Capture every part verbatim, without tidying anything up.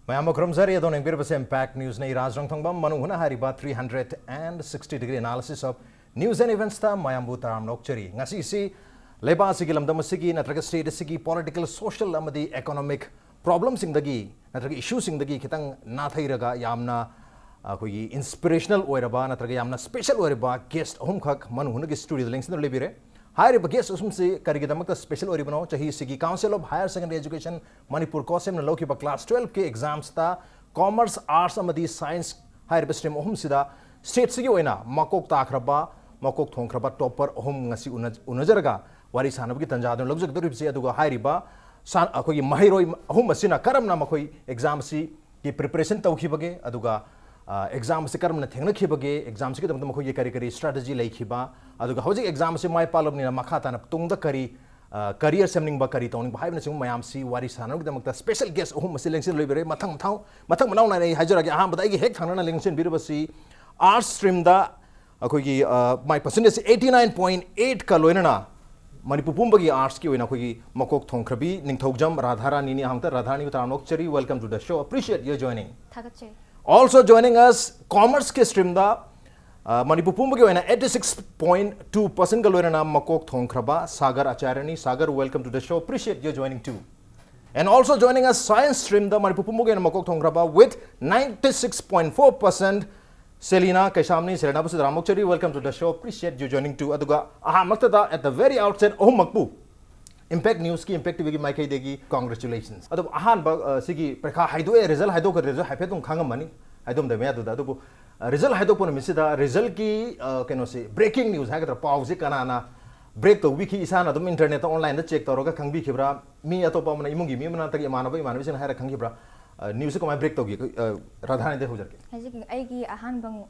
ꯃꯌꯥꯝꯕꯨ ꯈꯨꯔꯨꯝꯖꯔꯤ꯫ ꯑꯗꯣꯝꯅ ꯌꯦꯡꯕꯤꯔꯤꯕꯁꯦ Impact News ꯅꯤ꯫ ꯔꯥꯖ ꯔꯪꯊꯣꯡꯕꯝ ꯃꯅꯨꯡ ꯍꯨꯠꯅ ꯍꯥꯏꯔꯤꯕ three hundred and sixty degree analysis of news and events ꯇ ꯃꯌꯥꯝꯕꯨ ꯇꯔꯥꯝꯅ ꯑꯣꯛꯆꯔꯤ꯫ ꯉꯁꯤꯁꯤ ꯂꯩꯕꯥꯛ ꯑꯁꯤꯒꯤ ꯂꯝꯗꯝ ꯑꯁꯤꯒꯤ ꯅꯠꯇ꯭ꯔꯒ state ꯑꯁꯤꯒꯤ political, social ꯑꯃꯗꯤ economic problemꯁꯤꯡꯗꯒꯤ ꯅꯠꯇ꯭ꯔꯒ issueꯁꯤꯡꯗꯒꯤ ꯈꯤꯇꯪ ꯅꯥꯊꯩꯔꯒ ꯌꯥꯝꯅ ꯑꯩꯈꯣꯏꯒꯤ inspirational ꯑꯣꯏꯔꯕ ꯅꯠꯇ꯭ꯔꯒ ꯌꯥꯝꯅ special ꯑꯣꯏꯔꯕ guest ꯑꯍꯨꯝꯈꯛ ꯃꯅꯨꯡ ꯍꯨꯠꯅꯒꯤ studio ꯗ ꯂꯦꯡꯁꯤꯟꯗꯨꯅ ꯂꯩꯕꯤꯔꯦ꯫ ꯍꯥꯏꯔꯤꯕ guest ꯑꯍꯨꯝꯁꯤ ꯀꯔꯤꯒꯤꯗꯃꯛꯇ special ꯑꯣꯏꯔꯤꯕꯅꯣ? ꯆꯍꯤꯁꯤꯒꯤ Council of Higher Secondary Education Manipur, COHSEM ꯅ ꯂꯧꯈꯤꯕ class twelve ꯀꯤ exams ꯇ commerce, arts ꯑꯃꯗꯤ science ꯍꯥꯏꯔꯤꯕ stream ꯑꯍꯨꯝꯁꯤꯗ state ꯁꯤꯒꯤ ꯑꯣꯏꯅ ꯃꯀꯣꯛ ꯇꯥꯈ꯭ꯔꯕ, ꯃꯀꯣꯛ ꯊꯣꯡꯈ꯭ꯔꯕ topper ꯑꯍꯨꯝ ꯉꯁꯤ ꯎꯅ-, ꯎꯅꯖꯔꯒ ꯋꯥꯔꯤ ꯁꯥꯟꯅꯕꯒꯤ ꯇꯥꯟꯖꯥ ꯑꯗꯨ ꯂꯧꯖꯒꯗꯧꯔꯤꯕꯁꯤ꯫ ꯑꯗꯨꯒ ꯍꯥꯏꯔꯤꯕ ꯁꯥ-, ꯑꯩꯈꯣꯏꯒꯤ ꯃꯍꯩꯔꯣꯏ ꯑꯍꯨꯝ ꯑꯁꯤꯅ ꯀꯔꯝꯅ ꯃꯈꯣꯏ exam ꯑꯁꯤꯒꯤ preparation ꯇꯧꯈꯤꯕꯒꯦ, ꯑꯗꯨꯒ ꯑ, exam ꯑꯁꯤ ꯀꯔꯝꯅ ꯊꯦꯡꯅꯈꯤꯕꯒꯦ, exam ꯁꯤꯒꯤꯗꯃꯛꯇ ꯃꯈꯣꯏꯒꯤ ꯀꯔꯤ ꯀꯔꯤ strategy ꯂꯩꯈꯤꯕ, ꯑꯗꯨꯒ ꯍꯧꯖꯤꯛ exam ꯑꯁꯤ ꯃꯥꯏ ꯄꯥꯛꯂꯕꯅꯤꯅ ꯃꯈꯥ ꯇꯥꯅ ꯇꯨꯡꯗ ꯀꯔꯤ, ꯑ, career ꯁꯦꯝꯅꯤꯡꯕ, ꯀꯔꯤ ꯇꯧꯅꯤꯡꯕ ꯍꯥꯏꯕꯅꯆꯤꯡꯕ ꯃꯌꯥꯝꯁꯤ ꯋꯥꯔꯤ ꯁꯥꯟꯅꯕꯒꯤꯗꯃꯛꯇ special guest ꯑꯍꯨꯝ ꯑꯁꯤ ꯂꯦꯡꯁꯤꯟ ꯂꯣꯏꯕꯤꯔꯦ꯫ ꯃꯊꯪ ꯃꯊꯪ, ꯃꯊꯪ ꯃꯅꯥꯎ ꯅꯥꯏꯅ ꯑꯩ ꯍꯥꯏꯖꯔꯛꯑꯒꯦ꯫ ꯑꯍꯥꯟꯕꯗ ꯑꯩꯒꯤ ꯍꯦꯛ ꯊꯪꯅꯅ ꯂꯦꯡꯁꯤꯟꯕꯤꯔꯤꯕꯁꯤ arts stream ꯗ ꯑꯩꯈꯣꯏꯒꯤ, ꯑ, ꯃꯥꯏ percentage ꯁꯤ eighty nine point eight ꯀ ꯂꯣꯏꯅꯅ ꯃꯅꯤꯄꯨꯔ ꯄꯨꯝꯕꯒꯤ arts ꯀꯤ ꯑꯣꯏꯅ ꯑꯩꯈꯣꯏꯒꯤ ꯃꯀꯣꯛ ꯊꯣꯡꯈ꯭ꯔꯕꯤ ꯅꯤꯡꯊꯧꯖꯝ ꯔꯥꯙꯥꯔꯥꯅꯤꯅꯤ꯫ ꯑꯍꯥꯟꯕꯗ ꯔꯥꯙꯥꯔꯥꯅꯤꯕꯨ ꯇꯔꯥꯝꯅ ꯑꯣꯛꯆꯔꯤ, welcome to the show, appreciate your joining꯫ ꯊꯥꯒꯠꯆꯔꯤ꯫ Also joining us, commerce ꯀꯤ stream ꯗ, ꯑ, ꯃꯅꯤꯄꯨꯔ ꯄꯨꯝꯕꯒꯤ ꯑꯣꯏꯅ eighty six point two percent ꯀ ꯂꯣꯏꯅꯅ ꯃꯀꯣꯛ ꯊꯣꯡꯈ꯭ꯔꯕ Sagar ꯑꯆꯥꯔꯌꯅꯤ꯫ Sagar, welcome to the show, appreciate your joining too꯫ And also joining us, science stream ꯗ ꯃꯅꯤꯄꯨꯔ ꯄꯨꯝꯕꯒꯤ ꯑꯣꯏꯅ ꯃꯀꯣꯛ ꯊꯣꯡꯈ꯭ꯔꯕ with ninety six point four percent, ꯁꯦꯂꯤꯅꯥ ꯀꯩꯁꯥꯝꯅꯤ꯫ ꯁꯦꯂꯤꯅꯥꯕꯨꯁꯨ ꯇꯔꯥꯝꯅ ꯑꯣꯛꯆꯔꯤ, welcome to the show, appreciate you joining too꯫ ꯑꯗꯨꯒ ꯑꯍꯥꯟꯕꯃꯛꯇꯗ at the very outset ꯑꯍꯨꯝꯃꯛꯄꯨ Impact News ꯀꯤ, Impact T V ꯒꯤ ꯃꯥꯏꯀꯩꯗꯒꯤ congratulations꯫ ꯑꯗꯨꯕꯨ ꯑꯍꯥꯟꯕ, ꯑ, ꯁꯤꯒꯤ ꯄꯔꯤꯈꯥ ꯍꯥꯏꯗꯣꯛꯑꯦ, result ꯍꯥꯏꯗꯣꯛꯈ꯭ꯔꯦ, result ꯍꯥꯏꯐꯦꯠ ꯑꯗꯨꯝ ꯈꯪꯉꯝꯃꯅꯤ, ꯍꯥꯏꯗꯣꯛꯑꯝꯗꯕ ꯌꯥꯗꯦ꯫ ꯑꯗꯨꯕꯨ, ꯑ, result ꯍꯥꯏꯗꯣꯛꯄ ꯅꯨꯃꯤꯠꯁꯤꯗ result ꯀꯤ, ꯑ, ꯀꯩꯅꯣꯁꯤ, breaking news ꯍꯥꯏꯒꯗ꯭ꯔꯥ, ꯄꯥꯎꯁꯤ ꯀꯅꯥꯅ break ꯇꯧꯕꯤꯈꯤ? ꯏꯁꯥꯅ ꯑꯗꯨꯝ internet ꯇ, online ꯗ check ꯇꯧꯔꯒ ꯈꯪꯕꯤꯈꯤꯕ꯭ꯔꯥ? ꯃꯤ ꯑꯇꯣꯞꯄ ꯑꯃꯅ, ꯏꯃꯨꯡꯒꯤ ꯃꯤ ꯑꯃꯅ, ꯅꯠꯇ꯭ꯔꯒ ꯏꯃꯥꯟꯅꯕ ꯏꯃꯥꯟꯅꯕꯤꯁꯤꯡꯅ ꯍꯥꯏꯔ ꯈꯪꯈꯤꯕ꯭ꯔꯥ? ꯑ, news ꯁꯤ ꯀꯃꯥꯏꯅ break ꯇꯧꯈꯤ? ꯑ, ꯔꯥꯙꯥꯔꯥꯅꯤꯗꯒꯤ ꯍꯧꯖꯔꯛꯀꯦ꯫ ꯍꯧꯖꯤꯛ ꯑꯩꯒꯤ ꯑꯍꯥꯟꯕ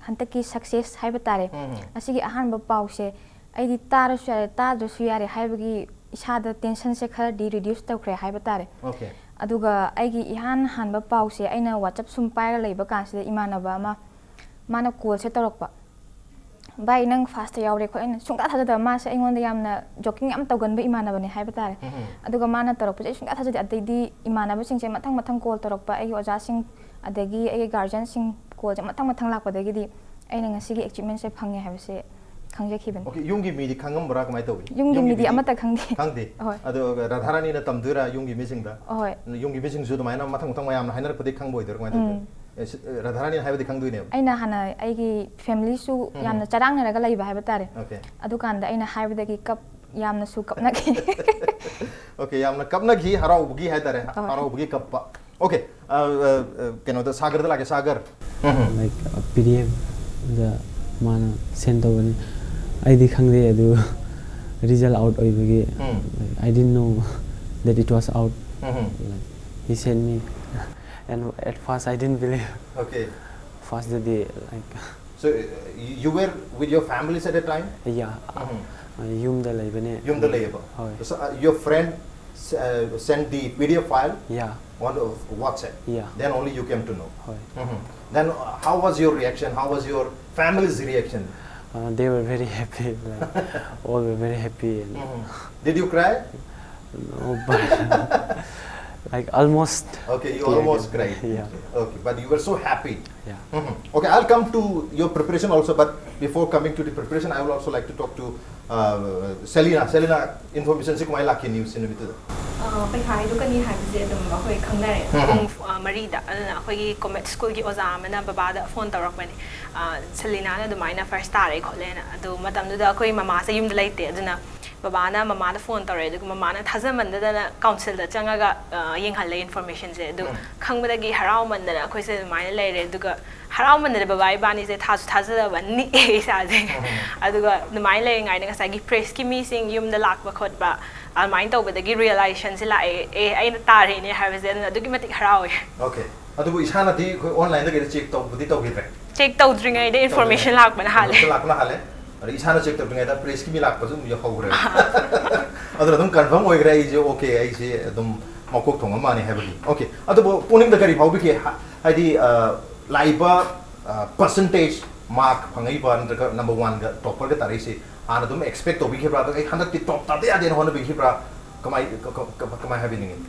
ꯍꯟꯗꯛꯀꯤ success ꯍꯥꯏꯕ ꯇꯥꯔꯦ꯫ ꯎꯝ, ꯎꯝ꯫ ꯑꯁꯤꯒꯤ ꯑꯍꯥꯟꯕ ꯄꯥꯎꯁꯦ ꯑꯩꯗꯤ ꯇꯥꯔꯁꯨ ꯌꯥꯔꯦ, ꯇꯥꯗ꯭ꯔꯁꯨ ꯌꯥꯔꯦ ꯍꯥꯏꯕꯒꯤ ꯏꯁꯥꯗ tension ꯁꯦ ꯈꯔꯗꯤ reduce ꯇꯧꯈ꯭ꯔꯦ ꯍꯥꯏꯕ ꯇꯥꯔꯦ꯫ Okay꯫ ꯑꯗꯨꯒ ꯑꯩꯒꯤ ꯏꯍꯥꯟ ꯍꯥꯟꯕ ꯄꯥꯎꯁꯦ ꯑꯩꯅ WhatsApp ꯁꯨꯝ ꯄꯥꯏꯔ ꯂꯩꯕ ꯀꯥꯟꯁꯤꯗ ꯏꯃꯥꯟꯅꯕ ꯑꯃ, ꯃꯥꯅ call ꯁꯦ ꯇꯧꯔꯛꯄ꯫ "ꯚꯥꯏ, ꯅꯪ ꯐꯥꯁꯇ ꯌꯥꯎꯔꯦ ꯈꯣꯠꯂꯦ", ꯑꯩꯅ ꯁꯨꯡꯊꯥ ꯊꯥꯖꯗꯕ꯫ ꯃꯥꯁꯦ ꯑꯩꯉꯣꯟꯗ ꯌꯥꯝꯅ ꯖꯣꯀꯤꯡ ꯌꯥꯝ ꯇꯧꯒꯟꯕ ꯏꯃꯥꯟꯅꯕꯅꯦ ꯍꯥꯏꯕ ꯇꯥꯔꯦ꯫ ꯑꯗꯨꯒ ꯃꯥꯅ ꯇꯧꯔꯛꯄꯁꯦ ꯑꯩ ꯁꯨꯡꯊꯥ ꯊꯥꯖꯗꯦ꯫ ꯑꯗꯩꯗꯤ ꯏꯃꯥꯟꯅꯕꯁꯤꯡꯁꯦ ꯃꯊꯪ ꯃꯊꯪ ꯀꯣꯜ ꯇꯧꯔꯛꯄ, ꯑꯩꯒꯤ ꯑꯣꯖꯥꯁꯤꯡ, ꯑꯗꯒꯤ ꯑꯩꯒꯤ ꯒꯥꯔꯖꯤꯌꯟꯁꯤꯡ ꯀꯣꯜꯁꯦ ꯃꯊꯪ ꯃꯊꯪ ꯂꯥꯛꯄꯗꯒꯤꯗꯤ ꯑꯩꯅ ꯉꯁꯤꯒꯤ ꯑꯦꯆꯤꯞꯃꯦꯟꯁꯦ ꯐꯪꯉꯦ ꯍꯥꯏꯕꯁꯦ ꯈꯪꯖꯈꯤꯕꯅꯤ꯫ ꯑꯣꯀꯦ, ꯌꯨꯝꯒꯤ ꯃꯤꯗꯤ ꯈꯪꯉꯝꯕ꯭ꯔꯥ, ꯀꯃꯥꯏꯅ ꯇꯧꯏ? ꯌꯨꯝꯒꯤ ꯃꯤꯗꯤ ꯑꯃꯠꯇ ꯈꯪꯗꯦ꯫ ꯈꯪꯗꯦ? ꯍꯣꯏ꯫ ꯑꯗꯣ ꯔꯥꯙꯥꯔꯥꯅꯤꯅ ꯇꯝꯗꯣꯏꯔꯥ ꯌꯨꯝꯒꯤ ꯃꯤꯁꯤꯡꯗ? ꯍꯣꯏ꯫ ꯌꯨꯝꯒꯤ ꯃꯤꯁꯤꯡꯁꯨ ꯑꯗꯨꯃꯥꯏꯅ ꯃꯊꯪ ꯃꯊꯪ ꯃꯌꯥꯝꯅ ꯍꯥꯏꯅꯔꯛꯄꯗꯤ ꯈꯪꯕ ꯑꯣꯏꯗꯣꯏꯔꯥ, ꯀꯃꯥꯏꯅ ꯇꯧꯗꯣꯏꯅꯣ? ꯎꯝ꯫ ꯑꯦ, ꯁꯤ-, ꯑꯦ, ꯔꯥꯙꯥꯔꯥꯅꯤꯅ ꯍꯥꯏꯕꯗꯤ ꯈꯪꯗꯣꯏꯅꯦꯕ? ꯑꯩꯅ ꯍꯥꯟꯅ ꯑꯩꯒꯤ ꯐꯦꯃꯤꯂꯤꯁꯨ ꯎꯝ꯫ ꯌꯥꯝꯅ ꯆꯔꯥꯡꯅꯔꯒ ꯂꯩꯕ ꯍꯥꯏꯕ ꯇꯥꯔꯦ꯫ ꯑꯣꯀꯦ꯫ ꯑꯗꯨꯀꯥꯟꯗ ꯑꯩꯅ ꯍꯥꯏꯕꯗꯒꯤ ꯀꯞ ꯌꯥꯝꯅꯁꯨ ꯀꯞꯅꯈꯤ꯫ ꯑꯣꯀꯦ, ꯌꯥꯝꯅ ꯀꯞꯅꯈꯤ, ꯍꯔꯥꯎꯕꯒꯤ ꯍꯥꯏꯇꯥꯔꯦ, ꯍꯣꯏ꯫ ꯍꯔꯥꯎꯕꯒꯤ ꯀꯞꯄ꯫ ꯑꯣꯀꯦ, ꯑ, ꯑ, ꯑ, ꯀꯩꯅꯣꯗ, ꯁꯥꯒꯔꯗ ꯂꯥꯛꯀꯦ, ꯁꯥꯒꯔ꯫ ꯎꯝ꯫ Like, ꯄꯤ ꯗꯤ ꯑꯦꯐꯗ ꯃꯥꯅ ꯁꯦꯟ ꯇꯧꯕꯅꯤ꯫ ꯑꯩꯗꯤ ꯈꯪꯗꯦ ꯑꯗꯨ ꯔꯤꯖꯜ ꯑꯥꯎꯠ ꯑꯣꯏꯕꯒꯤ꯫ ꯎꯝ꯫ Like, I didn't know that it was out. Um. Like, he sent me, and at first I didn't believe. Okay. First the day, like, So, uh, you were with your families at the time? yeah, ꯎꯝ꯫ ꯑ, ꯌꯨꯝꯗ ꯂꯩꯕꯅꯦ꯫ ꯌꯨꯝꯗ ꯂꯩꯌꯦꯕ? ꯍꯣꯏ꯫ So, uh, your friend s-, uh, sent the P D F file Yeah, on the WhatsApp? Yeah. Then only you came to know? ꯍꯣꯏ꯫ ꯎꯝ꯫ Then, uh, how was your reaction? How was your family's reaction? Uh, they were very happy, like, all were very happy. And um. Did you cry? No, but, like, almost. Okay, you tear almost gas. cried. Yeah, Okay, but you were so happy. Yeah. Mhm. Okay, I'll come to your preparation also, but before coming to the preparation, I would also like to talk to uh, Selina. Selina, information ꯁꯤ ꯀꯃꯥꯏꯅ ꯂꯥꯛꯀꯦ news ꯁꯤ ꯅꯨꯃꯤꯠꯇꯨꯗ? ꯑ, ꯄꯩꯈꯥ ꯍꯥꯏꯗꯣꯛꯀꯅꯤ ꯍꯥꯏꯕꯁꯦ ꯑꯗꯨꯝ ꯑꯩꯈꯣꯏ ꯈꯪꯅꯔꯦ꯫ ꯎꯝ꯫ ꯄꯨꯡ, ꯑ, ꯃꯔꯤꯗ꯫ ꯑꯗꯨꯅ ꯑꯩꯈꯣꯏꯒꯤ ꯀꯣꯃꯦꯠ ꯁ꯭ꯀꯨꯜꯒꯤ ꯑꯣꯖꯥ ꯑꯃꯅ ꯕꯕꯥꯗ ꯐꯣꯟ ꯇꯧꯔꯛꯄꯅꯦ, ꯑ, "ꯁꯦꯂꯤꯅꯥꯅ ꯑꯗꯨꯃꯥꯏꯅ ꯐꯥꯔꯁ ꯇꯥꯔꯦ" ꯈꯣꯠꯂꯦꯅ꯫ ꯑꯗꯨ ꯃꯇꯝꯗꯨꯗ ꯑꯩꯈꯣꯏ ꯃꯃꯥꯁꯦ ꯌꯨꯝꯗ ꯂꯩꯇꯦ꯫ ꯑꯗꯨꯅ ꯕꯕꯥꯅ ꯃꯃꯥꯗ ꯐꯣꯟ ꯇꯧꯔꯛꯑꯦ꯫ ꯑꯗꯨꯒ ꯃꯃꯥꯅ ꯊꯥꯖꯃꯟꯗꯗꯅ ꯀꯥꯎꯟꯁꯤꯜꯗ ꯆꯪꯉꯒ, ꯑ, ꯌꯦꯡꯍꯜꯂꯦ ꯏꯟꯐꯣꯔꯃꯦꯁꯟꯁꯦ꯫ ꯑꯗꯨ ꯎꯝ꯫ ꯈꯪꯕꯗꯒꯤ ꯍꯔꯥꯎꯃꯟꯗꯅ ꯑꯩꯈꯣꯏꯁꯦ ꯑꯗꯨꯃꯥꯏꯅ ꯂꯩꯔꯦ꯫ ꯑꯗꯨꯒ ꯍꯔꯥꯎꯃꯟꯗꯅ ꯕꯕꯥ ꯏꯕꯥꯅꯤꯁꯦ ꯊꯥꯁꯨ ꯊꯥꯖꯗꯕ, ꯅꯤꯛꯑꯦ ꯏꯁꯥꯁꯦ꯫ ꯎꯝ꯫ ꯑꯗꯨꯒ ꯑꯗꯨꯃꯥꯏꯅ ꯂꯩꯔꯤꯉꯩꯗ ꯉꯁꯥꯏꯒꯤ ꯄ꯭ꯔꯦꯁꯀꯤ ꯃꯤꯁꯤꯡ ꯌꯨꯝꯗ ꯂꯥꯛꯄ ꯈꯣꯠꯄ ꯑꯗꯨꯃꯥꯏꯅ ꯇꯧꯕꯗꯒꯤ ꯔꯤꯌꯦꯂꯥꯏꯖꯦꯁꯟꯁꯦ ꯂꯥꯛꯑꯦ, "ꯑꯦ, ꯑꯩꯅ ꯇꯥꯔꯦꯅꯦ" ꯍꯥꯏꯕꯁꯦ꯫ ꯑꯗꯨꯅ ꯑꯗꯨꯛꯀꯤ ꯃꯇꯤꯛ ꯍꯔꯥꯎꯋꯦ꯫ Okay. ꯑꯗꯨꯕꯨ ꯏꯁꯥꯅꯗꯤ ꯑꯩꯈꯣꯏ online ꯗ ꯀꯩꯗ check ꯇꯧꯕꯗꯤ ꯇꯧꯈꯤꯗ꯭ꯔꯦ? ꯆꯦꯛ ꯇꯧꯗ꯭ꯔꯤꯉꯩꯗ ꯏꯟꯐꯣꯔꯃꯦꯁꯟ ꯂꯥꯛꯄꯅ ꯍꯥꯜꯂꯦ꯫ ꯂꯥꯛꯄꯅ ꯍꯥꯜꯂꯦ꯫ ꯑꯗ ꯏꯁꯥꯅ check ꯇꯧꯗ꯭ꯔꯤꯉꯩꯗ ꯄ꯭ꯔꯦꯁꯀꯤ ꯃꯤ ꯂꯥꯛꯄꯁꯨ ꯑꯗꯨꯝ ꯌꯧꯍꯧꯈ꯭ꯔꯦ꯫ ꯑꯗꯨꯅ ꯑꯗꯨꯝ confirm ꯑꯣꯏꯈ꯭ꯔꯦ ꯑꯩꯁꯦ, okay, ꯑꯩꯁꯦ ꯑꯗꯨꯝ ꯃꯀꯣꯛ ꯊꯣꯡꯕ ꯃꯥꯅꯤ ꯍꯥꯏꯕꯒꯤ꯫ Okay. ꯑꯗꯨꯕꯨ ꯄꯨꯛꯅꯤꯡꯗ ꯀꯔꯤ ꯐꯥꯎꯕꯤꯒꯦ? ꯍꯥ-, ꯍꯥꯏꯗꯤ, ꯑ, ꯂꯥꯛꯏꯕ, ꯑ, percentage ꯃꯥꯔꯛ ꯐꯪꯉꯛꯏꯕ ꯅꯠꯇ꯭ꯔꯒ ꯅꯝꯕꯔ ꯋꯥꯟꯒ ꯇꯣꯞꯄꯔꯒ ꯇꯥꯔꯛꯏꯁꯦ ꯍꯥꯟꯅ ꯑꯗꯨꯝ ꯑꯦꯛꯁꯄꯦꯛ ꯇꯧꯕꯤꯈꯤꯕ꯭ꯔꯥ? ꯑꯗꯨꯒ ꯑꯩ ꯍꯟꯗꯛꯇꯤ ꯇꯣꯞ ꯇꯥꯗ ꯌꯥꯗꯦꯅ ꯍꯣꯠꯅꯕꯤꯈꯤꯕ꯭ꯔꯥ? ꯀꯃꯥꯏ ꯀ- ꯀ- ꯀ- ꯀꯃꯥꯏ ꯍꯥꯏꯕꯤꯅꯤꯡꯉꯤ?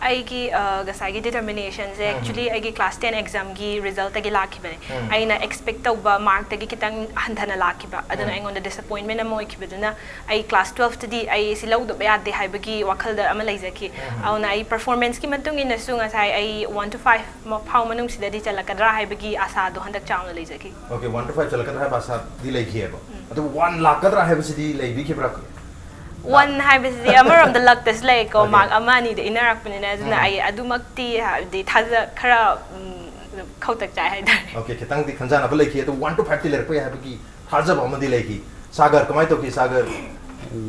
ꯑꯩꯒꯤ ꯑ, ꯉꯁꯥꯏꯒꯤ ꯗꯤꯇꯔꯃꯤꯅꯦꯁꯟꯁꯦ ꯎꯝ. ꯑꯦꯛꯆꯨꯂꯤ ꯑꯩꯒꯤ ꯀ꯭ꯂꯥꯁ ꯇꯦꯟ ꯑꯦꯛꯖꯥꯝꯒꯤ ꯔꯤꯖꯜꯇꯒꯤ ꯂꯥꯛꯈꯤꯕꯅꯦ꯫ ꯎꯝ. ꯑꯩꯅ ꯑꯦꯛꯁꯄꯦꯛ ꯇꯧꯕ ꯃꯥꯔꯛꯇꯒꯤ ꯈꯤꯇꯪ ꯍꯟꯊꯅ ꯂꯥꯛꯈꯤꯕ, ꯑꯗꯨꯅ ꯎꯝ. ꯑꯩꯉꯣꯟꯗ ꯗꯤꯁꯑꯄꯣꯏꯟꯃꯦꯟ ꯑꯃ ꯑꯣꯏꯈꯤꯕꯗꯨꯅ ꯑꯩ ꯀ꯭ꯂꯥꯁ ꯇꯨꯋꯦꯜꯐꯇꯗꯤ ꯑꯩ ꯁꯤ ꯂꯧꯗꯕ ꯌꯥꯗꯦ ꯍꯥꯏꯕꯒꯤ ꯋꯥꯈꯜꯗ ꯑꯃ ꯂꯩꯖꯈꯤ꯫ ꯎꯝ. ꯑꯗꯨꯅ ꯑꯩ ꯄꯔꯐꯣꯔꯃꯦꯟꯁꯀꯤ ꯃꯇꯨꯡ ꯏꯟꯅꯁꯨ ꯉꯁꯥꯏ ꯑꯩ ꯋꯥꯟ ꯇꯨ ꯐꯥꯏꯚ ꯐꯥꯎ ꯃꯅꯨꯡꯁꯤꯗꯗꯤ ꯆꯜꯂꯛꯀꯗ꯭ꯔꯥ ꯍꯥꯏꯕꯒꯤ ꯑꯁꯥꯗꯣ ꯍꯟꯗꯛ ꯆꯥꯎꯅ ꯂꯩꯖꯈꯤ꯫ ꯑꯣꯀꯦ, ꯋꯥꯟ ꯇꯨ ꯐꯥꯏꯚ ꯆꯠꯂꯛꯀꯗ꯭ꯔꯥ ꯍꯥꯏꯕ ꯑꯁꯥꯗꯤ ꯂꯩꯈꯤꯑꯕ, ꯑꯗꯨꯕꯨ ꯋꯥꯟ ꯂꯥꯛꯀꯗ꯭ꯔꯥ ꯍꯥꯏꯕꯁꯤꯗꯤ ꯂꯩꯕꯤꯈꯤꯕ꯭ꯔꯥ? ꯋꯥꯟ ꯍꯥꯏꯕꯁꯤꯗꯤ ꯑꯃꯔꯣꯝꯗ ꯂꯛꯇꯁꯨ ꯂꯩꯀꯣ, Okay. ꯃꯥꯔꯛ ꯑꯃ ꯑꯅꯤꯗ ꯏꯟꯅꯔꯛꯄꯅꯤꯅ, ꯑꯗꯨꯅ ꯎꯝ. ꯑꯩ ꯑꯗꯨꯃꯛꯇꯤ ꯍꯥꯏꯕꯗꯤ ꯊꯥꯖ ꯈꯔ ꯎꯝ, ꯈꯧꯇꯛ ꯆꯥꯏ ꯍꯥꯏꯇꯥꯔꯦ꯫ ꯑꯣꯀꯦ, ꯈꯤꯇꯪꯗꯤ ꯈꯟꯖꯥꯅꯕ ꯂꯩꯈꯤ, ꯑꯗꯨ ꯋꯥꯟ ꯇꯨ ꯐꯥꯏꯚꯇꯤ ꯂꯩꯔꯛꯄ ꯌꯥꯏ ꯍꯥꯏꯕꯒꯤ ꯊꯥꯖꯕ ꯑꯃꯗꯤ ꯂꯩꯈꯤ꯫ ꯁꯥꯒꯔ, ꯀꯃꯥꯏꯅ ꯇꯧꯈꯤ? Sagar,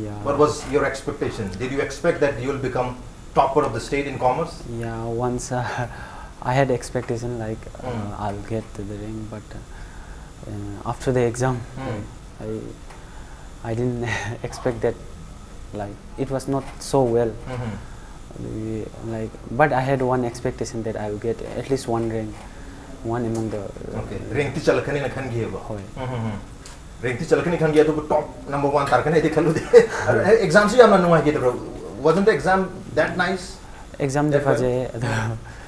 Yeah. what was your expectation? Did you expect that you will become topper of the state in commerce? Yeah, once uh, I had expectation like uh, Mm. I'll get the rank, but uh, uh, after the exam, Mm. I I didn't expect that. Like it was not so well. Mhm. We- Like, but I had one expectation that I will get at least one rank, one among the. Okay, ꯔꯦꯡꯛꯇꯤ ꯆꯠꯂꯛꯀꯅꯤꯅ ꯈꯟꯈꯤꯑꯕ? ꯍꯣꯏ. ꯔꯦꯡꯛꯇꯤ ꯆꯠꯂꯛꯀꯅꯤ ꯈꯟꯈꯤ, ꯑꯗꯨꯕꯨ ꯇꯣꯞ number one ꯇꯥꯔꯛꯀꯅꯤ ꯍꯥꯏꯗꯤ ꯈꯜꯂꯨꯗꯦ꯫ ꯑꯦꯛꯖꯥꯝꯁꯨ ꯌꯥꯝꯅ ꯅꯨꯡꯉꯥꯏꯈꯤꯗꯕ꯭ꯔꯣ? Wasn't the exam that nice? Exam D That well? ꯐꯖꯩ ꯑꯗꯣ.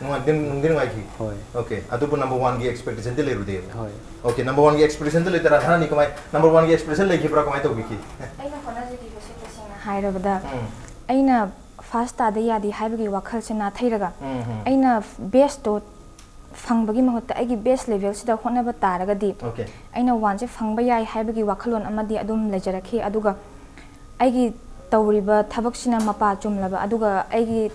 ꯅꯨꯡꯉꯥꯏ- ꯅꯨꯡꯗꯤ ꯅꯨꯡꯉꯥꯏꯈꯤ? ꯍꯣꯏ. Okay, ꯑꯗꯨꯕꯨ ꯅꯝꯕꯔ ꯋꯥꯟꯒꯤ ꯑꯦꯛꯁꯄꯦꯛꯇꯦꯁꯟꯗꯤ ꯂꯩꯔꯨꯗꯦꯕ? ꯍꯣꯏ. Okay, ꯅꯝꯕꯔ ꯋꯥꯟꯒꯤ ꯑꯦꯛꯁꯄꯦꯛꯇꯦꯁꯟꯗꯤ ꯂꯩꯇꯦ꯫ ꯔꯥꯙꯥꯔꯥꯅꯤ, ꯀꯃꯥꯏ, ꯅꯝꯕꯔ ꯋꯥꯟꯒꯤ ꯑꯦꯛꯁꯄꯦꯛꯇꯦꯁꯟ ꯂꯩꯈꯤꯕ꯭ꯔꯥ, ꯀꯃꯥꯏꯅ ꯇꯧꯕꯤꯈꯤ? ꯑꯩꯅ ꯍꯣꯠꯅꯖꯈꯤꯕꯁꯦ ꯇꯁꯦꯡꯅ ꯍꯥꯏꯔꯕꯗ ꯎꯝ. ꯑꯩꯅ ꯐꯥꯔꯁ ꯇꯥꯗ ꯌꯥꯗꯦ ꯍꯥꯏꯕꯒꯤ ꯋꯥꯈꯜꯁꯦ ꯅꯥꯊꯩꯔꯒ ꯎꯝ, ꯎꯝ. ꯑꯩꯅ ꯕꯦꯁꯇꯣ ꯐꯪꯕꯒꯤ ꯃꯍꯨꯠꯇ ꯑꯩꯒꯤ ꯕꯦꯁ ꯂꯦꯚꯦꯜꯁꯤꯗ ꯍꯣꯠꯅꯕ ꯇꯥꯔꯒꯗꯤ Okay. ꯑꯩꯅ ꯋꯥꯟꯁꯦ ꯐꯪꯕ ꯌꯥꯏ ꯍꯥꯏꯕꯒꯤ ꯋꯥꯈꯜꯂꯣꯟ ꯑꯃꯗꯤ ꯑꯗꯨꯝ ꯂꯩꯖꯔꯛꯈꯤ꯫ ꯑꯗꯨꯒ ꯑꯩꯒꯤ ꯇꯧꯔꯤꯕ ꯊꯕꯛꯁꯤꯅ ꯃꯄꯥ ꯆꯨꯝꯂꯕ, ꯑꯗꯨꯒ ꯑꯩꯒꯤ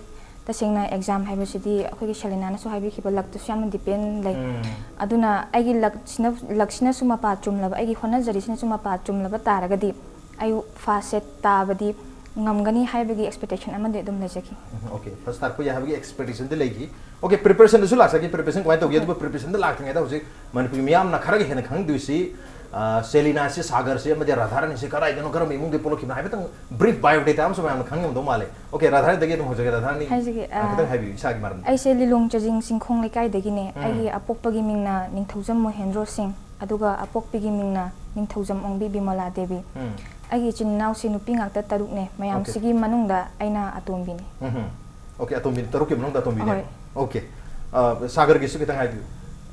ꯇꯁꯦꯡꯅ ꯑꯦꯛꯖꯥꯝ ꯍꯥꯏꯕꯁꯤꯗꯤ ꯑꯩꯈꯣꯏꯒꯤ ꯁꯦꯂꯤꯅꯥꯅꯁꯨ ꯍꯥꯏꯕꯤꯈꯤꯕ ꯂꯛꯇꯁꯨ ꯌꯥꯝꯅ ꯗꯤꯄꯦꯟ ꯂꯩ꯫ ꯎꯝ. ꯑꯗꯨꯅ ꯑꯩꯒꯤ ꯂꯛꯁꯤꯅ ꯂꯛꯁꯤꯅꯁꯨ ꯃꯄꯥ ꯆꯨꯝꯂꯕ, ꯑꯩꯒꯤ ꯍꯣꯠꯅꯖꯔꯤꯁꯤꯅꯁꯨ ꯃꯄꯥ ꯆꯨꯝꯂꯕ ꯇꯥꯔꯒꯗꯤ ꯑꯩ ꯐꯥꯔꯁ ꯁꯦꯠ ꯇꯥꯕꯗꯤ ꯉꯝꯒꯅꯤ ꯍꯥꯏꯕꯒꯤ ꯑꯦꯛꯁꯄꯦꯛꯇꯦꯁꯟ ꯑꯃꯗꯤ ꯑꯗꯨꯝ ꯂꯩꯖꯈꯤ꯫ ꯎꯝ, okay, ꯐꯥꯔꯁ ꯇꯥꯔꯛꯄ ꯌꯥꯏ ꯍꯥꯏꯕꯒꯤ ꯑꯦꯛꯁꯄꯦꯛꯇꯦꯁꯟꯗꯤ ꯂꯩꯈꯤ꯫ Okay, ꯄ꯭ꯔꯤꯄꯦꯔꯦꯁꯟꯗꯁꯨ ꯂꯥꯛꯆꯒꯦ, ꯄ꯭ꯔꯤꯄꯦꯔꯦꯁꯟ ꯀꯃꯥꯏꯅ ꯇꯧꯒꯦ? ꯑꯗꯨꯕꯨ ꯄ꯭ꯔꯤꯄꯦꯔꯦꯁꯟꯗ ꯂꯥꯛꯇ꯭ꯔꯤꯉꯩꯗ ꯍꯧꯖꯤꯛ ꯃꯅꯤꯄꯨꯔ ꯃꯤꯌꯥꯝꯅ ꯈꯔꯒ ꯍꯦꯟꯅ ꯈꯪꯗꯣꯏꯁꯤ, ꯑ, ꯁꯦꯂꯤꯅꯥꯁꯤ, ꯁꯥꯒꯔꯁꯤ ꯑꯃꯗꯤ ꯔꯥꯙꯥꯔꯥꯅꯤꯁꯤ ꯀꯗꯥꯏꯗꯅꯣ, ꯀꯔꯝꯕ ꯏꯃꯨꯡꯗꯒꯤ ꯄꯣꯛꯂꯛꯈꯤꯕꯅꯣ ꯍꯥꯏꯐꯦꯠꯇꯪ ꯕ꯭ꯔꯤꯐ ꯕꯥꯏꯑꯣꯗꯦꯇꯥ ꯑꯃꯁꯨ ꯃꯌꯥꯝꯅ ꯈꯪꯉꯝꯗꯧ ꯃꯥꯜꯂꯦ꯫ Okay, ꯔꯥꯙꯥꯔꯥꯅꯤꯗꯒꯤ ꯑꯗꯨꯝ ꯍꯧꯖꯔꯒꯦ꯫ ꯔꯥꯙꯥꯔꯥꯅꯤ, ꯍꯥꯏꯖꯒꯦ, ꯑ, ꯈꯤꯇꯪ ꯑ, ꯍꯥꯏꯕꯤꯌꯨ ꯏꯁꯥꯒꯤ ꯃꯔꯝꯗ꯫ ꯑꯩꯁꯦ ꯂꯤꯂꯣꯡ ꯆꯥꯖꯤꯡ ꯆꯤꯡꯈꯣꯡ ꯂꯩꯀꯥꯏꯗꯒꯤꯅꯦ꯫ ꯎꯝ. ꯑꯩꯒꯤ ꯑꯄꯣꯛꯄꯒꯤ ꯃꯤꯡꯅ ꯅꯤꯡꯊꯧꯖꯝ ꯃꯣꯍꯦꯟꯗ꯭ꯔꯣ ꯁꯤꯡ꯫ ꯑꯗꯨꯒ ꯑꯄꯣꯛꯄꯤꯒꯤ ꯃꯤꯡꯅ ꯅꯤꯡꯊꯧꯖꯝ ꯑꯣꯡꯕꯤ ꯕꯤꯃꯣꯂꯥ ꯗꯦꯕꯤ꯫ ꯎꯝ. ꯑꯩꯒꯤ ꯏꯆꯤꯟ ꯏꯅꯥꯎꯁꯤ ꯅꯨꯄꯤ ꯉꯥꯛꯇ ꯇꯔꯨꯛꯅꯦ꯫ ꯃꯌꯥꯝꯁꯤꯒꯤ ꯃꯅꯨꯡꯗ ꯑꯩꯅ ꯑꯇꯣꯝꯕꯤꯅꯤ꯫ ꯎꯝ. Okay, ꯑꯇꯣꯝꯕꯤ, ꯇꯔꯨꯛꯀꯤ ꯃꯅꯨꯡꯗ ꯑꯇꯣꯝꯕꯤꯅꯦꯕ꯫ ꯍꯣꯏ꯫ Okay. ꯑ, ꯁꯥꯒꯔꯒꯤꯁꯨ ꯈꯤꯇꯪ ꯍꯥꯏꯕꯤꯌꯨ꯫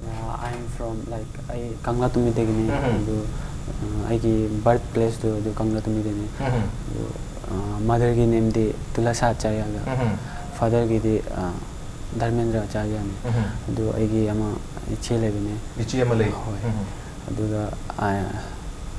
Uh, I am from, like, ꯑꯩ ꯀꯪꯂꯥ ꯇꯨꯝꯕꯤꯗꯒꯤꯅꯤ꯫ ꯎꯝ. ꯑꯗꯨ ꯑ, ꯑꯩꯒꯤ ꯕꯔꯠ ꯄ꯭ꯂꯦꯁꯇꯨ ꯑꯗꯨ ꯀꯪꯂꯥ ꯇꯨꯝꯕꯤꯗꯅꯤ꯫ ꯎꯝ. ꯑꯗꯨ ꯃꯗꯔꯒꯤ ꯅꯦꯝꯗꯤ ꯇꯨꯂꯁꯥ ꯑꯆꯥꯔꯌꯥꯒ꯫ ꯎꯝ. ꯐꯥꯗꯔꯒꯤꯗꯤ ꯙꯔꯃꯦꯟꯗ꯭ꯔ ꯑꯆꯥꯔꯌꯥꯅꯤ꯫ ꯎꯝ. ꯑꯗꯨ ꯑꯩꯒꯤ ꯑꯃ ꯏꯆꯦ ꯂꯩꯕꯅꯦ꯫ ꯏꯆꯦ ꯑꯃ ꯂꯩ꯫ ꯍꯣꯏ꯫ ꯎꯝ. ꯑꯗꯨꯒ ꯑ,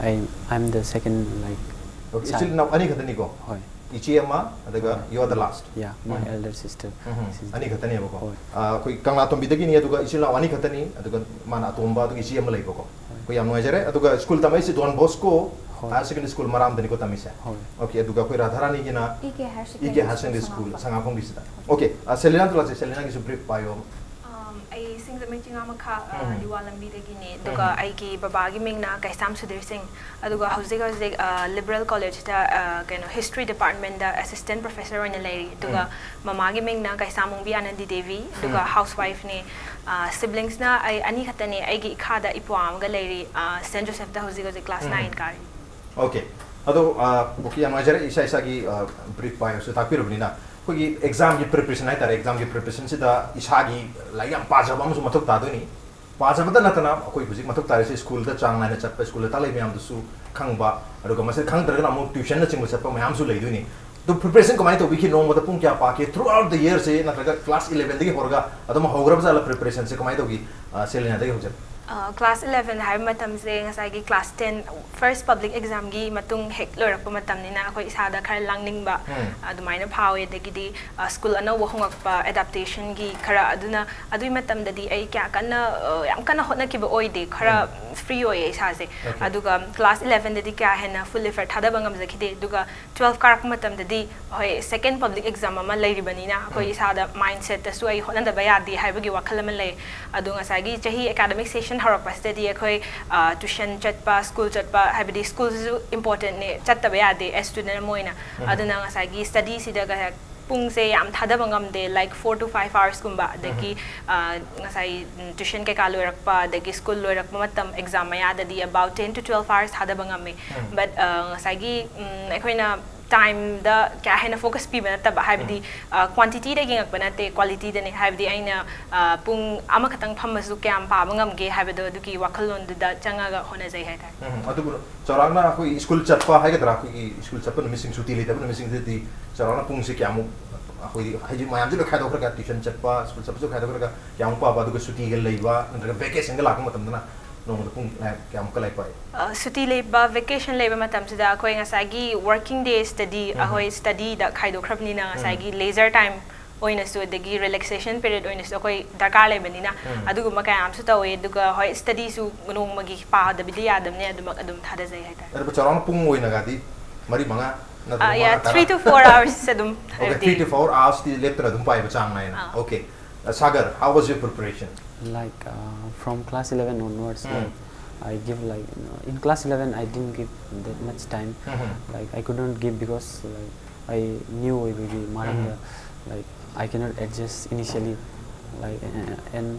ꯑꯩ I am the second, like, Okay, child. ꯏꯆꯤꯜ ꯏꯅꯥꯎ ꯑꯅꯤ ꯈꯛꯇꯅꯤꯀꯣ? ꯍꯣꯏ꯫ ꯏꯆꯦ ꯑꯃ, ꯑꯗꯨꯒ you are the last. Yeah, my um. Elder sister. Um. She's ꯑꯅꯤ ꯈꯛꯇꯅꯦꯕꯀꯣ? ꯍꯣꯏ꯫ ꯑ, ꯑꯩꯈꯣꯏ ꯀꯪꯂꯥ ꯇꯣꯝꯕꯤꯗꯒꯤꯅꯤ, ꯑꯗꯨꯒ ꯏꯆꯤꯜ ꯏꯅꯥꯎ ꯑꯅꯤ ꯈꯛꯇꯅꯤ, ꯑꯗꯨꯒ ꯃꯥꯅ ꯑꯇꯣꯝꯕ, ꯑꯗꯨꯒ ꯏꯆꯦ ꯑꯃ ꯂꯩꯕꯀꯣ? ꯍꯣꯏ꯫ ꯑꯩꯈꯣꯏ ꯌꯥꯝ ꯅꯨꯡꯉꯥꯏꯖꯔꯦ꯫ ꯑꯗꯨꯒ ꯁ꯭ꯀꯨꯜ ꯇꯝꯃꯛꯏꯁꯤ Don Bosco ꯍꯣꯏ꯫ Higher Secondary School ꯃꯔꯥꯝꯗꯅꯤꯀꯣ ꯇꯝꯃꯤꯁꯦ? ꯍꯣꯏ꯫ Okay, ꯑꯗꯨꯒ ꯑꯩꯈꯣꯏ ꯔꯥꯙꯥꯔꯥꯅꯤꯒꯤꯅ ꯏ ꯀꯦ ꯍꯥꯌꯔ ꯏ ꯀꯦ ꯍꯥꯌꯔ ꯁꯦꯀꯦꯟꯗꯔꯤ ꯁ꯭ꯀꯨꯜ ꯁꯉꯥꯐꯝꯒꯤꯁꯤꯗ꯫ Okay, ꯑ, ꯁꯦꯂꯤꯅꯥ ꯇꯨꯂꯥꯁꯦ, ꯁꯦꯂꯤꯅꯥꯒꯤꯁꯨ ꯕ꯭ꯔꯤꯐ ꯄꯥꯏꯌꯣ꯫ Um, ꯑꯩ ꯁꯤꯡꯖꯃꯩ ꯆꯤꯡꯉꯥ ꯃꯈꯥ ꯑ, ꯎꯝ. ꯂꯤꯋꯥ ꯂꯝꯕꯤꯗꯒꯤꯅꯦ, ꯑꯗꯨꯒ ꯎꯝ. ꯑꯩꯒꯤ ꯕꯕꯥꯒꯤ ꯃꯤꯡꯅ ꯀꯩꯁꯥꯝ ꯁꯨꯙꯤꯔ ꯁꯤꯡ, ꯑꯗꯨꯒ ꯍꯧꯖꯤꯛ ꯍꯧꯖꯤꯛ ꯂꯤꯕꯔꯦꯜ ꯀꯣꯂꯦꯖꯇ ꯀꯩꯅꯣ ꯍꯤꯁꯇ꯭ꯔꯤ ꯗꯤꯄꯥꯔꯠꯃꯦꯟꯗ ꯑꯦꯁꯤꯁꯇꯦꯟ ꯄ꯭ꯔꯣꯐꯦꯁꯔ ꯑꯣꯏꯅ ꯂꯩꯔꯤ, ꯑꯗꯨꯒ ꯎꯝ. ꯃꯃꯥꯒꯤ ꯃꯤꯡꯅ ꯀꯩꯁꯥꯝ ꯑꯣꯡꯕꯤ ꯑꯥꯅꯟꯗꯤ ꯗꯦꯕꯤ, ꯑꯗꯨꯒ ꯎꯝ. ꯍꯥꯎꯁ ꯋꯥꯏꯐꯅꯦ꯫ ꯁꯤꯕ꯭ꯂꯤꯡꯁꯅ ꯑꯩ ꯑꯅꯤ ꯈꯛꯇꯅꯦ꯫ ꯑꯩꯒꯤ ꯏꯈꯥꯗ ꯏꯄ꯭ꯋꯥ ꯑꯃꯒ ꯂꯩꯔꯤ, ꯁꯦꯟ ꯖꯣꯁꯦꯐꯇ ꯍꯧꯖꯤꯛ ꯍꯧꯖꯤꯛ ꯀ꯭ꯂꯥꯁ ꯎꯝ. ꯅꯥꯏꯟ ꯀꯥꯔꯤ꯫ Okay, ꯑꯗꯣ, ꯑ, okay, ꯌꯥꯝ ꯅꯨꯡꯉꯥꯏꯖꯔꯦ, ꯏꯁꯥ ꯏꯁꯥꯒꯤ ꯕ꯭ꯔꯤꯐ ꯄꯥꯏꯌꯣꯁꯨ ꯇꯥꯛꯄꯤꯔꯕꯅꯤꯅ꯫ ꯑꯩꯈꯣꯏꯒꯤ ꯑꯦꯛꯖꯥꯝꯒꯤ ꯄ꯭ꯔꯤꯄꯦꯔꯦꯁꯟ ꯍꯥꯏꯇꯥꯔꯦ, ꯑꯦꯛꯖꯥꯝꯒꯤ ꯄ꯭ꯔꯤꯄꯦꯔꯦꯁꯟꯁꯤꯗ ꯏꯁꯥꯒꯤ ꯂꯥꯏꯔꯤꯛ ꯌꯥꯝ ꯄꯥꯖꯕ ꯑꯃꯁꯨ ꯃꯊꯧ ꯇꯥꯗꯣꯏꯅꯤ꯫ ꯄꯥꯖꯕꯗ ꯅꯠꯇꯅ ꯑꯩꯈꯣꯏ ꯍꯧꯖꯤꯛ ꯃꯊꯧ ꯇꯥꯔꯤꯁꯦ ꯁ꯭ꯀꯨꯜꯗ ꯆꯥꯡ ꯅꯥꯏꯅ ꯆꯠꯄ, ꯁ꯭ꯀꯨꯜꯗ ꯇꯥꯛꯂꯛꯏ ꯃꯌꯥꯝꯗꯨꯁꯨ ꯈꯪꯕ, ꯑꯗꯨꯒ ꯃꯁꯤ ꯈꯪꯗ꯭ꯔꯒꯅ ꯑꯃꯨꯛ ꯇ꯭ꯌꯨꯁꯟꯅꯆꯤꯡꯕ ꯆꯠꯄ ꯃꯌꯥꯝꯁꯨ ꯂꯩꯗꯣꯏꯅꯤ꯫ ꯑꯗꯨ ꯄ꯭ꯔꯤꯄꯦꯔꯦꯁꯟ ꯀꯃꯥꯏꯅ ꯇꯧꯕꯤꯈꯤ? ꯅꯣꯡꯃꯗ ꯄꯨꯡ ꯀꯌꯥ ꯄꯥꯈꯤ? Throughout the yearꯁꯦ, ꯅꯠꯇ꯭ꯔꯒ ꯀ꯭ꯂꯥꯁ ꯏꯂꯦꯚꯦꯟꯗꯒꯤ ꯍꯧꯔꯒ ꯑꯗꯨꯝ ꯍꯧꯈ꯭ꯔꯕ ꯖꯥꯠꯂ ꯄ꯭ꯔꯤꯄꯦꯔꯦꯁꯟꯁꯦ? ꯀꯃꯥꯏꯅ ꯇꯧꯈꯤ? ꯑ, ꯁꯦꯂꯤꯅꯥꯗꯒꯤ ꯍꯧꯖꯔꯛ꯫ ꯀ꯭ꯂꯥꯁ ꯏꯂꯦꯚꯦꯟ ꯍꯥꯏꯕ ꯃꯇꯝꯁꯦ ꯉꯁꯥꯏꯒꯤ ꯀ꯭ꯂꯥꯁ ꯇꯦꯟ ꯐꯥꯔꯁ ꯄꯕ꯭ꯂꯤꯛ ꯑꯦꯛꯖꯥꯝꯒꯤ ꯃꯇꯨꯡ ꯍꯦꯛ ꯂꯣꯏꯔꯛꯄ ꯃꯇꯝꯅꯤꯅ ꯑꯩꯈꯣꯏ ꯏꯁꯥꯗ ꯈꯔ ꯂꯥꯡꯅꯤꯡꯕ ꯎꯝ. ꯑꯗꯨꯃꯥꯏꯅ ꯐꯥꯎꯋꯦ꯫ ꯑꯗꯒꯤꯗꯤ ꯑ, ꯁ꯭ꯀꯨꯜ ꯑꯅꯧꯕ ꯍꯣꯡꯉꯛꯄ, ꯑꯦꯗꯥꯞꯇꯦꯁꯟꯒꯤ ꯈꯔ, ꯑꯗꯨꯅ ꯑꯗꯨꯒꯤ ꯃꯇꯝꯗꯗꯤ ꯑꯩ ꯀꯌꯥ ꯀꯟꯅ ꯑ, ꯌꯥꯝ ꯀꯟꯅ ꯍꯣꯠꯅꯈꯤꯕ ꯑꯣꯏꯗꯦ꯫ ꯈꯔ ꯎꯝ. ꯐ꯭ꯔꯤ ꯑꯣꯏꯌꯦ ꯏꯁꯥꯁꯦ꯫ Okay. ꯑꯗꯨꯒ ꯀ꯭ꯂꯥꯁ ꯏꯂꯦꯚꯦꯟꯗꯗꯤ ꯀꯌꯥ ꯍꯦꯟꯅ ꯐꯨꯜ ꯏꯐꯔꯠ ꯊꯥꯗꯕ ꯉꯝꯖꯈꯤꯗꯦ꯫ ꯑꯗꯨꯒ ꯇ꯭ꯋꯦꯜꯐ ꯀꯥꯔꯛꯄ ꯃꯇꯝꯗꯗꯤ ꯍꯣꯏ, ꯁꯦꯀꯦꯟ ꯄꯕ꯭ꯂꯤꯛ ꯑꯦꯛꯖꯥꯝ ꯑꯃ ꯂꯩꯔꯤꯕꯅꯤꯅ ꯑꯩꯈꯣꯏ ꯎꯝ. ꯏꯁꯥꯗ ꯃꯥꯏꯟ ꯁꯦꯠꯇꯁꯨ ꯑꯩ ꯍꯣꯠꯅꯗꯕ ꯌꯥꯗꯦ ꯍꯥꯏꯕꯒꯤ ꯋꯥꯈꯜ ꯑꯃ ꯂꯩ꯫ ꯑꯗꯣ ꯉꯁꯥꯏꯒꯤ ꯆꯍꯤ ꯑꯦꯀꯥꯗꯃꯤꯛ ꯁꯦꯁꯟ ꯍꯧꯔꯛꯄꯁꯤꯗꯗꯤ ꯑꯩꯈꯣꯏ ꯇ꯭ꯌꯨꯁꯟ ꯆꯠꯄ, ꯁ꯭ꯀꯨꯜ ꯆꯠꯄ, ꯍꯥꯏꯕꯗꯤ ꯁ꯭ꯀꯨꯜꯁꯤꯁꯨ ꯏꯝꯄꯣꯔꯇꯦꯟꯅꯦ, ꯆꯠꯇꯕ ꯌꯥꯗꯦ ꯑꯦꯁ ꯁ꯭ꯇꯨꯗꯦꯟ ꯑꯃ ꯑꯣꯏꯅ꯫ ꯎꯝ. ꯑꯗꯨꯅ ꯉꯁꯥꯏꯒꯤ ꯁ꯭ꯇꯗꯤꯁꯤꯗ ꯄꯨꯡꯁꯦ ꯌꯥꯝ ꯊꯥꯗꯕ ꯉꯝꯗꯦ, like four to five hours ꯀꯨꯝꯕ, ꯑꯗꯒꯤ ꯑ, ꯉꯁꯥꯏ ꯇ꯭ꯌꯨꯁꯟ ꯀꯩꯀꯥ ꯂꯣꯏꯔꯛꯄ, ꯑꯗꯒꯤ ꯁ꯭ꯀꯨꯜ ꯂꯣꯏꯔꯛꯄ ꯃꯇꯝ, exam ꯃꯌꯥꯗꯗꯤ about ten to twelve hours ꯊꯥꯗꯕ ꯉꯝꯃꯦ. But ꯑ, ꯉꯁꯥꯏꯒꯤ ꯎꯝ, ꯑꯩꯈꯣꯏꯅ ꯇꯥꯏꯝꯗ ꯀꯌꯥ ꯍꯦꯟꯅ ꯐꯣꯀꯁ ꯄꯤꯕ ꯅꯠꯇꯕ, ꯍꯥꯏꯕꯗꯤ ꯀ꯭ꯋꯥꯟꯇꯤꯇꯤꯗ ꯌꯦꯡꯉꯛꯄ ꯅꯠꯇꯦ, ꯀ꯭ꯋꯥꯂꯤꯇꯤꯗꯅꯦ. ꯍꯥꯏꯕꯗꯤ ꯑꯩꯅ ꯑ, ꯄꯨꯡ ꯑꯃꯈꯛꯇꯪ ꯐꯝꯃꯁꯨ ꯀꯌꯥꯝ ꯄꯥꯕ ꯉꯝꯒꯦ ꯍꯥꯏꯕꯗꯣ, ꯑꯗꯨꯒꯤ ꯋꯥꯈꯜꯂꯣꯟꯗꯨꯗ ꯆꯪꯉꯒ ꯍꯣꯠꯅꯖꯩ ꯍꯥꯏꯇꯥꯔꯦ. ꯎꯝ, ꯑꯗꯨꯕꯨ ꯆꯥꯎꯔꯥꯛꯅ ꯑꯩꯈꯣꯏ ꯁ꯭ꯀꯨꯜ ꯆꯠꯄ ꯍꯥꯏꯒꯗ꯭ꯔꯥ, ꯑꯩꯈꯣꯏꯒꯤ ꯁ꯭ꯀꯨꯜ ꯆꯠꯄ ꯅꯨꯃꯤꯠꯁꯤꯡ, ꯁꯨꯇꯤ ꯂꯩꯇꯕ ꯅꯨꯃꯤꯠꯁꯤꯡꯁꯤꯗꯗꯤ ꯆꯥꯎꯔꯥꯛꯅ ꯄꯨꯡꯁꯦ ꯀꯌꯥꯃꯨꯛ, ꯑꯩꯈꯣꯏꯗꯤ ꯍꯧꯖꯤꯛ ꯃꯌꯥꯝꯁꯦ ꯂꯣꯏ ꯈꯥꯏꯗꯣꯛꯈ꯭ꯔꯒ, ꯇ꯭ꯌꯨꯁꯟ ꯆꯠꯄ, ꯁ꯭ꯀꯨꯜ ꯆꯠꯄꯁꯨ ꯈꯥꯏꯗꯣꯛꯈ꯭ꯔꯒ, ꯀꯌꯥꯃꯨꯛ ꯄꯥꯕ, ꯑꯗꯨꯒ ꯁꯨꯇꯤꯒ ꯂꯩꯕ ꯅꯠꯇ꯭ꯔꯒ ꯚꯦꯀꯦꯁꯟꯒ ꯂꯥꯛꯄ ꯃꯇꯝꯗꯅ ꯅꯣꯡꯃꯗ ꯄꯨꯡ ꯀꯌꯥ-, ꯀꯌꯥꯃꯨꯛꯀ ꯂꯥꯏꯔꯤꯛ ꯄꯥꯏ? ꯑ, ꯁꯨꯇꯤ ꯂꯩꯕ, ꯚꯦꯀꯦꯁꯟ ꯂꯩꯕ ꯃꯇꯝꯁꯤꯗ ꯑꯩꯈꯣꯏ ꯉꯁꯥꯏꯒꯤ ꯋꯥꯔꯀꯤꯡ ꯗꯦꯁꯇꯗꯤ ꯑꯩꯈꯣꯏ ꯁ꯭ꯇꯗꯤꯗ ꯈꯥꯏꯗꯣꯛꯈ꯭ꯔꯕꯅꯤꯅ, ꯉꯁꯥꯏꯒꯤ ꯂꯦꯖꯔ ꯇꯥꯏꯝ ꯑꯣꯏꯅꯁꯨ, ꯑꯗꯒꯤ ꯔꯤꯂꯦꯛꯁꯦꯁꯟ ꯄꯤꯔꯤꯌꯗ ꯑꯣꯏꯅꯁꯨ ꯑꯩꯈꯣꯏ ꯗꯔꯀꯥꯔ ꯂꯩꯕꯅꯤꯅ, ꯑꯗꯨꯒꯨꯝꯕ ꯀꯌꯥ ꯑꯃꯁꯨ ꯇꯧꯋꯦ. ꯑꯗꯨꯒ ꯍꯣꯏ, ꯁ꯭ꯇꯗꯤꯁꯨ ꯅꯣꯡꯃꯒꯤ ꯄꯥꯗꯕꯗꯤ ꯌꯥꯗꯕꯅꯦ, ꯑꯗꯨꯃꯛ ꯑꯗꯨꯝ ꯊꯥꯗꯖꯩ ꯍꯥꯏꯇꯥꯔꯦ. ꯑꯗꯨꯕꯨ ꯆꯥꯎꯔꯥꯛꯅ ꯄꯨꯡ ꯑꯣꯏꯅꯒꯗꯤ ꯃꯔꯤ ꯃꯉꯥ ꯅꯠꯇ꯭ꯔꯒ ꯑ, ꯃꯉꯥ yeah, ꯇꯔꯥ? three to four hours ꯑꯗꯨꯝ, Okay, ꯍꯥꯏꯕꯗꯤ three to four hours T ꯂꯦꯞꯇꯅ ꯑꯗꯨꯝ ꯄꯥꯏꯕ ꯆꯥꯡ ꯅꯥꯏꯅ. ꯑꯥ. Okay. Uh, Sagar, how was your preparation? Like uh, from class eleven onwards, Mm. like I give like uh, in class eleven I didn't give that much time. Mhm. Like I couldn't give because like I knew ꯑꯣꯏꯕꯒꯤ ꯃꯔꯝꯗ, like I cannot adjust initially, like uh, and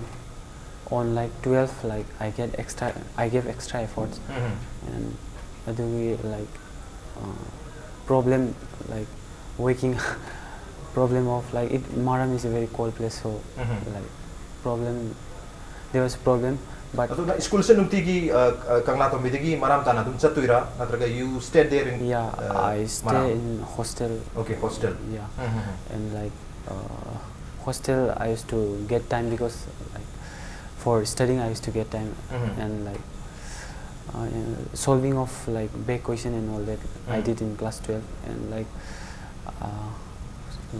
on like twelve, like I get extra I gave extra efforts. Mhm. And ꯑꯗꯨꯒꯤ like uh, problem, like waking problem of like it, Maram is a very cold place, so Mhm. like problem, there was a problem. But ꯑꯗꯨꯅ ꯁ꯭ꯀꯨꯜꯁꯦ ꯅꯨꯡꯇꯤꯒꯤ ꯑ, ꯑ, ꯀꯪꯂꯥꯇꯣꯝꯕꯤꯗꯒꯤ ꯃꯔꯥꯝ ꯇꯥꯅ ꯑꯗꯨꯝ ꯆꯠꯇꯣꯏꯔꯥ, ꯅꯠꯇ꯭ꯔꯒ you stay there in, yeah, uh, I stay Maram? In hostel. Okay, hostel. Yeah. Mhm. And like uh, hostel I used to get time because like for studying I used to get time. Mhm. And like uh, solving of like back question and all that I Mm. did in class twelve. And like uh,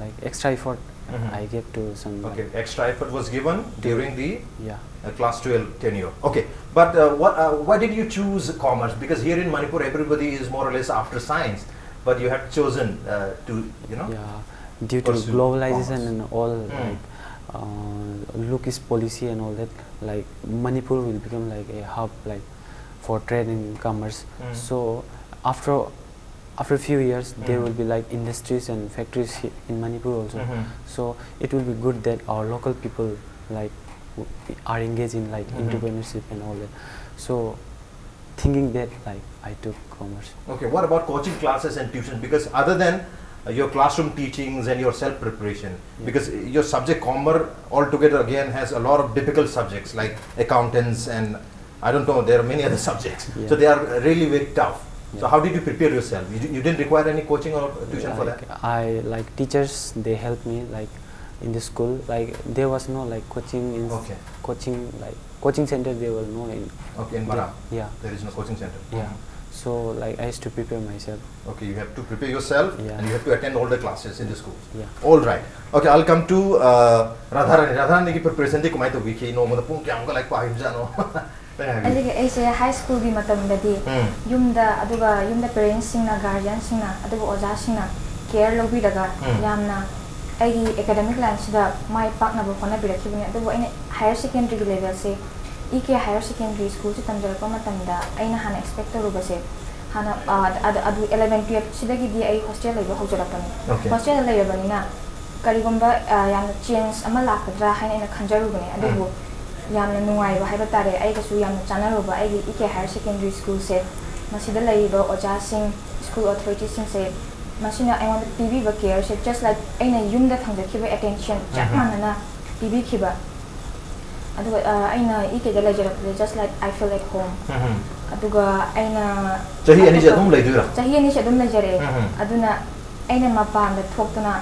like extra effort Mhm. I gave to some like, Okay, extra effort was given during the yeah. uh, class twelve tenure. Okay, but uh, what, uh, why did you choose commerce? Because here in Manipur, everybody is more or less after science, but you have chosen uh, to, you know. Yeah, due to Pursue globalization commerce. And all, Mm. like uh, Look East policy and all that, like Manipur will become like a hub, like for trade and commerce. Mm. So after After a few years, there Mhm. will be like industries and factories he- in Manipur also. Mhm. So it will be good that our local people like w- are engaged in like Mhm. entrepreneurship and all that. So thinking that, like, I took commerce. Okay, what about coaching classes and tuition? Because other than uh, your classroom teachings and your self preparation, Yeah. because your subject commerce altogether again has a lot of difficult subjects like accountants and I don't know, there are many other subjects. Yeah. So they are really very tough. So Yeah. how did you prepare yourself? You, di- you didn't require any coaching or tuition for Like, that? I like teachers, they helped me like in the school. Like there was no like coaching in Okay. coaching like coaching center. There were no in Okay, in Baram, yeah there is no coaching center. yeah. So like I used to prepare myself. Okay, you have to prepare yourself Yeah. and you have to attend all the classes in the schools. Yeah. All right. Okay, I'll come to uh, Radharani. Radharani ꯒꯤ preparation ꯗꯤ ꯀꯃꯥꯏꯅ ꯇꯧꯕꯤꯈꯤ? ꯅꯣꯡꯃꯗ ꯄꯨꯡ ꯀꯌꯥꯃꯨꯛꯀ ꯂꯥꯏꯔꯤꯛ ꯄꯥꯈꯤꯕꯖꯥꯠꯅꯣ? ꯈꯤꯇꯪ ꯍꯥꯏꯕꯤꯌꯨ. ꯑꯩꯒꯤ ꯑꯩꯁꯦ ꯍꯥꯏ ꯁ꯭ꯀꯨꯜꯒꯤ ꯃꯇꯝꯗꯗꯤ ꯎꯝ. ꯌꯨꯝꯗ ꯑꯗꯨꯒ ꯌꯨꯝꯗ ꯄꯦꯔꯦꯟꯁꯁꯤꯡꯅ ꯒꯥꯔꯖꯤꯌꯟꯁꯤꯡꯅ ꯑꯗꯨꯒ ꯑꯣꯖꯥꯁꯤꯡꯅ ꯀꯦꯌꯔ ꯂꯧꯕꯤꯔꯒ ꯎꯝ. ꯌꯥꯝꯅ ꯑꯩꯒꯤ ꯑꯦꯀꯥꯗꯃꯤꯛ ꯂꯥꯏꯟꯁꯤꯗ ꯃꯥꯏ ꯄꯥꯛꯅꯕ ꯍꯣꯠꯅꯕꯤꯔꯛꯈꯤꯕꯅꯤ꯫ ꯑꯗꯨꯕꯨ ꯑꯩꯅ ꯍꯥꯌꯔ ꯁꯦꯀꯦꯟꯗꯔꯤꯒꯤ ꯂꯦꯚꯦꯜꯁꯦ ꯏ ꯀꯦ ꯍꯥꯌꯔ ꯁꯦꯀꯦꯟꯗꯔꯤ ꯁ꯭ꯀꯨꯜꯁꯤ ꯇꯝꯖꯔꯛꯄ ꯃꯇꯝꯗ ꯑꯩꯅ ꯍꯥꯟꯅ ꯑꯦꯛꯁꯄꯦꯛ ꯇꯧꯔꯨꯕꯁꯦ ꯍꯥꯟꯅ ꯑ, ꯑꯗ- ꯑꯗꯨ ꯑꯦꯂꯚꯦꯟ ꯇꯨꯌꯦꯜꯞꯁꯤꯗꯒꯤꯗꯤ ꯑꯩ ꯍꯣꯁꯇꯦꯜ ꯂꯩꯕ ꯍꯧꯖꯔꯛꯄꯅꯤ꯫ Okay. ꯍꯣꯁꯇꯦꯜꯗ ꯂꯩꯔꯕꯅꯤꯅ ꯀꯔꯤꯒꯨꯝꯕ ꯑ, ꯌꯥꯝꯅ ꯆꯦꯟꯖ ꯑꯃ ꯂꯥꯛꯀꯗ꯭ꯔꯥ ꯍꯥꯏꯅ ꯑꯩꯅ ꯈꯟꯖꯔꯨꯕꯅꯦ꯫ ꯑꯗꯨꯕꯨ ꯌꯥꯝꯅ ꯅꯨꯡꯉꯥꯏꯕ ꯍꯥꯏꯕ ꯇꯥꯔꯦ, ꯑꯩꯒꯁꯨ ꯌꯥꯝꯅ ꯆꯥꯟꯅꯔꯨꯕ ꯑꯩꯒꯤ ꯏ ꯀꯦ ꯍꯥꯌꯔ ꯁꯦꯀꯦꯟꯗꯔꯤ ꯁ꯭ꯀꯨꯜꯁꯦ꯫ ꯃꯁꯤꯗ ꯂꯩꯔꯤꯕ ꯑꯣꯖꯥꯁꯤꯡ, ꯁ꯭ꯀꯨꯜ ꯑꯣꯊꯣꯔꯤꯇꯤꯁꯤꯡꯁꯦ, ꯃꯁꯤꯅ ꯑꯩꯉꯣꯟꯗ ꯄꯤꯕꯤꯕ ꯀꯦꯌꯔꯁꯦ just like ꯑꯩꯅ ꯌꯨꯝꯗ ꯐꯪꯖꯈꯤꯕ ꯑꯦꯇꯦꯟꯁꯟ ꯆꯞ ꯎꯝ. ꯃꯥꯟꯅꯅ ꯄꯤꯕꯤꯈꯤꯕ꯫ ꯑꯗꯨꯒ ꯑ, ꯑꯩꯅ E ꯀꯦꯗ ꯂꯩꯖꯔꯛꯄꯁꯦ just like I feel at home꯫ ꯎꯝ. ꯑꯗꯨꯒ ꯑꯩꯅ ꯆꯍꯤ ꯑꯅꯤꯁꯦ ꯑꯗꯨꯝ ꯂꯩꯗꯣꯏꯔꯥ? ꯆꯍꯤ ꯑꯅꯤꯁꯦ ꯑꯗꯨꯝ ꯂꯩꯖꯔꯛꯑꯦ꯫ ꯎꯝ. ꯑꯗꯨꯅ ꯑꯩꯅ ꯃꯄꯥꯟꯗ ꯊꯣꯛꯇꯅ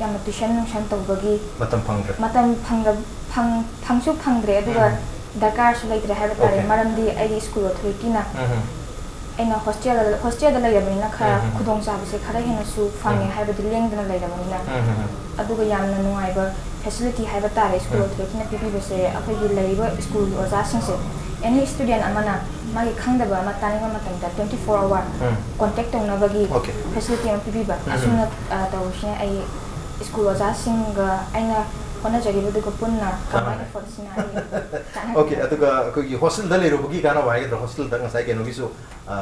ꯌꯥꯝꯅ ꯇ꯭ꯌꯨꯁꯟ ꯅꯨꯡꯁꯟ ꯇꯧꯕꯒꯤ ꯃꯇꯝ ꯐꯪꯗ꯭ꯔꯦ. ꯃꯇꯝ ꯐꯪꯗ- ꯐꯪ- ꯐꯪꯁꯨ ꯐꯪꯗ꯭ꯔꯦ, ꯑꯗꯨꯒ ꯎꯝ. ꯗꯔꯀꯥꯔꯁꯨ ꯂꯩꯇ꯭ꯔꯦ ꯍꯥꯏꯕ ꯇꯥꯔꯦ꯫ Okay. ꯃꯔꯝꯗꯤ ꯑꯩꯒꯤ ꯁ꯭ꯀꯨꯜ ꯑꯣꯊꯣꯔꯤꯇꯤꯅ ꯎꯝ. ꯑꯩꯅ ꯍꯣꯁꯇꯦꯜꯗ ꯍꯣꯁꯇꯦꯜꯗ ꯂꯩꯔꯕꯅꯤꯅ ꯈꯔ ꯎꯝ. ꯈꯨꯗꯣꯡꯆꯥꯕꯁꯦ ꯈꯔ ꯍꯦꯟꯅꯁꯨ ꯐꯪꯉꯦ ꯎꯝ. ꯍꯥꯏꯕꯗꯤ ꯂꯦꯡꯗꯅ ꯂꯩꯔꯕꯅꯤꯅ꯫ ꯎꯝ. ꯑꯗꯨꯒ ꯌꯥꯝꯅ ꯅꯨꯡꯉꯥꯏꯕ ꯐꯦꯁꯤꯂꯤꯇꯤ ꯍꯥꯏꯕ ꯇꯥꯔꯦ ꯁ꯭ꯀꯨꯜ ꯎꯝ. ꯑꯣꯊꯣꯔꯤꯇꯤꯅ ꯄꯤꯕꯤꯕꯁꯦ꯫ ꯑꯩꯈꯣꯏꯒꯤ ꯂꯩꯔꯤꯕ ꯁ꯭ꯀꯨꯜꯒꯤ ꯑꯣꯖꯥꯁꯤꯡꯁꯦ ꯑꯦꯅꯤ ꯁ꯭ꯇꯨꯗꯦꯟ ꯑꯃꯅ ꯃꯥꯒꯤ ꯈꯪꯗꯕ ꯑꯃ ꯇꯥꯅꯤꯡꯕ ꯃꯇꯝꯗ twenty four hour ꯎꯝ. ꯀꯣꯟꯇꯦꯛ ꯇꯧꯅꯕꯒꯤ Okay. ꯐꯦꯁꯤꯂꯤꯇꯤ ꯑꯃ ꯄꯤꯕꯤꯕ꯫ ꯎꯝ. ꯑꯁꯨꯝꯅ ꯑ, ꯇꯧꯕꯁꯤꯅ ꯑꯩ ꯁ꯭ꯀꯨꯜ ꯑꯣꯖꯥꯁꯤꯡꯒ ꯑꯩꯅ ꯍꯣꯠꯅꯖꯔꯤꯕꯗꯨꯒ ꯄꯨꯟꯅ ꯀꯝꯕꯥꯏꯟ ꯆꯥꯟꯅꯔꯦ. ꯑꯦꯐꯣꯔꯠꯁꯤꯅ ꯑꯩ ꯆꯥꯟꯅꯔꯦ꯫ Okay, ꯑꯗꯨꯒ ꯑꯩꯈꯣꯏꯒꯤ ꯍꯣꯁꯇꯦꯜꯗ ꯂꯩꯔꯨꯕꯒꯤ ꯀꯥꯟꯅꯕ ꯍꯥꯏꯒꯗ꯭ꯔꯥ, ꯍꯣꯁꯇꯦꯜꯗ ꯉꯁꯥꯏ ꯀꯩꯅꯣꯒꯤꯁꯨ ꯑ,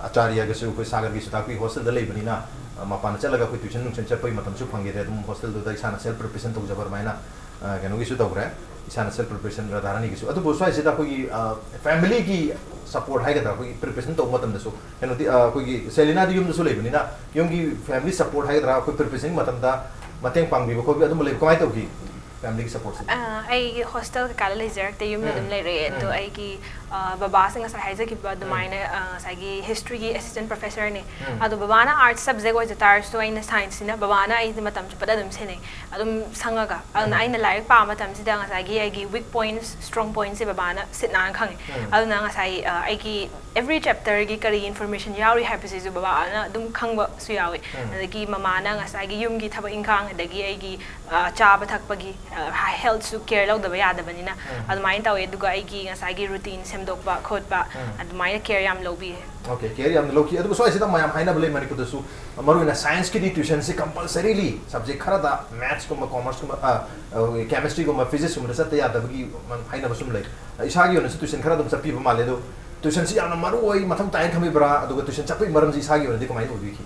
ꯑꯆꯥꯔꯌꯒꯁꯨ ꯑꯩꯈꯣꯏ ꯁꯥꯒꯔꯒꯤꯁꯨ ꯇꯥꯛꯄꯤ, ꯍꯣꯁꯇꯦꯜꯗ ꯂꯩꯕꯅꯤꯅ, ꯑ, ꯃꯄꯥꯟꯗ ꯆꯠꯂꯒ ꯑꯩꯈꯣꯏ ꯇ꯭ꯌꯨꯁꯟ ꯅꯨꯡꯁꯟ ꯆꯠꯄꯒꯤ ꯃꯇꯝꯁꯨ ꯐꯪꯈꯤꯗ꯭ꯔꯦ꯫ ꯑꯗꯨꯝ ꯍꯣꯁꯇꯦꯜꯗꯨꯗ ꯏꯁꯥꯅ ꯁꯦꯜꯐ ꯄ꯭ꯔꯤꯄꯦꯔꯦꯁꯟ ꯇꯧꯖꯕ ꯑꯗꯨꯃꯥꯏꯅ, ꯑ, ꯀꯩꯅꯣꯒꯤꯁꯨ ꯇꯧꯈ꯭ꯔꯦ, ꯏꯁꯥꯅ ꯁꯦꯜꯐ ꯄ꯭ꯔꯤꯄꯦꯔꯦꯁꯟ ꯔꯥꯙꯥꯔꯥꯅꯤꯒꯤꯁꯨ꯫ ꯑꯗꯨꯕꯨ ꯁ꯭ꯋꯥꯏꯁꯤꯗ ꯑꯩꯈꯣꯏꯒꯤ, ꯑ, ꯐꯦꯃꯤꯂꯤꯒꯤ ꯁꯄꯣꯔꯠ ꯍꯥꯏꯒꯗ꯭ꯔꯥ, ꯑꯩꯈꯣꯏꯒꯤ ꯄ꯭ꯔꯤꯄꯦꯔꯦꯁꯟ ꯇꯧꯕ ꯃꯇꯝꯗꯁꯨ ꯀꯩꯅꯣꯗꯤ, ꯑ, ꯑꯩꯈꯣꯏꯒꯤ ꯁꯦꯂꯤꯅꯥꯗꯤ ꯌꯨꯝꯗꯁꯨ ꯂꯩꯕꯅꯤꯅ ꯌꯨꯝꯒꯤ ꯐꯦꯃꯤꯂꯤ ꯁꯄꯣꯔꯠ ꯍꯥꯏꯒꯗ꯭ꯔꯥ, ꯑꯩꯈꯣꯏ ꯄ꯭ꯔꯤꯄꯦꯔꯦꯁꯟꯒꯤ ꯃꯇꯝꯗ ꯃꯇꯦꯡ ꯄꯥꯡꯕꯤꯕ ꯈꯣꯠꯄꯤꯕ ꯑꯗꯨꯝꯕ ꯂꯩꯕ, ꯀꯃꯥꯏꯅ ꯇꯧꯈꯤ? ꯐꯦꯃꯤꯂꯤꯒꯤ ꯁꯄꯣꯔꯠꯁꯦ? ꯑ, ꯑꯩ ꯍꯣꯁꯇꯦꯜ ꯀꯩꯀꯥꯗ ꯂꯩꯖꯔꯛꯇꯦ, ꯌꯨꯝꯗ ꯑꯗꯨꯝ ꯎꯝ, ꯂꯩꯔꯛꯑꯦ꯫ ꯑꯗꯣ ꯎꯝ꯫ ꯑꯩꯒꯤ, ꯑ, ꯕꯕꯥꯁꯦ ꯉꯁꯥꯏ ꯍꯥꯏꯖꯈꯤꯕ ꯎꯝ꯫ ꯑꯗꯨꯃꯥꯏꯅ, ꯑ, ꯉꯁꯥꯏꯒꯤ ꯍꯤꯁꯇ꯭ꯔꯤꯒꯤ ꯑꯦꯁꯤꯁꯇꯦꯟ ꯄ꯭ꯔꯣꯐꯦꯁꯔꯅꯦ꯫ ꯎꯝ꯫ ꯑꯗꯣ ꯕꯕꯥꯅ ꯑꯥꯔꯠꯁ ꯁꯕꯖꯦꯛ ꯑꯣꯏꯖ ꯇꯥꯔꯁꯨ ꯑꯩꯅ ꯁꯥꯏꯟꯁꯁꯤꯅ ꯕꯕꯥꯅ ꯑꯩꯁꯦ ꯃꯇꯝ ꯆꯨꯞꯄꯗ ꯑꯗꯨꯝ ꯁꯦꯟꯅꯩ, ꯑꯗꯨꯝ ꯁꯪꯉꯒ꯫ ꯑꯗꯨꯅ ꯎꯝ꯫ ꯑꯩꯅ ꯂꯥꯏꯔꯤꯛ ꯄꯥꯕ ꯃꯇꯝꯁꯤꯗ ꯉꯁꯥꯏꯒꯤ ꯑꯩꯒꯤ ꯋꯤꯛ ꯄꯣꯏꯟꯠꯁ, ꯁ꯭ꯇ꯭ꯔꯣꯡ ꯄꯣꯏꯟꯠꯁꯦ ꯕꯕꯥꯅ ꯁꯤꯠ ꯅꯥꯟꯅ ꯈꯪꯉꯦ꯫ ꯎꯝ꯫ ꯑꯗꯨꯅ ꯉꯁꯥꯏ, ꯑ, ꯑꯩꯒꯤ ꯑꯦꯕ꯭ꯔꯤ ꯆꯦꯞꯇꯔꯒꯤ ꯀꯔꯤ ꯏꯟꯐꯣꯔꯃꯦꯁꯟ ꯌꯥꯎꯔꯤ ꯍꯥꯏꯕꯁꯤꯁꯨ ꯕꯕꯥꯅ ꯑꯗꯨꯝ ꯈꯪꯕꯁꯨ ꯌꯥꯎꯋꯤ꯫ ꯎꯝ꯫ ꯑꯗꯒꯤ ꯃꯃꯥꯅ ꯉꯁꯥꯏꯒꯤ ꯌꯨꯝꯒꯤ ꯊꯕꯛ ꯏꯪꯈꯥꯡ, ꯑꯗꯒꯤ ꯑꯩꯒꯤ, ꯑ, ꯆꯥꯕ ꯊꯛꯄꯒꯤ, ꯑ, ꯍꯦꯜꯠꯁꯨ ꯀꯦꯌꯔ ꯂꯧꯗꯕ ꯌꯥꯗꯕꯅꯤꯅ ꯎꯝ꯫ ꯑꯗꯨꯃꯥꯏꯅ ꯇꯧꯋꯦ꯫ ꯑꯗꯨꯒ ꯑꯩꯒꯤ ꯉꯁꯥꯏꯒꯤ ꯔꯨꯇꯤꯟ ꯁꯦꯝꯗꯣꯛꯄ ꯈꯣꯠꯄ ꯎꯝ꯫ ꯑꯗꯨꯃꯥꯏꯅ ꯀꯦꯌꯔ ꯌꯥꯝ ꯂꯧꯕꯤꯌꯦ꯫ ꯑꯣꯀꯦ, ꯀꯦꯌꯔ ꯌꯥꯝꯅ ꯂꯧꯈꯤ꯫ ꯑꯗꯨꯒ ꯁ꯭ꯋꯥꯏꯁꯤꯗ ꯃꯌꯥꯝ ꯍꯥꯏꯅꯕ ꯂꯩ ꯃꯅꯤꯄꯨꯔꯗꯁꯨ, ꯃꯔꯨꯑꯣꯏꯅ ꯁꯥꯏꯟꯁꯀꯤꯗꯤ ꯇ꯭ꯌꯨꯁꯟꯁꯤ ꯀꯝꯄꯜꯁꯔꯤꯂꯤ ꯁꯕꯖꯦꯛ ꯈꯔꯗ, ꯃꯦꯠꯁꯀꯨꯝꯕ, ꯀꯣꯃꯔꯁꯀꯨꯝꯕ, ꯑ, ꯑ, ꯀꯦꯃꯤꯁꯇ꯭ꯔꯤꯒꯨꯝꯕ, ꯐꯤꯖꯤꯛꯁꯀꯨꯝꯕꯗ ꯆꯠꯇ ꯌꯥꯗꯕꯒꯤ ꯍꯥꯏꯅꯕꯁꯨ ꯑꯃ ꯂꯩ꯫ ꯏꯁꯥꯒꯤ ꯑꯣꯏꯅꯁꯨ ꯇ꯭ꯌꯨꯁꯟ ꯈꯔ ꯑꯗꯨꯝ ꯆꯠꯄꯤꯕ ꯃꯥꯜꯂꯦ꯫ ꯑꯗꯣ ꯇ꯭ꯌꯨꯁꯟꯁꯤ ꯌꯥꯝꯅ ꯃꯔꯨ ꯑꯣꯏ, ꯃꯊꯧ ꯇꯥꯏꯅ ꯊꯝꯕꯤꯕ꯭ꯔꯥ? ꯑꯗꯨꯒ ꯇ꯭ꯌꯨꯁꯟ ꯆꯠꯄꯒꯤ ꯃꯔꯝꯁꯤ ꯏꯁꯥꯒꯤ ꯑꯣꯏꯅꯗꯤ ꯀꯃꯥꯏꯅ ꯑꯣꯏꯕꯤꯈꯤ?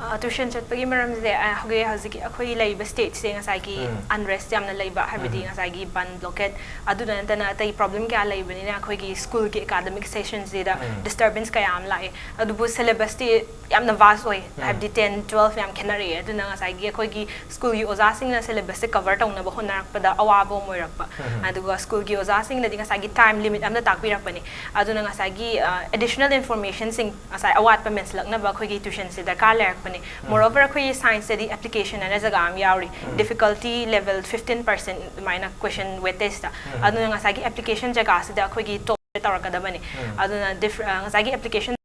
ꯑ, ꯇ꯭ꯌꯨꯁꯟ ꯆꯠꯄꯒꯤ ꯃꯔꯝꯁꯦ, ꯑ, ꯍꯧꯖꯤꯛ, ꯍꯧꯖꯤꯛꯀꯤ ꯑꯩꯈꯣꯏ ꯂꯩꯔꯤꯕ ꯁ꯭ꯇꯦꯠꯁꯦ ꯉꯁꯥꯏꯒꯤ ꯎꯝ꯫ ꯑꯟꯔꯦꯁ ꯌꯥꯝꯅ ꯂꯩꯕ, ꯍꯥꯏꯕꯗꯤ ꯎꯝ꯫ ꯉꯁꯥꯏꯒꯤ ꯕꯟ, ꯕ꯭ꯂꯣꯀꯦꯠ, ꯑꯗꯨꯗ ꯅꯠꯇꯅ ꯑꯇꯩ ꯄ꯭ꯔꯣꯕ꯭ꯂꯦꯝ ꯀꯌꯥ ꯂꯩꯕꯅꯤꯅ ꯑꯩꯈꯣꯏꯒꯤ ꯁ꯭ꯀꯨꯜꯒꯤ ꯑꯦꯀꯥꯗꯃꯤꯛ ꯁꯦꯁꯟꯁꯤꯗ ꯎꯝ꯫ ꯗꯤꯁꯇꯔꯕꯦꯟꯁ ꯀꯌꯥ ꯑꯃ ꯂꯥꯛꯑꯦ꯫ ꯑꯗꯨꯕꯨ ꯁꯦꯂꯦꯕꯁꯇꯤ ꯌꯥꯝꯅ ꯚꯥꯁ ꯑꯣꯏ, ꯎꯝ꯫ ꯍꯥꯏꯕꯗꯤ ꯇꯦꯟ, ꯇ꯭ꯋꯦꯜꯐ ꯌꯥꯝ ꯈꯦꯠꯅꯔꯛꯑꯦ꯫ ꯑꯗꯨꯅ ꯉꯁꯥꯏꯒꯤ ꯑꯩꯈꯣꯏꯒꯤ ꯁ꯭ꯀꯨꯜꯒꯤ ꯑꯣꯖꯥꯁꯤꯡꯅ ꯁꯦꯂꯦꯕꯁꯁꯦ ꯀꯚꯔ ꯇꯧꯅꯕ ꯍꯣꯠꯅꯔꯛꯄꯗ ꯑꯋꯥꯕ ꯑꯃ ꯑꯣꯏꯔꯛꯄ꯫ ꯎꯝ꯫ ꯑꯗꯨꯒ ꯁ꯭ꯀꯨꯜꯒꯤ ꯑꯣꯖꯥꯁꯤꯡꯅꯗꯤ ꯉꯁꯥꯏꯒꯤ ꯇꯥꯏꯝ ꯂꯤꯃꯤꯠ ꯑꯃꯗ ꯇꯥꯛꯄꯤꯔꯛꯄꯅꯤ꯫ ꯑꯗꯨꯅ ꯉꯁꯥꯏꯒꯤ, ꯑ, ꯑꯦꯗꯤꯁꯅꯦꯜ ꯏꯟꯐꯣꯔꯃꯦꯁꯟꯁꯤꯡ ꯉꯁꯥꯏ ꯑꯋꯥꯠꯄ ꯃꯦꯟꯁꯤꯜꯂꯛꯅꯕ ꯑꯩꯈꯣꯏꯒꯤ ꯇ꯭ꯌꯨꯁꯟꯁꯦ ꯗꯔꯀꯥꯔ ꯂꯩꯔꯛꯄꯅꯤ꯫ ꯎꯝ꯫ ꯃꯣꯔꯑꯣꯚꯔ, ꯑꯩꯈꯣꯏꯒꯤ ꯁꯥꯏꯟꯁꯇꯗꯤ ꯑꯦꯄ꯭ꯂꯤꯀꯦꯁꯟ ꯍꯥꯏꯅ ꯖꯒꯥ ꯑꯃ ꯌꯥꯎꯔꯤ꯫ ꯎꯝ꯫ ꯗꯤꯐꯤꯀꯜꯇꯤ ꯂꯦꯚꯦꯜ ꯐꯤꯐꯇꯤꯟ ꯄꯥꯔꯁꯦꯟ ꯑꯗꯨꯃꯥꯏꯅ ꯀꯣꯏꯁꯟ ꯋꯦꯇꯦꯖꯇ꯫ ꯎꯝ꯫ ꯑꯗꯨꯅ ꯉꯁꯥꯏꯒꯤ ꯑꯦꯄ꯭ꯂꯤꯀꯦꯁꯟ ꯖꯒꯥꯁꯤꯗ ꯑꯩꯈꯣꯏꯒꯤ ꯇꯣꯞ ꯇꯧꯔꯛꯀꯗꯕꯅꯤ꯫ ꯎꯝ꯫ ꯑꯗꯨꯅ ꯗꯤꯐ-, ꯑ, ꯉꯁꯥꯏꯒꯤ ꯑꯦꯄ꯭ꯂꯤꯀꯦꯁꯟ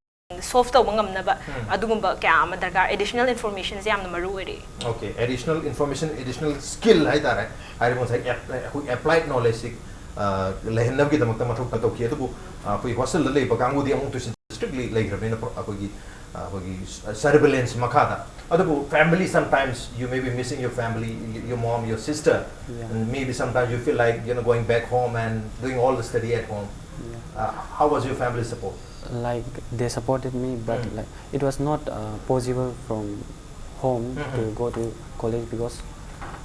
ꯁꯣꯜꯚ ꯇꯧꯕ ꯉꯝꯅꯕ ꯎꯝ꯫ ꯑꯗꯨꯒꯨꯝꯕ ꯀꯌꯥ ꯑꯃ ꯗꯔꯀꯥꯔ, ꯑꯦꯗꯤꯁꯅꯦꯜ ꯏꯟꯐꯣꯔꯃꯦꯁꯟꯁꯦ ꯌꯥꯝꯅ ꯃꯔꯨ ꯑꯣꯏꯔꯛꯏ꯫ Okay, additional information, additional skill ꯍꯥꯏꯇꯥꯔꯦ, ꯍꯥꯏꯔꯤꯕ ꯉꯁꯥꯏ ꯑꯦꯞ-, ꯑꯩꯈꯣꯏ ꯑꯦꯄ꯭ꯂꯥꯏꯠ ꯅꯣꯂꯦꯖꯁꯤ, ꯑ, ꯂꯩꯍꯟꯅꯕꯒꯤꯗꯃꯛꯇ ꯃꯊꯧ ꯇꯧꯈꯤ꯫ ꯑꯗꯨꯕꯨ, ꯑ, ꯑꯩꯈꯣꯏ ꯍꯣꯁꯇꯦꯜꯗ ꯂꯩꯕ ꯀꯥꯡꯕꯨꯗꯤ ꯑꯃꯨꯛ ꯇ꯭ꯌꯨꯁꯟ ꯁ꯭ꯇ꯭ꯔꯤꯛꯂꯤ ꯂꯩꯈ꯭ꯔꯕꯅꯤꯅ, ꯄ꯭ꯔꯣ-, ꯑꯩꯈꯣꯏꯒꯤ, ꯑ, ꯑꯩꯈꯣꯏꯒꯤ ꯁꯔꯚꯤꯂꯦꯟꯁ ꯃꯈꯥꯗ꯫ ꯑꯗꯨꯕꯨ family, sometimes you may be missing your family, y-, your mom, your sister, Yeah. and maybe sometimes you feel like, you know, going back home and doing all the study at home. Yeah. Uh, how was your family support? Like, they supported me, but Mm. like, it was not uh, possible from home Mhm. to go to college because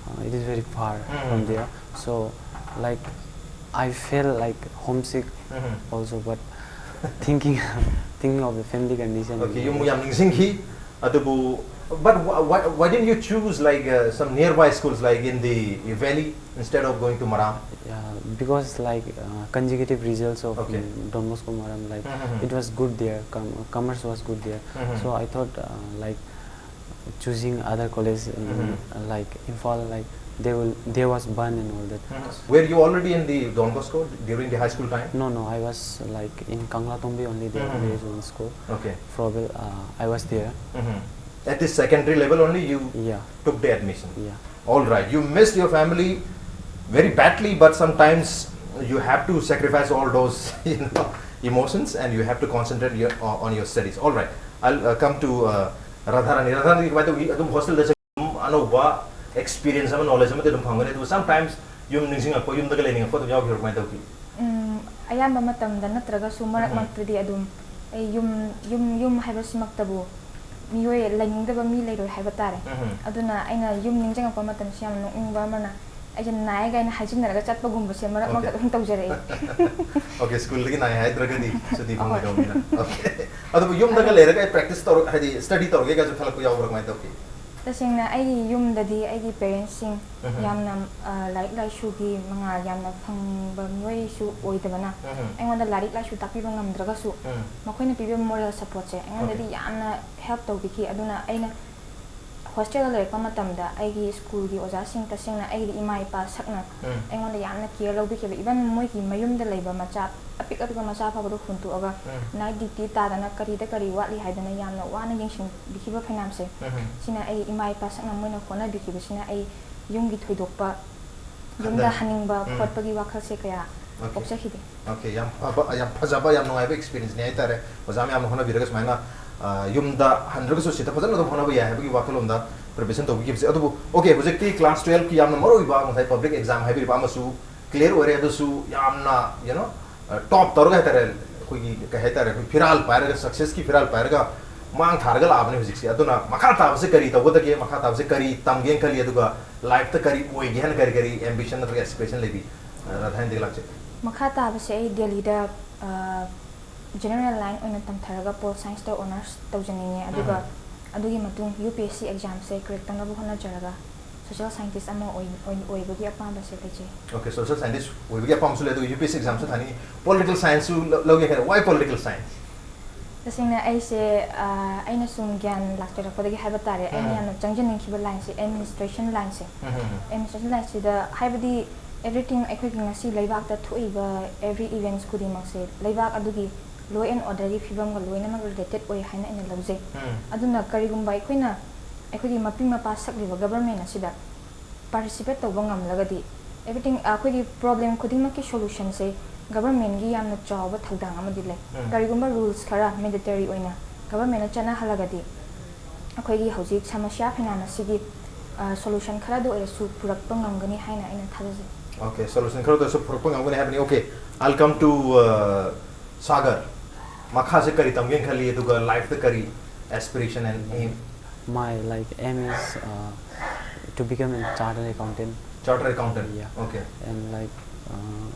uh, it is very far Mm. from there. So, like, I felt like homesick Mhm. also, but thinking thinking of the family condition. Okay, ꯌꯨꯝ ꯌꯥꯝ ꯅꯤꯡꯁꯤꯡꯈꯤ꯫ ꯑꯗꯨꯕꯨ, but why, why, why didn't you choose, like, uh, some nearby schools, like, in the valley, instead of going to Maram? Yeah, because like uh, consecutive results of Okay. mm, Don Bosco Maram, like Mhm. it was good there. Com- commerce was good there. Mhm. So I thought uh, like choosing other college in, Mhm. uh, like Imphal, like they will there was ban and all that. Mhm. Were you already in the Don Bosco during the high school time? No, no, I was like in Kanglatongbi only. There, Mhm. there is one school. Okay. Frobel, uh, I was there. Mhm. At the secondary level only you Yeah, took the admission. Yeah. All right. You missed your family very badly, but sometimes you have to sacrifice all those, you know, emotions, and you have to concentrate your, on your studies. All right. I'll uh, come to uh, Radharani. Radharani, ꯀꯃꯥꯏꯅ ꯇꯧꯏ? ꯑꯗꯨꯝ hostel ꯗ ꯑꯗꯨꯝ ꯑꯅꯧꯕ experience ꯑꯃ, knowledge ꯑꯃꯗꯤ ꯑꯗꯨꯝ ꯐꯪꯒꯅꯤ꯫ ꯑꯗꯨꯕꯨ sometimes ꯌꯨꯝ ꯅꯤꯡꯁꯤꯡꯉꯛꯄ, ꯌꯨꯝꯗꯒ ꯂꯩꯅꯤꯡꯉꯛꯄ ꯑꯗꯨꯝ ꯌꯥꯎꯈꯤꯕ꯭ꯔꯥ? ꯀꯃꯥꯏꯅ ꯇꯧꯈꯤ? ꯎꯝ, ꯑꯌꯥꯝꯕ ꯃꯇꯝꯗ ꯅꯠꯇ꯭ꯔꯒꯁꯨ ꯃꯔꯛ ꯎꯝ. ꯃꯔꯛꯇꯗꯤ ꯑꯗꯨꯝ ꯑꯩ ꯌꯨꯝ ꯌꯨꯝ ꯌꯨꯝ ꯍꯥꯏꯕꯁꯤꯃꯛꯇꯕꯨ ꯃꯤꯑꯣꯏ ꯂꯩꯅꯤꯡꯗꯕ ꯃꯤ ꯂꯩꯔꯣꯏ ꯍꯥꯏꯕ ꯇꯥꯔꯦ꯫ ꯎꯝ. ꯑꯗꯨꯅ ꯑꯩꯅ ꯌꯨꯝ ꯅꯤꯡꯁꯤꯡꯉꯛꯄ ꯃꯇꯝꯁꯤ ꯌꯥꯝ ꯅꯣꯛꯅꯤꯡꯕ ꯑꯃꯅ, ꯑꯩꯁꯦ ꯅꯥꯏ ꯀꯥꯏꯅ ꯍꯥꯏꯖꯤꯟꯅꯔꯒ ꯆꯠꯄꯒꯨꯝꯕꯁꯦ ꯃꯔꯛ ꯃꯔꯛꯇ Okay. ꯑꯗꯨꯝ ꯇꯧꯖꯔꯛꯏ꯫ Okay, school ꯗꯒꯤ ꯅꯥꯏ ꯍꯥꯏꯗ꯭ꯔꯒꯗꯤ ꯁꯨꯇꯤ ꯑꯍꯣꯏ. ꯐꯪꯉꯣꯏꯗꯧꯅꯤꯅ꯫ Okay. ꯑꯗꯨꯕꯨ ꯌꯨꯝꯗꯒ ꯂꯩꯔꯒ ꯑꯩ practice ꯇꯧꯔ, ꯍꯥꯏꯗꯤ study ꯇꯧꯔꯒꯦ ꯀꯥꯏꯁꯨ ꯈꯜꯂꯛꯄ ꯌꯥꯎꯕ꯭ꯔꯥ? ꯀꯃꯥꯏꯅ ꯇꯧꯈꯤ? ꯇꯁꯦꯡꯅ ꯑꯩꯒꯤ ꯌꯨꯝꯗꯗꯤ ꯑꯩꯒꯤ parents ꯁꯤꯡ ꯎꯝ. ꯌꯥꯝꯅ ꯑ, ꯂꯥꯏꯔꯤꯛ ꯂꯥꯏꯁꯨꯒꯤ ꯃꯉꯥꯜ ꯌꯥꯝꯅ ꯐꯪꯕ ꯃꯤꯑꯣꯏꯁꯨ ꯑꯣꯏꯗꯕꯅ ꯎꯝ. ꯑꯩꯉꯣꯟꯗ ꯂꯥꯏꯔꯤꯛ ꯂꯥꯏꯁꯨ ꯇꯥꯛꯄꯤꯕ ꯉꯝꯗ꯭ꯔꯒꯁꯨ ꯎꯝ. ꯃꯈꯣꯏꯅ ꯄꯤꯕꯤꯕ moral support ꯁꯦ ꯑꯩꯉꯣꯟꯗꯗꯤ Okay. ꯌꯥꯝꯅ help ꯇꯧꯕꯤꯈꯤ꯫ ꯑꯗꯨꯅ ꯑꯩꯅ hostel ꯗ ꯂꯩꯔꯛꯄ ꯃꯇꯝꯗ ꯑꯩꯒꯤ school ꯒꯤ ꯑꯣꯖꯥꯁꯤꯡ ꯇꯁꯦꯡꯅ ꯑꯩꯒꯤ ꯏꯃꯥ ꯏꯄꯥ ꯁꯛꯅ ꯎꯝ. ꯑꯩꯉꯣꯟꯗ ꯌꯥꯝꯅ care ꯂꯧꯕꯤꯈꯤꯕ꯫ Even ꯃꯣꯏꯒꯤ ꯃꯌꯨꯝꯗ ꯂꯩꯕ ꯃꯆꯥ ꯑꯄꯤꯛ ꯑꯄꯤꯛꯄ ꯃꯆꯥ ꯐꯥꯎꯕꯗ ꯍꯨꯟꯇꯣꯛꯑꯒ ꯎꯝ. night duty ꯇꯥꯗꯅ ꯀꯔꯤꯗ ꯀꯔꯤ ꯋꯥꯠꯂꯤ ꯍꯥꯏꯗꯅ ꯌꯥꯝꯅ ꯋꯥꯅ ꯌꯦꯡꯁꯤꯟꯕꯤꯈꯤꯕ ꯐꯅꯌꯥꯝꯁꯦ꯫ ꯎꯝ. ꯁꯤꯅ ꯑꯩ ꯏꯃꯥ ꯏꯄꯥ ꯁꯛꯅ ꯃꯣꯏꯅ ꯍꯣꯠꯅꯕꯤꯈꯤꯕꯁꯤꯅ ꯑꯩ ꯌꯨꯝꯒꯤ ꯊꯣꯏꯗꯣꯛꯄ ꯌꯨꯝꯗ ꯍꯟꯗ-, ꯍꯟꯅꯤꯡꯕ ꯎꯝ. ꯈꯣꯠꯄꯒꯤ ꯋꯥꯈꯜꯁꯦ ꯀꯌꯥ Okay. ꯄꯣꯛꯆꯈꯤꯗꯦ꯫ Okay, ꯌꯥꯝ ꯐꯕ, ꯌꯥꯝ ꯐꯖꯕ, ꯌꯥꯝ ꯅꯨꯡꯉꯥꯏꯕ experience ꯅꯤ ꯍꯥꯏꯇꯥꯔꯦ꯫ ꯑꯣꯖꯥ ꯃꯌꯥꯝꯅ ꯍꯣꯠꯅꯕꯤꯔꯒ ꯁꯨꯃꯥꯏꯅ, ꯑ, ꯌꯨꯝꯗ ꯍꯟꯗ꯭ꯔꯒꯁꯨ ꯁꯤꯗ ꯐꯖꯅ ꯑꯗꯨꯝ ꯍꯣꯠꯅꯕ ꯌꯥꯏ ꯍꯥꯏꯕꯒꯤ ꯋꯥꯈꯜꯂꯣꯟꯗ preparation ꯇꯧꯕꯤꯈꯤꯕꯁꯦ꯫ ꯑꯗꯨꯕꯨ, okay, ꯍꯧꯖꯤꯛꯇꯤ class twelve ꯀꯤ ꯌꯥꯝꯅ ꯃꯔꯨꯑꯣꯏꯕ ꯉꯁꯥꯏ public exam ꯍꯥꯏꯕꯤꯔꯤꯕ ꯑꯃꯁꯨ clear ꯑꯣꯏꯔꯦ, ꯑꯗꯨꯁꯨ ꯌꯥꯝꯅ, you know, ꯑ, top ꯇꯧꯔꯒ ꯍꯥꯏꯇꯥꯔꯦ, ꯑꯩꯈꯣꯏꯒꯤ ꯀꯩ ꯍꯥꯏꯇꯥꯔꯦ, ꯑꯩꯈꯣꯏ ꯐꯤꯔꯥꯜ ꯄꯥꯏꯔꯒ, ꯁꯛꯁꯦꯁꯀꯤ ꯐꯤꯔꯥꯜ ꯄꯥꯏꯔꯒ ꯃꯥꯡ ꯊꯥꯔꯒ ꯂꯥꯛꯑꯕꯅꯦ꯫ ꯍꯧꯖꯤꯛꯁꯦ ꯑꯗꯨꯅ ꯃꯈꯥ ꯇꯥꯕꯁꯦ ꯀꯔꯤ ꯇꯧꯒꯗꯒꯦ, ꯃꯈꯥ ꯇꯥꯕꯁꯦ ꯀꯔꯤ ꯇꯝꯒꯦꯅ ꯈꯜꯂꯤ, ꯑꯗꯨꯒ ꯂꯥꯏꯐꯇ ꯀꯔꯤ ꯑꯣꯏꯒꯦ ꯍꯥꯏꯅ ꯀꯔꯤ ꯀꯔꯤ ꯑꯦꯝꯕꯤꯁꯟ ꯅꯠꯇ꯭ꯔꯒ ꯑꯦꯁꯄꯤꯔꯦꯁꯟ ꯂꯩꯕꯤ? ꯔꯥꯙꯥ ꯍꯦꯟꯗꯦ ꯂꯥꯛꯆꯩ꯫ ꯃꯈꯥ ꯇꯥꯕꯁꯦ ꯑꯩ ꯗꯦꯜꯂꯤꯗ ꯖꯦꯅꯔꯦꯜ ꯂꯥꯏꯟ ꯑꯣꯏꯅ ꯇꯝꯊꯔꯒ ꯄꯣꯜ ꯁꯥꯏꯟꯁꯇ ꯑꯣꯅꯔꯁ ꯇꯧꯖꯅꯤꯡꯉꯦ꯫ ꯑꯗꯨꯒ ꯑꯗꯨꯒꯤ ꯃꯇꯨꯡ ꯌꯨ ꯄꯤ ꯑꯦꯁ ꯁꯤ ꯑꯦꯛꯖꯥꯝꯁꯦ ꯀ꯭ꯔꯦꯛ ꯇꯧꯅꯕ ꯍꯣꯠꯅꯖꯔꯒ ꯁꯣꯁꯤꯌꯦꯜ ꯁꯥꯏꯟꯇꯤꯁ ꯑꯃ ꯑꯣꯏ- ꯑꯣꯏ- ꯑꯣꯏꯕꯒꯤ ꯑꯄꯥꯝꯕꯁꯦ ꯂꯩꯖꯩ꯫ ꯑꯣꯀꯦ, ꯁꯣꯁꯤꯌꯦꯜ ꯁꯥꯏꯟꯇꯤꯁ ꯑꯣꯏꯕꯒꯤ ꯑꯄꯥꯝꯕꯁꯨ ꯂꯩ, ꯑꯗꯨꯒ ꯌꯨ ꯄꯤ ꯑꯦꯁ ꯁꯤ ꯑꯦꯛꯖꯥꯝꯁꯨ ꯊꯥꯅꯤꯡꯉꯤ꯫ ꯄꯣꯂꯤꯇꯤꯀꯦꯜ ꯁꯥꯏꯟꯁꯁꯨ ꯂꯧꯒꯦ ꯈꯜꯂꯦ꯫ Why political science? ꯇꯁꯦꯡꯅ ꯑꯩꯁꯦ ꯑ, ꯑꯩꯅ ꯁꯨꯝ ꯒ꯭ꯌꯥꯟ ꯂꯥꯛꯆꯔꯛꯄꯗꯒꯤ ꯍꯥꯏꯕ ꯇꯥꯔꯦ, ꯑꯩꯅ ꯎꯝ꯫ ꯌꯥꯝꯅ ꯆꯪꯖꯅꯤꯡꯈꯤꯕ ꯂꯥꯏꯟꯁꯦ ꯑꯦꯗꯃꯤꯅꯤꯁꯇ꯭ꯔꯦꯁꯟ ꯂꯥꯏꯟꯁꯦ꯫ ꯎꯝ, ꯎꯝ, ꯎꯝ꯫ ꯑꯦꯗꯃꯤꯅꯤꯁꯇ꯭ꯔꯦꯁꯟ ꯂꯥꯏꯟꯁꯤꯗ ꯍꯥꯏꯕꯗꯤ ꯑꯦꯚ꯭ꯔꯤꯊꯤꯡ ꯑꯩꯈꯣꯏꯒꯤ ꯉꯁꯤ ꯂꯩꯕꯥꯛꯇ ꯊꯣꯛꯏꯕ ꯑꯦꯚ꯭ꯔꯤ ꯏꯚꯦꯟꯠꯁ ꯈꯨꯗꯤꯡꯃꯛꯁꯦ ꯂꯩꯕꯥꯛ ꯑꯗꯨꯒꯤ ꯂꯣ ꯑꯦꯟ ꯑꯣꯔꯗꯔꯒꯤ ꯐꯤꯕꯝꯒ ꯂꯣꯏꯅꯃꯛ ꯔꯤꯂꯦꯇꯦꯠ ꯑꯣꯏ ꯍꯥꯏꯅ ꯑꯩꯅ ꯂꯧꯖꯩ꯫ ꯎꯝ꯫ ꯑꯗꯨꯅ ꯀꯔꯤꯒꯨꯝꯕ ꯑꯩꯈꯣꯏꯅ ꯑꯩꯈꯣꯏꯒꯤ ꯃꯄꯤ ꯃꯄꯥ ꯁꯛꯂꯤꯕ ꯒꯕꯔꯃꯦꯟ ꯑꯁꯤꯗ ꯄꯥꯔꯇꯤꯁꯤꯄꯦꯠ ꯇꯧꯕ ꯉꯝꯂꯒꯗꯤ ꯑꯦꯚ꯭ꯔꯤꯊꯤꯡ ꯑꯩꯈꯣꯏꯒꯤ ꯄ꯭ꯔꯣꯕ꯭ꯂꯦꯝ ꯈꯨꯗꯤꯡꯃꯛꯀꯤ ꯁꯣꯂꯨꯁꯟꯁꯦ ꯒꯕꯔꯃꯦꯟꯒꯤ ꯌꯥꯝꯅ ꯆꯥꯎꯕ ꯊꯧꯗꯥꯡ ꯑꯃꯗꯤ ꯂꯩ꯫ ꯎꯝ꯫ ꯀꯔꯤꯒꯨꯝꯕ ꯔꯨꯜꯁ ꯈꯔ ꯃꯦꯟꯗꯦꯇꯔꯤ ꯑꯣꯏꯅ ꯒꯕꯔꯃꯦꯟꯅ ꯆꯠꯅꯍꯜꯂꯒꯗꯤ ꯑꯩꯈꯣꯏꯒꯤ ꯍꯧꯖꯤꯛ ꯁꯃꯁ꯭ꯌꯥ ꯐꯤꯅꯥꯟ ꯑꯁꯤꯒꯤ ꯁꯣꯂꯨꯁꯟ ꯈꯔꯗ ꯑꯣꯏꯔꯁꯨ ꯄꯨꯔꯛꯄ ꯉꯝꯒꯅꯤ ꯍꯥꯏꯅ ꯑꯩꯅ ꯊꯥꯖꯖꯩ꯫ ꯑꯣꯀꯦ, ꯁꯣꯂꯨꯁꯟ ꯈꯔꯗꯁꯨ ꯄꯨꯔꯛꯄ ꯉꯝꯒꯅꯤ ꯍꯥꯏꯕꯅꯤ꯫ Okay, I'll come to, uh, Sagar. ꯃꯈꯥꯁꯦ ꯀꯔꯤ ꯇꯝꯒꯦꯅ ꯈꯜꯂꯤ, ꯑꯗꯨꯒ ꯂꯥꯏꯐꯇ ꯀꯔꯤ aspiration and aim? My like aim is uh, to become a chartered accountant. Chartered accountant. Yeah. Okay. And like uh,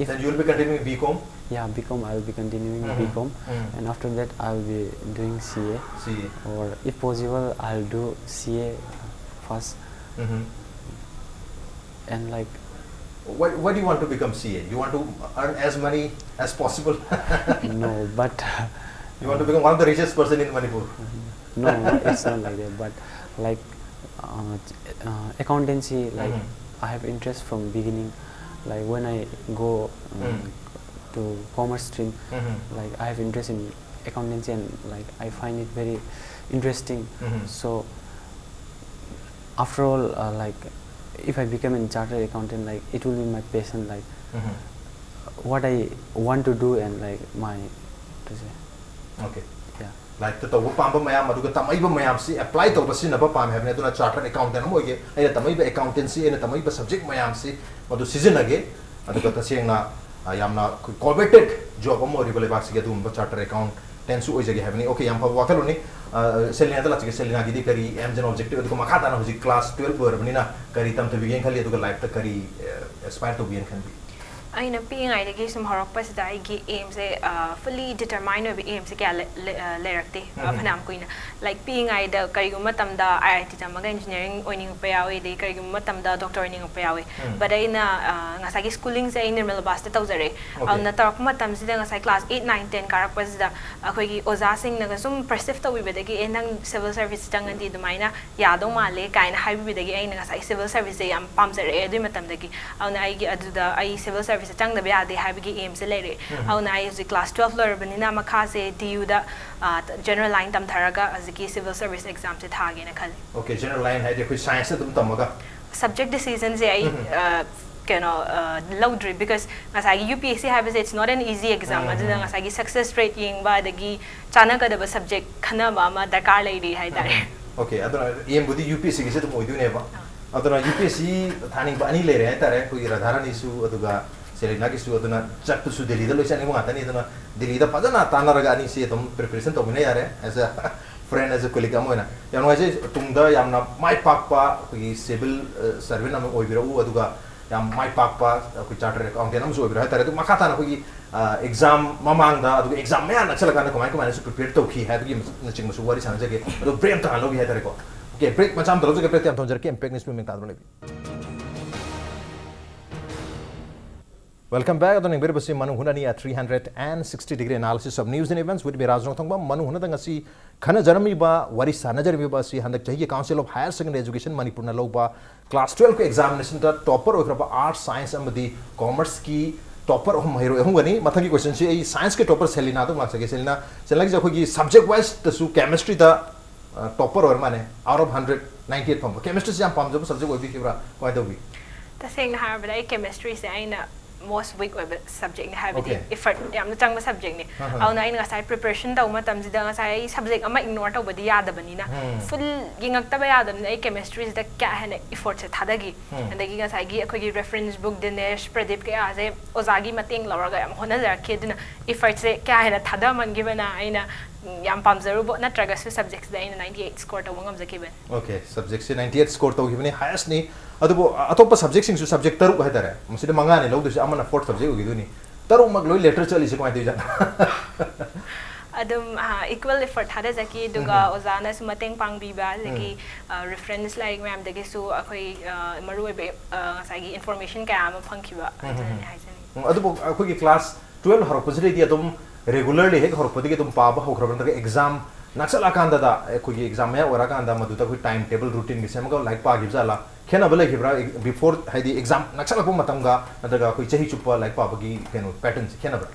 if Then you'll be continuing B Com? Yeah, B Com, I'll be continuing Mhm. B Com, Mhm. and after that I'll be doing C A, C A. or if possible I'll do C A first. Mhm. And like Why, why do you want to become C A? You want to earn as money as possible? No, but You want to become one of the richest person in Manipur? No, no, it's not like that. But like uh, uh, accountancy, like Mhm. I have interest from beginning. Like when I go um, Mm. to commerce stream, Mhm. like I have interest in accountancy, and like I find it very interesting. Mhm. So after all, uh, like if I become a chartered accountant, like it will be my passion, like Mhm. what I want to do, and like my to say, Okay. Yeah. ꯂꯥꯏꯔꯤꯛꯇ ꯇꯧꯕ ꯄꯥꯝꯕ ꯃꯌꯥꯝ, ꯑꯗꯨꯒ ꯇꯝꯃꯛꯏꯕ ꯃꯌꯥꯝꯁꯤ apply ꯇꯧꯕ, ꯁꯤꯖꯤꯟꯅꯕ ꯄꯥꯝꯃꯦ ꯍꯥꯏꯕꯅꯤ꯫ ꯑꯗꯨꯅ ꯆꯥꯔꯇꯔ ꯑꯦꯀꯥꯎꯟꯇꯦꯟ ꯑꯃ ꯑꯣꯏꯒꯦ, ꯑꯩꯅ ꯇꯝꯃꯛꯏꯕ ꯑꯦꯀꯥꯎꯟꯇꯦꯟꯁꯤ, ꯑꯩꯅ ꯇꯝꯃꯛꯏꯕ ꯁꯕꯖꯦꯛ ꯃꯌꯥꯝꯁꯤ ꯃꯗꯨ ꯁꯤꯖꯤꯟꯅꯒꯦ꯫ ꯑꯗꯨꯒ ꯇꯁꯦꯡꯅ, ꯌꯥꯝꯅ ꯑꯩꯈꯣꯏ coveted job ꯑꯃ ꯑꯣꯏꯔꯤꯕ ꯂꯩꯕꯥꯛꯁꯤꯒꯤ ꯑꯗꯨꯒꯨꯝꯕ chartered accountantꯁꯨ ꯑꯣꯏꯖꯒꯦ ꯍꯥꯏꯕꯅꯤ꯫ Okay, ꯌꯥꯝ ꯐꯕ ꯋꯥꯈꯜꯂꯣꯟꯅꯤ꯫ ꯑ, ꯁꯦꯂꯤꯅꯥꯗ ꯂꯥꯛꯆꯒꯦ꯫ ꯁꯦꯂꯤꯅꯥꯒꯤꯗꯤ ꯀꯔꯤ aim and objective, ꯑꯗꯨꯒ ꯃꯈꯥ ꯇꯥꯅ ꯍꯧꯖꯤꯛ class twelve ꯂꯣꯏꯔꯕꯅꯤꯅ ꯀꯔꯤ ꯇꯝꯊꯕꯤꯒꯦꯅ ꯈꯜꯂꯤ, ꯑꯗꯨꯒ lifeꯇ ꯀꯔꯤ, ꯑ, aspire ꯇꯧꯕꯤꯒꯦꯅ ꯈꯟꯕꯤ? ꯑꯩꯅ ꯄꯤꯛꯏꯉꯩꯗꯒꯤ ꯁꯨꯝ ꯍꯧꯔꯛꯄꯁꯤꯗ ꯑꯩꯒꯤ aimꯁꯦ, ꯑ, fully determine ꯑꯣꯏꯕ aimꯁꯦ ꯀꯌꯥ ꯂꯩ-, ꯂꯩ-, ꯑ, ꯂꯩꯔꯛꯇꯦ, ꯑ, ꯎꯝ꯫ ꯐꯅꯌꯥꯝ ꯀꯨꯏꯅ꯫ Like, ꯄꯤꯛꯏꯉꯩꯗ ꯀꯔꯤꯒꯨꯝꯕ ꯃꯇꯝꯗ I I T ꯇꯝꯃꯒ engineering ꯑꯣꯏꯅꯤꯡꯉꯛꯄ ꯌꯥꯎꯏ, ꯑꯗꯩ ꯀꯔꯤꯒꯨꯝꯕ ꯃꯇꯝꯗ doctor ꯑꯣꯏꯅꯤꯡꯉꯛꯄ ꯌꯥꯎꯏ꯫ ꯎꯝ꯫ But ꯑꯩꯅ, ꯑ, ꯉꯁꯥꯏꯒꯤ schoolingꯁꯦ ꯑꯩ ꯅꯤꯔꯃꯜ ꯕꯥꯁꯇ ꯇꯧꯖꯔꯛꯑꯦ꯫ Okay꯫ ꯑꯗꯨꯅ ꯇꯧꯔꯛꯄ ꯃꯇꯝꯁꯤꯗ ꯉꯁꯥꯏ class eight, nine, ten ꯀꯥꯔꯛꯄꯁꯤꯗ ꯑꯩꯈꯣꯏꯒꯤ ꯑꯣꯖꯥꯁꯤꯡꯅꯒ ꯁꯨꯝ perceive ꯇꯧꯕꯤꯕꯗꯒꯤ, "ꯑꯦ, ꯅꯪ civil service ꯆꯪꯉꯗꯤ ꯑꯗꯨꯃꯥꯏꯅ ꯌꯥꯗꯧ ꯃꯥꯜꯂꯦ" ꯀꯥꯏꯅ ꯍꯥꯏꯕꯤꯕꯗꯒꯤ ꯑꯩꯅ ꯉꯁꯥꯏ civil serviceꯁꯦ ꯌꯥꯝ ꯄꯥꯝꯖꯔꯛꯑꯦ ꯑꯗꯨꯏ ꯃꯇꯝꯗꯒꯤ꯫ ꯑꯗꯨꯅ ꯑꯩꯒꯤ ꯑꯗꯨꯗ ꯑꯩ civil serviceꯁꯦ ꯆꯪꯗꯕ ꯌꯥꯗꯦ ꯍꯥꯏꯕꯒꯤ aimꯁꯦ ꯂꯩꯔꯛꯑꯦ꯫ ꯎꯝ꯫ ꯑꯗꯨꯅ ꯑꯩ ꯍꯧꯖꯤꯛ class twelve ꯂꯣꯏꯔꯕꯅꯤꯅ ꯃꯈꯥꯁꯦ D Uꯗ, ꯑ, general line ꯇꯝꯊꯔꯒ ꯍꯧꯖꯤꯛꯀꯤ civil service examꯁꯦ ꯊꯥꯒꯦꯅ ꯈꯜꯂꯤ꯫ Okay, general line ꯍꯥꯏꯗꯤ ꯑꯩꯈꯣꯏ scienceꯇ ꯑꯗꯨꯝ ꯇꯝꯃꯒ? Subject decisionꯁꯦ ꯑꯩ, ꯎꯝ꯫ ꯑ, ꯀꯩꯅꯣ, ꯑ, ꯂꯧꯗ꯭ꯔꯤ, because ꯉꯁꯥꯏꯒꯤ U P S C ꯍꯥꯏꯕꯁꯦ it's not an easy exam꯫ ꯎꯝ, ꯑꯗꯨꯅ ꯎꯝ꯫ ꯉꯁꯥꯏꯒꯤ success rate ꯌꯦꯡꯕ, ꯑꯗꯒꯤ ꯆꯥꯟꯅꯒꯗꯕ subject ꯈꯟꯅꯕ ꯑꯃ ꯗꯔꯀꯥꯔ ꯂꯩꯔꯤ ꯍꯥꯏꯇꯥꯔꯦ꯫ ꯎꯝ, ꯎꯝ꯫ Okay, ꯑꯗꯨꯅ aimꯕꯨꯗꯤ U P S Cꯒꯤꯁꯦ ꯑꯗꯨꯝ ꯑꯣꯏꯗꯣꯏꯅꯦꯕ꯫ ꯑꯥ꯫ ꯑꯗꯨꯅ U P S C ꯊꯥꯅꯤꯡꯕ ꯑꯅꯤ ꯂꯩꯔꯦ ꯍꯥꯏꯇꯥꯔꯦ, ꯑꯩꯈꯣꯏꯒꯤ ꯔꯥꯙꯥꯔꯥꯅꯤꯁꯨ ꯑꯗꯨꯒ ꯁꯦꯂꯤꯅꯥꯒꯤꯁꯨ꯫ ꯑꯗꯨꯅ ꯆꯠꯄꯁꯨ ꯗꯦꯜꯂꯤꯗ ꯂꯣꯏ ꯆꯠꯅꯤꯡꯕ ꯉꯥꯛꯇꯅꯤ꯫ ꯑꯗꯨꯅ ꯗꯦꯜꯂꯤꯗ ꯐꯖꯅ ꯇꯥꯟꯅꯔꯒ ꯑꯅꯤꯁꯤ ꯑꯗꯨꯝ preparation ꯇꯧꯃꯤꯟꯅ ꯌꯥꯔꯦ, as a friend, as a colleague ꯑꯃ ꯑꯣꯏꯅ꯫ ꯌꯥꯝ ꯅꯨꯡꯉꯥꯏꯖꯩ꯫ ꯇꯨꯡꯗ ꯌꯥꯝꯅ ꯃꯥꯏ ꯄꯥꯛꯄ ꯑꯩꯈꯣꯏꯒꯤ civil, ꯑ, servant ꯑꯃ ꯑꯣꯏꯕꯤꯔꯛꯎ, ꯑꯗꯨꯒ ꯌꯥꯝ ꯃꯥꯏ ꯄꯥꯛꯄ ꯑꯩꯈꯣꯏ chartered accountant ꯑꯃꯁꯨ ꯑꯣꯏꯕꯤꯔꯣ ꯍꯥꯏꯇꯥꯔꯦ꯫ ꯑꯗꯨ ꯃꯈꯥ ꯇꯥꯅ ꯑꯩꯈꯣꯏꯒꯤ, ꯑ, exam ꯃꯃꯥꯡꯗ, ꯑꯗꯨꯒ exam ꯃꯌꯥ ꯅꯛꯁꯜꯂꯀꯥꯟꯗ ꯀꯃꯥꯏ ꯀꯃꯥꯏꯅꯁꯨ prepare ꯇꯧꯈꯤ ꯍꯥꯏꯕꯒꯤ ꯅꯆꯤꯡꯕꯁꯨ ꯋꯥꯔꯤ ꯁꯥꯟꯅꯖꯒꯦ꯫ ꯑꯗꯣ break ꯑꯝꯇ ꯍꯥꯟꯅ ꯂꯧꯒꯦ ꯍꯥꯏꯇꯥꯔꯦꯀꯣ꯫ Okay, break ꯃꯆꯥ ꯑꯝꯇ ꯂꯧꯖꯒꯦ꯫ Break ꯌꯥꯝ ꯊꯝꯖꯔꯛꯀꯦ꯫ Impact News ꯃꯃꯤꯡ ꯇꯥꯗꯨꯅ ꯂꯩꯕꯤꯌꯨ꯫ Welcome back. ꯑꯗꯣ ꯌꯦꯡꯕꯤꯔꯤꯕꯁꯤ ꯃꯅꯨꯡ ꯍꯨꯠꯅꯅꯤ, a three hundred and sixty degree analysis of news and events with me, ꯔꯥꯖ ꯅꯣꯡꯊꯣꯡꯕꯝ꯫ ꯃꯅꯨꯡ ꯍꯨꯠꯅꯗ ꯉꯁꯤ ꯈꯟꯅꯖꯔꯝꯃꯤꯕ, ꯋꯥꯔꯤ ꯁꯥꯟꯅꯖꯔꯝꯃꯤꯕ ꯑꯁꯤ ꯍꯟꯗꯛ ꯆꯍꯤꯒꯤ Council of Higher Secondary Education ꯃꯅꯤꯄꯨꯔꯅ ꯂꯧꯕ class twelve ꯀꯤ examinationꯗ topper ꯑꯣꯏꯈ꯭ꯔꯕ Arts, Science ꯑꯃꯗꯤ Commerceꯀꯤ topper ꯑꯍꯨꯝ, ꯃꯍꯩꯔꯣꯏ ꯑꯍꯨꯝꯒꯅꯤ꯫ ꯃꯊꯪꯒꯤ questionꯁꯤ ꯑꯩ Scienceꯀꯤ topper ꯁꯦꯂꯤꯅꯥꯗ ꯑꯃꯨꯛ ꯂꯥꯛꯆꯒꯦ꯫ ꯁꯦꯂꯤꯅꯥ, ꯁꯦꯂꯤꯅꯥꯒꯤꯁꯦ ꯑꯩꯈꯣꯏꯒꯤ subject wiseꯇꯁꯨ Chemistryꯗ, ꯑ, topper ꯑꯣꯏꯔ ꯃꯥꯜꯂꯦ, out of hundred ninety eight ꯐꯪꯕ꯫ Chemistryꯁꯤ ꯌꯥꯝ ꯄꯥꯝꯖꯕ subject ꯑꯣꯏꯕꯤꯈꯤꯕ꯭ꯔꯥ? ꯀꯃꯥꯏꯅ ꯇꯧꯕꯤ? ꯇꯁꯦꯡꯅ ꯍꯥꯏꯔꯕꯗ ꯑꯩ Chemistryꯁꯦ ꯑꯩꯅ most weak ꯑꯣꯏꯕ subjectꯅꯤ, ꯍꯥꯏꯕꯗꯤ Okay. effort ꯌꯥꯝꯅ ꯆꯪꯕ subjectꯅꯤ꯫ ꯑꯍꯥ. ꯑꯗꯨꯅ ꯑꯩꯅ ꯉꯁꯥꯏ preparation ꯇꯧꯕ ꯃꯇꯝꯁꯤꯗ ꯉꯁꯥꯏ ꯑꯩ subject ꯑꯃ ignore ꯇꯧꯕꯗꯤ ꯌꯥꯗꯕꯅꯤꯅ, ꯎꯝ. full ꯌꯦꯡꯉꯛꯇꯕ ꯌꯥꯗꯕꯅꯤꯅ ꯑꯩ chemistryꯁꯤꯗ ꯀꯌꯥ ꯍꯦꯟꯅ effortꯁꯦ ꯊꯥꯗꯈꯤ꯫ ꯎꯝ. ꯑꯗꯒꯤ ꯉꯁꯥꯏꯒꯤ ꯑꯩꯈꯣꯏꯒꯤ reference book, Dinesh, Pradeep ꯀꯌꯥꯁꯦ ꯑꯣꯖꯥꯒꯤ ꯃꯇꯦꯡ ꯂꯧꯔꯒ ꯌꯥꯝ ꯍꯣꯠꯅꯖꯔꯛꯈꯤ꯫ ꯑꯗꯨꯅ effortꯁꯦ ꯀꯌꯥ ꯍꯦꯟꯅ ꯊꯥꯗꯃꯟꯈꯤꯕꯅ ꯑꯩꯅ, ꯎꯝ, ꯌꯥꯝ ꯄꯥꯝꯖꯔꯨꯕ ꯅꯠꯇ꯭ꯔꯒꯁꯨ subjectꯁꯤꯗ ꯑꯩꯅ ninety eight score ꯇꯧꯕ ꯉꯝꯖꯈꯤꯕꯅꯤ꯫ Okay, subjectꯁꯦ ninety eight score ꯇꯧꯈꯤꯕꯅꯤ, highestꯅꯤ꯫ ꯑꯗꯨꯕꯨ ꯑ, ꯑꯇꯣꯞꯄ subjectꯁꯤꯡꯁꯨ subject ꯇꯔꯨꯛ ꯍꯥꯏꯇꯥꯔꯦ, ꯃꯁꯤꯗ ꯃꯉꯥꯅꯤ ꯂꯧꯗꯣꯏꯁꯦ, ꯑꯃꯅ fourth subject ꯑꯣꯏꯈꯤꯗꯣꯏꯅꯤ꯫ ꯇꯔꯨꯛꯃꯛ ꯂꯣꯏ letter ꯆꯠꯂꯤꯁꯦ ꯀꯃꯥꯏꯅ ꯇꯧꯔꯤꯖꯥꯠꯅꯣ? ꯑꯗꯨꯝ, ꯑ, equal effort ꯊꯥꯗꯖꯈꯤ, ꯑꯗꯨꯒ ꯎꯝ. ꯑꯣꯖꯥꯅꯁꯨ ꯃꯇꯦꯡ ꯄꯥꯡꯕꯤꯕ, ꯑꯗꯒꯤ, ꯑ, reference ꯂꯥꯏꯔꯤꯛ ꯃꯌꯥꯝꯗꯒꯤꯁꯨ ꯑꯩꯈꯣꯏ, ꯑ, ꯃꯔꯨꯑꯣꯏꯕ, ꯑ, ꯉꯁꯥꯏꯒꯤ information ꯀꯌꯥ ꯑꯃ ꯐꯪꯈꯤꯕ, ꯎꯝ, ꯑꯗꯨꯅꯅꯦ ꯎꯝ. ꯍꯥꯏꯖꯅꯤꯡꯉꯤ꯫ ꯎꯝ, ꯑꯗꯨꯕꯨ ꯑꯩꯈꯣꯏꯒꯤ class twelve ꯍꯧꯔꯛꯄꯁꯤꯗꯩꯗꯤ ꯑꯗꯨꯝ regularly ꯍꯦꯛ ꯍꯧꯔꯛꯄꯗꯒꯤ ꯑꯗꯨꯝ ꯄꯥꯕ ꯍꯧꯈ꯭ꯔꯕ, ꯅꯠꯇ꯭ꯔꯒ exam ꯅꯛꯁꯜꯂꯛꯑꯀꯥꯟꯗꯗ, ꯑꯩꯈꯣꯏꯒꯤ exam ꯃꯌꯥ ꯑꯣꯏꯔꯀꯥꯟꯗ ꯃꯗꯨꯗ ꯑꯩꯈꯣꯏ time table routineꯒ ꯁꯦꯝꯃꯒ ꯂꯥꯏꯔꯤꯛ ꯄꯥꯈꯤꯕ ꯖꯥꯠꯂꯥ? ꯈꯦꯠꯅꯕ ꯂꯩꯈꯤꯕ꯭ꯔꯥ? Before, ꯍꯥꯏꯗꯤ exam ꯅꯛꯁꯜꯂꯛꯄ ꯃꯇꯝꯒ ꯅꯠꯇ꯭ꯔꯒ ꯑꯩꯈꯣꯏ ꯆꯍꯤ ꯆꯨꯞꯄ ꯂꯥꯏꯔꯤꯛ ꯄꯥꯕꯒꯤ ꯀꯩꯅꯣ patternꯁꯦ ꯈꯦꯠꯅꯕ꯭ꯔꯥ?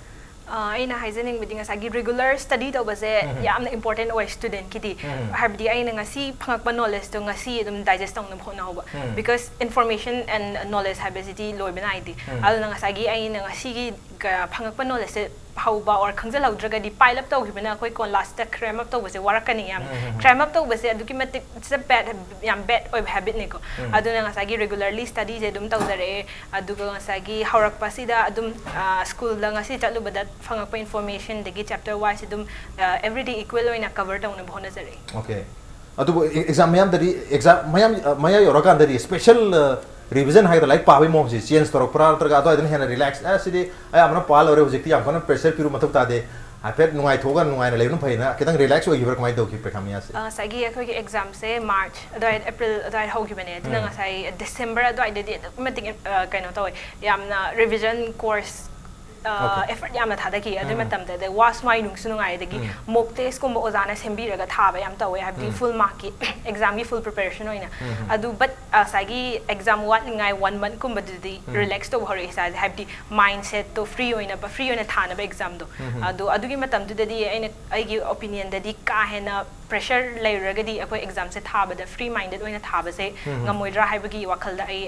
ꯑ, ꯑꯩꯅ ꯍꯥꯏꯖꯅꯤꯡꯕꯗꯤ ꯉꯁꯥꯏꯒꯤ regular study ꯇꯧꯕꯁꯦ ꯎꯝ. ꯌꯥꯝꯅ important ꯑꯣꯏ studentꯀꯤꯗꯤ꯫ ꯎꯝ. ꯍꯥꯏꯕꯗꯤ ꯑꯩꯅ ꯉꯁꯤ ꯐꯪꯉꯛꯄ knowledgeꯇꯣ ꯉꯁꯤ ꯑꯗꯨꯝ digest ꯇꯧꯅꯕ ꯍꯣꯠꯅꯍꯧꯕ꯫ ꯎꯝ. Because information and knowledge ꯍꯥꯏꯕꯁꯤꯗꯤ ꯂꯣꯏꯕ ꯅꯥꯏꯗꯦ꯫ ꯎꯝ. ꯑꯗꯨꯅ ꯉꯁꯥꯏꯒꯤ ꯑꯩꯅ ꯉꯁꯤꯒꯤ ꯀ-, ꯐꯪꯉꯛꯄ knowledgeꯁꯦ ꯍꯧꯕ or ꯈꯪꯖꯤꯜꯍꯧꯗ꯭ꯔꯒꯗꯤ, pile up ꯇꯧꯈꯤꯕꯅ ꯑꯩꯈꯣꯏ ꯀꯣꯟ lastꯇ cram up ꯇꯧꯕꯁꯦ ꯋꯥꯔꯛꯀꯅꯤ ꯌꯥꯝꯅ꯫ ꯎꯝ, ꯎꯝ, ꯎꯝ. Cram up ꯇꯧꯕꯁꯦ ꯑꯗꯨꯛꯀꯤ ꯃꯇꯤꯛ, it's a bad, ꯌꯥꯝ bad ꯑꯣꯏꯕ habitꯅꯤꯀꯣ꯫ ꯎꯝ. ꯑꯗꯨꯅ ꯉꯁꯥꯏꯒꯤ regularly studyꯁꯦ ꯑꯗꯨꯝ ꯇꯧꯖꯔꯛꯑꯦ꯫ ꯑꯗꯨꯒ ꯉꯁꯥꯏꯒꯤ ꯍꯧꯔꯛꯄꯁꯤꯗ ꯑꯗꯨꯝ, ꯑ, schoolꯗ ꯉꯁꯤ ꯆꯠꯂꯨꯕꯗ ꯐꯪꯉꯛꯄ informationꯗꯒꯤ chapter wise ꯑꯗꯨꯝ, ꯑ, everyday equal ꯑꯣꯏꯅ cover ꯇꯧꯅꯕ ꯍꯣꯠꯅꯖꯔꯛꯑꯦ꯫ Okay. ꯑꯗꯨꯕꯨ e-, exam ꯃꯌꯥꯝꯗꯗꯤ, exam ꯃꯌꯥꯝ, ꯑ, ꯃꯌꯥ ꯌꯧꯔꯀꯥꯟꯗꯗꯤ special, ꯑ, revision ꯍꯥꯏꯒꯗ꯭ꯔꯥ, ꯂꯥꯏꯔꯤꯛ ꯄꯥꯕꯒꯤ ꯃꯑꯣꯡꯁꯦ change ꯇꯧꯔꯛꯄ꯭ꯔꯥ, ꯅꯠꯇ꯭ꯔꯒ ꯑꯗꯨꯋꯥꯏꯗꯅ ꯍꯦꯟꯅ relax, "ꯑꯦ, ꯁꯤꯗꯤ ꯑꯌꯥꯝꯕꯅ ꯄꯥ ꯂꯣꯏꯔꯦ, ꯍꯧꯖꯤꯛꯇꯤ ꯌꯥꯝ ꯀꯟꯅ pressure ꯄꯤꯔꯨ ꯃꯊꯧ ꯇꯥꯗꯦ, ꯍꯥꯏꯐꯦꯠ ꯅꯨꯡꯉꯥꯏꯊꯣꯛꯑꯒ ꯅꯨꯡꯉꯥꯏꯅ ꯂꯩꯕꯅ ꯐꯩꯅ" ꯈꯤꯇꯪ relax ꯑꯣꯏꯈꯤꯕ꯭ꯔꯥ, ꯀꯃꯥꯏꯅ ꯇꯧꯈꯤ ꯄꯔꯤꯈꯥ ꯃꯌꯥꯁꯦ? ꯑ, ꯉꯁꯥꯏꯒꯤ ꯑꯩꯈꯣꯏꯒꯤ examꯁꯦ March ꯑꯗꯨꯋꯥꯏ, April ꯑꯗꯨꯋꯥꯏ ꯍꯧꯈꯤꯕꯅꯦ꯫ ꯑꯗꯨꯅ ꯎꯝ. ꯉꯁꯥꯏ December ꯑꯗꯨꯋꯥꯏꯗꯗꯤ ꯑꯗꯨꯛꯀꯤ ꯃꯇꯤꯛ, ꯑ, ꯀꯩꯅꯣ ꯇꯧꯋꯦ, ꯌꯥꯝꯅ revision course, ꯑ, Okay. effort ꯌꯥꯝꯅ ꯊꯥꯗꯈꯤ ꯑꯗꯨ ꯎꯝ. ꯃꯇꯝꯗꯗ꯫ ꯋꯥꯁꯨ ꯋꯥꯏ, ꯅꯨꯡꯁꯨ ꯅꯨꯡꯉꯥꯏ, ꯑꯗꯒꯤ ꯎꯝ. mock testꯀꯨꯝꯕ ꯑꯣꯖꯥꯅ ꯁꯦꯝꯕꯤꯔꯒ ꯊꯥꯕ ꯌꯥꯝ ꯇꯧꯋꯦ, ꯍꯥꯏꯕꯗꯤ ꯎꯝ. full markꯀꯤ examꯒꯤ full preparation ꯑꯣꯏꯅ꯫ ꯎꯝ. ꯑꯗꯨ but, ꯑ, ꯉꯁꯥꯏꯒꯤ exam ꯋꯥꯠꯂꯤꯉꯥꯏ one monthꯀꯨꯝꯕꯗꯨꯗꯤ ꯎꯝ. relax ꯇꯧꯕ ꯍꯧꯔꯛꯑꯦ ꯏꯁꯥꯁꯦ, ꯍꯥꯏꯕꯗꯤ mindsetꯇꯣ free ꯑꯣꯏꯅ, free ꯑꯣꯏꯅ ꯊꯥꯅꯕ examꯗꯣ꯫ ꯎꯝ. ꯑꯗꯣ ꯑꯗꯨꯒꯤ ꯃꯇꯝꯗꯨꯗꯗꯤ ꯑꯩꯅ ꯑꯩꯒꯤ opinionꯗꯗꯤ ꯀꯥ ꯍꯦꯟꯅ ꯄ꯭ꯔꯦꯁꯔ ꯂꯩꯔꯨꯔꯒꯗꯤ ꯑꯩꯈꯣꯏ ꯑꯦꯛꯖꯥꯝꯁꯦ ꯊꯥꯕꯗ ꯐ꯭ꯔꯤ ꯃꯥꯏꯟꯗꯦꯗ ꯑꯣꯏꯅ ꯊꯥꯕꯁꯦ ꯉꯝꯃꯣꯏꯗ꯭ꯔꯥ ꯍꯥꯏꯕꯒꯤ ꯋꯥꯈꯜꯗ ꯑꯩ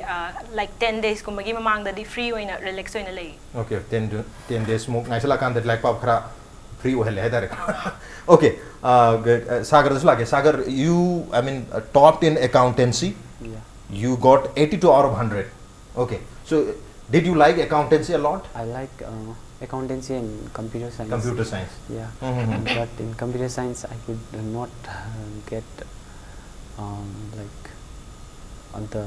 ꯂꯥꯏꯛ ꯇꯦꯟ ꯗꯦꯖꯀꯨꯝꯕꯒꯤ ꯃꯃꯥꯡꯗꯗꯤ ꯐ꯭ꯔꯤ ꯑꯣꯏꯅ ꯔꯤꯂꯦꯛꯁ ꯑꯣꯏꯅ ꯂꯩ꯫ Okay, ten, ten days ꯃꯨꯛ ꯉꯥꯏꯁꯜꯂꯛꯀꯥꯟꯗ ꯂꯥꯏꯔꯤꯛ ꯄꯥꯕ ꯈꯔ ꯐ꯭ꯔꯤ ꯑꯣꯏꯍꯜꯂꯦ ꯍꯥꯏꯇꯥꯔꯦ꯫ Okay, ꯁꯥꯒꯔꯗꯁꯨ ꯂꯥꯛꯀꯦ꯫ Sagar, you, I mean, topped in accountancy. Yeah. You got eighty-two out of hundred. Okay, so did you like accountancy a lot? I like uh, accountancy and computer science. Computer science. Yeah. Mhm. But in computer science, I could not uh, get um, like on the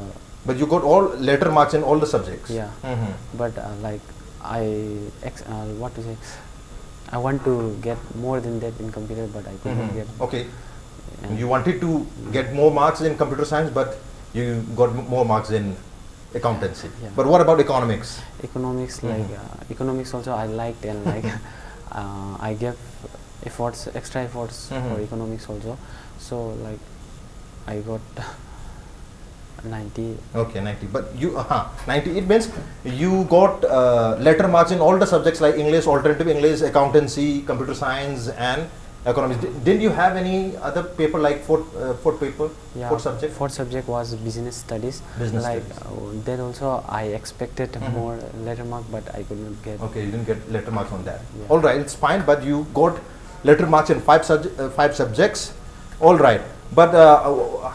But you got all letter marks in all the subjects. Yeah. Mhm. But uh, like I ex- uh, what to say, I want to get more than that in computer, but I couldn't Mhm. get. Okay. And You wanted to get more marks in computer science, but you got m- more marks in accountancy. Yeah. But what about economics? Economics, Mhm. like uh, economics also I liked, and like uh, I gave efforts, extra efforts Mhm. for economics also. So like I got ninety. Okay, ninety. But you, uh, ninety, it means you got uh, letter marks in all the subjects like English, alternative English, accountancy, computer science, and economics. Di- didn't you have any other paper like fourth, uh, fourth paper, Yeah, fourth subject? Fourth subject was business studies. Business Like studies. Uh, that also I expected Mhm. more letter mark, but I could not get. Okay, you didn't get letter marks on that. Yeah. All right, it's fine, but you got letter marks in five subject, uh, five subjects. All right, but uh,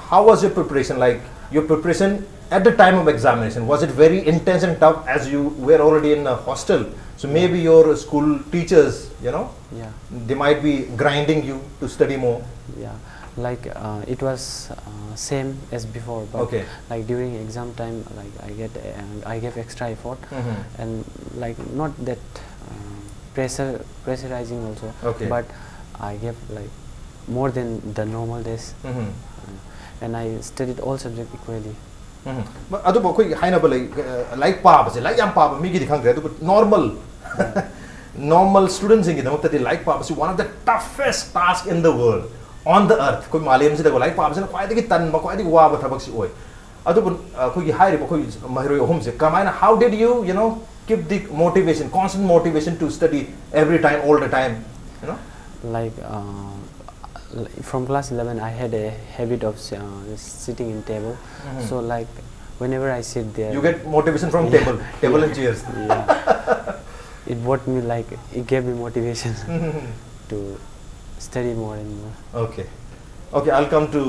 how was your preparation? Like your preparation at the time of examination, was it very intense and tough as you were already in a hostel? So maybe your school teachers, you know, Yeah, they might be grinding you to study more. yeah. Like uh, it was uh, same as before, but Okay. like during exam time, like I get uh, I gave extra effort, Mhm. and like not that uh, pressure pressurizing also, Okay. but I gave like more than the normal days, Mhm. uh, and I studied all subject equally. ꯎꯝ꯫ ꯑꯗꯨꯕꯨ ꯑꯩꯈꯣꯏꯒꯤ ꯍꯥꯏꯅꯕ ꯂꯩ, ꯑ, ꯂꯥꯏꯔꯤꯛ ꯄꯥꯕꯁꯦ, ꯂꯥꯏꯔꯤꯛ ꯌꯥꯝ ꯄꯥꯕ ꯃꯤꯒꯤꯗꯤ ꯈꯪꯗ꯭ꯔꯦ, ꯑꯗꯨꯕꯨ ꯅꯣꯔꯃꯦꯜ ꯅꯣꯔꯃꯦꯜ ꯁ꯭ꯇꯨꯗꯦꯟꯁꯤꯡꯒꯤꯗꯃꯛꯇꯗꯤ ꯂꯥꯏꯔꯤꯛ ꯄꯥꯕꯁꯤ one of the toughest task in the world, on the earth. ꯑꯩꯈꯣꯏ ꯃꯥꯂꯦꯝꯁꯤꯗꯀꯣ ꯂꯥꯏꯔꯤꯛ ꯄꯥꯕꯁꯤꯅ ꯈ꯭ꯋꯥꯏꯗꯒꯤ ꯇꯟꯕ, ꯈ꯭ꯋꯥꯏꯗꯒꯤ ꯋꯥꯕ ꯊꯕꯛꯁꯤ ꯑꯣꯏ꯫ ꯑꯗꯨꯕꯨ ꯑ, ꯑꯩꯈꯣꯏꯒꯤ ꯍꯥꯏꯔꯤꯕ ꯑꯩꯈꯣꯏ ꯃꯍꯩꯔꯣꯏ ꯑꯍꯨꯝꯁꯦ ꯀꯃꯥꯏꯅ, how did you, you know, keep the motivation, constant motivation to study every time, all the time, you know? Like uh, From class eleven, I had a habit of uh, sitting in table. Mhm. So like whenever I sit there, You get motivation from Yeah. Table, table and Yeah. Chairs. Yeah, it brought me like it gave me motivation Mhm. To study more and more. Okay. Okay, I'll come to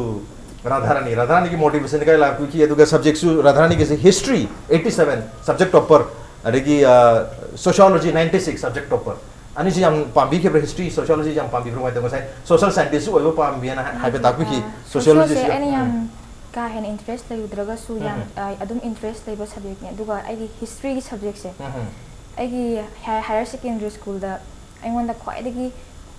Radharani. Radharani ki motivation ka ilak ki aduga subject su Radharani ki history eighty seven subject topper, adagi uh, sociology ninety six subject topper. Ani si yam pambi ke history, sociology yam pambi pro mai tengok sai social scientist su oiba pambi ana hai betak ki Ah, sociology socialꯁꯦ si. ꯑꯩꯅ ꯌꯥꯝ Mhm. ꯀꯥ ꯍꯦꯟꯅ interest ꯂꯩꯔꯨꯗ꯭ꯔꯒꯁꯨ ꯌꯥꯝ Mhm. ꯑ, ꯑꯗꯨꯝ interest ꯂꯩꯕ subjectꯅꯦ꯫ ꯑꯗꯨꯒ ꯑꯩꯒꯤ historyꯒꯤ subjectꯁꯦ Mhm. ꯑꯩꯒꯤ high- higher secondary schoolꯗ ꯑꯩꯉꯣꯟꯗ ꯈ꯭ꯋꯥꯏꯗꯒꯤ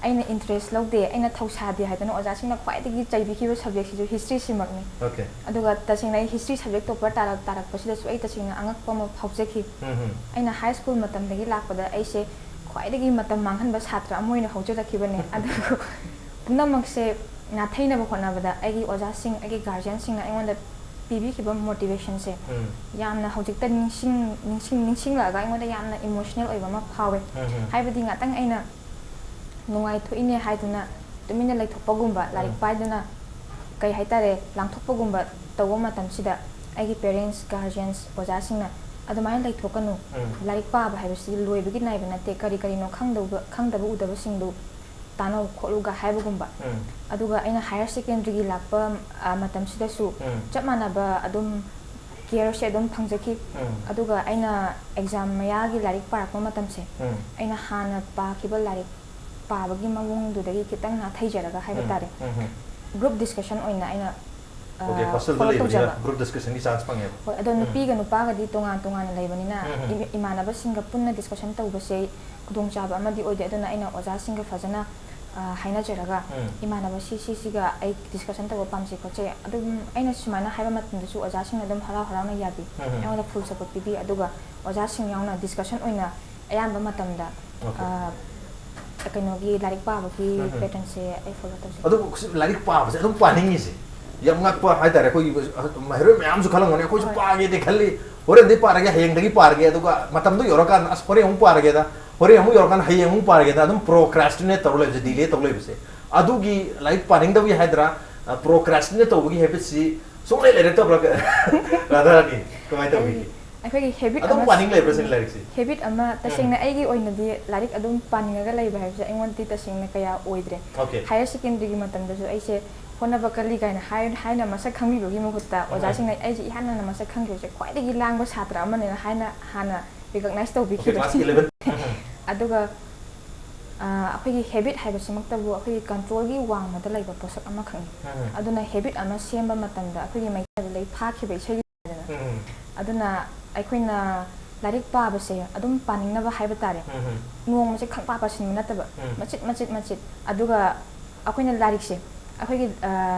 ꯑꯩꯅ interest ꯂꯧꯗꯦ, ꯑꯩꯅ ꯊꯧꯁꯥꯗꯦ ꯍꯥꯏꯗꯅ ꯑꯣꯖꯥꯁꯤꯡꯅ ꯈ꯭ꯋꯥꯏꯗꯒꯤ ꯆꯩꯕꯤꯈꯤꯕ subjectꯁꯤꯁꯨ historyꯁꯤꯃꯛꯅꯤ꯫ Okay. ꯑꯗꯨꯒ ꯇꯁꯦꯡꯅ ꯑꯩ history subject topper ꯇꯥꯔꯛ ꯇꯥꯔꯛꯄꯁꯤꯗꯁꯨ ꯑꯩ ꯇꯁꯦꯡꯅ ꯑꯉꯛꯄ ꯑꯃ ꯐꯥꯎꯖꯈꯤ꯫ Mhm. ꯑꯩꯅ high school ꯃꯇꯝꯗꯒꯤ ꯂꯥꯛꯄꯗ ꯑꯩꯁꯦ ꯈ꯭ꯋꯥꯏꯗꯒꯤ ꯃꯇꯝ ꯃꯥꯡꯍꯟꯕ ꯁꯥꯇ꯭ꯔ ꯑꯃ ꯑꯣꯏꯅ ꯍꯧꯖꯔꯛꯈꯤꯕꯅꯦ꯫ ꯑꯗꯨꯕꯨ ꯄꯨꯝꯅꯃꯛꯁꯦ ꯅꯥꯊꯩꯅꯕ ꯍꯣꯠꯅꯕꯗ ꯑꯩꯒꯤ ꯑꯣꯖꯥꯁꯤꯡ, ꯑꯩꯒꯤ guardianꯁꯤꯡꯅ ꯑꯩꯉꯣꯟꯗ ꯄꯤꯕꯤꯈꯤꯕ motivationꯁꯦ ꯎꯝ. ꯌꯥꯝꯅ ꯍꯧꯖꯤꯛꯇ ꯅꯤꯡꯁꯤꯡ ꯅꯤꯡꯁꯤꯡ ꯅꯤꯡꯁꯤꯡꯂꯛꯑꯒ ꯑꯩꯉꯣꯟꯗ ꯌꯥꯝꯅ emotional ꯑꯣꯏꯕ ꯑꯃ ꯐꯥꯎꯋꯦ꯫ ꯎꯝ. ꯍꯥꯏꯕꯗꯤ ꯉꯥꯛꯇꯪ ꯑꯩꯅ ꯅꯨꯡꯉꯥꯏꯊꯣꯛꯏꯅꯦ ꯍꯥꯏꯗꯨꯅ ꯇꯨꯃꯤꯟꯅ ꯂꯩꯊꯣꯛꯄꯒꯨꯝꯕ, ꯂꯥꯏꯔꯤꯛ ꯎꯝ. ꯄꯥꯏꯗꯨꯅ ꯀꯩ ꯍꯥꯏꯇꯥꯔꯦ, ꯂꯥꯡꯊꯣꯛꯄꯒꯨꯝꯕ ꯇꯧꯕ ꯃꯇꯝꯁꯤꯗ ꯑꯩꯒꯤ parents, guardians, ꯑꯣꯖꯥꯁꯤꯡꯅ ꯑꯗꯨꯃꯥꯏꯅ ꯂꯩꯊꯣꯛꯀꯅꯨ, ꯎꯝ. ꯂꯥꯏꯔꯤꯛ ꯄꯥꯕ ꯍꯥꯏꯕꯁꯤ ꯂꯣꯏꯕꯒꯤ ꯅꯥꯏꯕ ꯅꯠꯇꯦ, ꯀꯔꯤ ꯀꯔꯤꯅꯣ ꯈꯪꯗꯧꯕ ꯈꯪꯗꯕ ꯎꯗꯕꯁꯤꯡꯗꯨ ꯇꯥꯟꯅꯧ ꯈꯣꯠꯂꯨꯒ ꯍꯥꯏꯕꯒꯨꯝꯕ꯫ ꯎꯝ. ꯑꯗꯨꯒ ꯑꯩꯅ higher secondary ꯒꯤ ꯂꯥꯛꯄ, ꯑ, ꯃꯇꯝꯁꯤꯗꯁꯨ ꯎꯝ. ꯆꯞ ꯃꯥꯟꯅꯕ ꯑꯗꯨꯝ care ꯁꯦ ꯑꯗꯨꯝ ꯐꯪꯖꯈꯤ꯫ ꯎꯝ. ꯑꯗꯨꯒ ꯑꯩꯅ exam ꯃꯌꯥꯒꯤ ꯂꯥꯏꯔꯤꯛ ꯄꯥꯔꯛꯄ ꯃꯇꯝꯁꯦ ꯎꯝ. ꯑꯩꯅ ꯍꯥꯟꯅ ꯄꯥꯈꯤꯕ ꯂꯥꯏꯔꯤꯛ ꯄꯥꯕꯒꯤ ꯃꯑꯣꯡꯗꯨꯗꯒꯤ ꯈꯤꯇꯪ ꯅꯥꯊꯩꯖꯔꯒ ꯍꯥꯏꯕ ꯎꯝ. ꯇꯥꯔꯦ꯫ ꯎꯝ. Group discussion ꯑꯣꯏꯅ ꯑꯩꯅ, ꯑ, Okay, hostelꯗ follow ꯂꯩꯕꯅꯤꯅ ꯇꯧꯖꯕ꯫ Group discussion ꯒꯤ chance ꯐꯪꯉꯦꯕ꯫ ꯍꯣꯏ, ꯑꯗꯣ ꯎꯝ. ꯅꯨꯄꯤꯒ ꯅꯨꯄꯥꯒꯗꯤ ꯇꯣꯉꯥꯟ ꯇꯣꯉꯥꯟꯅ ꯂꯩꯕꯅꯤꯅ ꯎꯝ. ꯏꯃ- ꯏꯃꯥꯟꯅꯕꯁꯤꯡꯒ ꯄꯨꯟꯅ discussion ꯇꯧꯕꯁꯦ ꯈꯨꯗꯣꯡꯆꯥꯕ ꯑꯃꯗꯤ ꯑꯣꯏꯗꯦ꯫ ꯑꯗꯨꯅ ꯑꯩꯅ ꯑꯣꯖꯥꯁꯤꯡꯒ ꯐꯖꯅ, ꯑ, ꯍꯥꯏꯅꯖꯔꯒ ꯎꯝ. ꯏꯃꯥꯟꯅꯕ ꯁꯤ ꯁꯤ ꯁꯤꯒ ꯑꯩ discussion ꯇꯧꯕ ꯄꯥꯝꯖꯩ ꯈꯣꯠꯆꯩ꯫ ꯑꯗꯨꯝ ꯑꯩꯅ ꯁꯨꯃꯥꯏꯅ ꯍꯥꯏꯕ ꯃꯇꯝꯗꯁꯨ ꯑꯣꯖꯥꯁꯤꯡꯅ ꯑꯗꯨꯝ ꯍꯔꯥꯎ ꯍꯔꯥꯎꯅ ꯌꯥꯕꯤ꯫ ꯎꯝ. ꯑꯩꯉꯣꯟꯗ full support ꯄꯤꯕꯤ꯫ ꯑꯗꯨꯒ ꯑꯣꯖꯥꯁꯤꯡ ꯌꯥꯎꯅ discussion ꯑꯣꯏꯅ ꯑꯌꯥꯝꯕ ꯃꯇꯝꯗ, Okay. ꯑ, ꯀꯩꯅꯣꯒꯤ ꯂꯥꯏꯔꯤꯛ ꯄꯥꯕꯒꯤ ꯎꯝ. pattern ꯁꯦ ꯑꯩ follow ꯇꯧꯖꯩ꯫ ꯑꯗꯨꯕꯨ ꯂꯥꯏꯔꯤꯛ ꯄꯥꯕꯁꯦ ꯑꯗꯨꯝ ꯄꯥꯅꯤꯡꯉꯤꯁꯦ ꯌꯥꯝ ꯉꯛꯄ ꯍꯥꯏꯇꯥꯔꯦ꯫ ꯑꯩꯈꯣꯏꯒꯤ ꯃꯍꯩꯔꯣꯏ ꯃꯌꯥꯝꯁꯨ ꯈꯜꯂꯝꯒꯅꯤ, ꯑꯩꯈꯣꯏꯁꯨ ꯍꯣꯏ. ꯄꯥꯒꯦꯗꯤ ꯈꯜꯂꯤ, ꯍꯣꯔꯦꯟꯗꯤ ꯄꯥꯔꯒꯦ, ꯍꯌꯦꯡꯗꯒꯤ ꯄꯥꯔꯒꯦ, ꯑꯗꯨꯒ ꯃꯇꯝꯗꯣ ꯌꯧꯔꯀꯥꯟꯗ ꯑꯁ ꯍꯣꯔꯦꯟ ꯑꯃꯨꯛ ꯄꯥꯔꯒꯦꯗ, ꯍꯣꯔꯦꯟ ꯑꯃꯨꯛ ꯌꯧꯔꯀꯥꯟꯗ ꯍꯌꯦꯡ ꯑꯃꯨꯛ ꯄꯥꯔꯒꯦꯗ ꯑꯗꯨꯝ procrastinate ꯇꯧꯔ ꯂꯩꯕꯁꯦ, delay ꯇꯧꯔ ꯂꯩꯕꯁꯦ꯫ ꯑꯗꯨꯒꯤ ꯂꯥꯏꯔꯤꯛ ꯄꯥꯅꯤꯡꯗꯕꯒꯤ ꯍꯥꯏꯗ꯭ꯔꯥ, ꯄ꯭ꯔꯣꯀ꯭ꯔꯥꯁ꯭ꯇꯤꯅꯦꯠ ꯇꯧꯕꯒꯤ ꯍꯦꯕꯤꯠꯁꯤ ꯁꯨꯡꯂꯩ ꯂꯩꯔꯛꯇꯕ꯭ꯔꯥ? ꯔꯥꯙꯥꯔꯥꯅꯤ, ꯀꯃꯥꯏꯅ ꯇꯧꯕꯤꯒꯦ? ꯑꯩꯈꯣꯏꯒꯤ ꯍꯦꯕꯤꯠ ꯑꯗꯨꯝ ꯑꯃ ꯄꯥꯅꯤꯡ ꯂꯩꯕ꯭ꯔꯥ ꯁꯤꯅꯤ ꯂꯥꯏꯔꯤꯛꯁꯤ? ꯍꯦꯕꯤꯠ ꯑꯃ ꯇꯁꯦꯡꯅ ꯑꯩꯒꯤ ꯑꯣꯏꯅꯗꯤ ꯂꯥꯏꯔꯤꯛ ꯑꯗꯨꯝ ꯄꯥꯅꯤꯡꯉꯒ ꯂꯩꯕ ꯍꯥꯏꯕꯁꯦ ꯑꯩꯉꯣꯟꯗꯗꯤ ꯇꯁꯦꯡꯅ ꯀꯌꯥ ꯑꯣꯏꯗ꯭ꯔꯦ꯫ Okay. ꯍꯥꯌꯔ ꯁꯦꯀꯦꯟꯗꯔꯤꯒꯤ ꯃꯇꯝꯗꯁꯨ ꯑꯩꯁꯦ ꯍꯣꯠꯅꯕ ꯀꯜꯂꯤ ꯀꯥꯏꯅ ꯍꯥꯏ ꯍꯥꯏꯅ ꯃꯁꯛ ꯈꯪꯕꯤꯕꯒꯤ ꯃꯍꯨꯠꯇ ꯎꯝ. ꯑꯣꯖꯥꯁꯤꯡꯅ ꯑꯩꯁꯦ ꯏꯍꯥꯟ ꯍꯥꯟꯅ ꯃꯁꯛ ꯈꯪꯈꯤꯕꯁꯦ ꯈ꯭ꯋꯥꯏꯗꯒꯤ ꯂꯥꯡꯕ ꯁꯥꯇ꯭ꯔ ꯑꯃꯅꯦꯅ ꯍꯥꯏꯅ ꯍꯥꯟꯅ ꯔꯤꯀꯛꯅꯥꯏꯁ Okay, class ꯇꯧꯕꯤꯈꯤꯕꯅꯤ꯫ eleven. ꯑꯗꯨꯒ ꯑ, ꯑꯩꯈꯣꯏꯒꯤ ꯍꯦꯕꯤꯠ ꯍꯥꯏꯕꯁꯤꯃꯛꯇꯕꯨ ꯑꯩꯈꯣꯏꯒꯤ ꯀꯟꯇ꯭ꯔꯣꯜꯒꯤ ꯋꯥꯡꯃꯗ ꯂꯩꯕ ꯄꯣꯠꯁꯛ ꯑꯃꯈꯛꯅꯤ꯫ ꯎꯝ. ꯑꯗꯨꯅ ꯍꯦꯕꯤꯠ ꯑꯃ ꯁꯦꯝꯕ ꯃꯇꯝꯗ ꯑꯩꯈꯣꯏꯒꯤ ꯃꯩꯇꯩꯗ ꯂꯩ ꯐꯥꯈꯤꯕ ꯏꯁꯩ ꯂꯩꯗꯅ꯫ ꯎꯝ. ꯑꯗꯨꯅ ꯑꯩꯈꯣꯏꯅ ꯂꯥꯏꯔꯤꯛ ꯄꯥꯕꯁꯦ ꯑꯗꯨꯝ ꯄꯥꯅꯤꯡꯅꯕ ꯍꯥꯏꯕ ꯇꯥꯔꯦ꯫ ꯎꯝ. ꯅꯣꯡꯃꯁꯦ ꯈꯪꯄꯥ ꯄꯥꯁꯤꯟꯕ ꯅꯠꯇꯕ ꯎꯝ. ꯃꯆꯤꯠ ꯃꯆꯤꯠ ꯃꯆꯤꯠ꯫ ꯑꯗꯨꯒ ꯑꯩꯈꯣꯏꯅ ꯂꯥꯏꯔꯤꯛꯁꯦ, ꯑꯩꯈꯣꯏꯒꯤ ꯑ,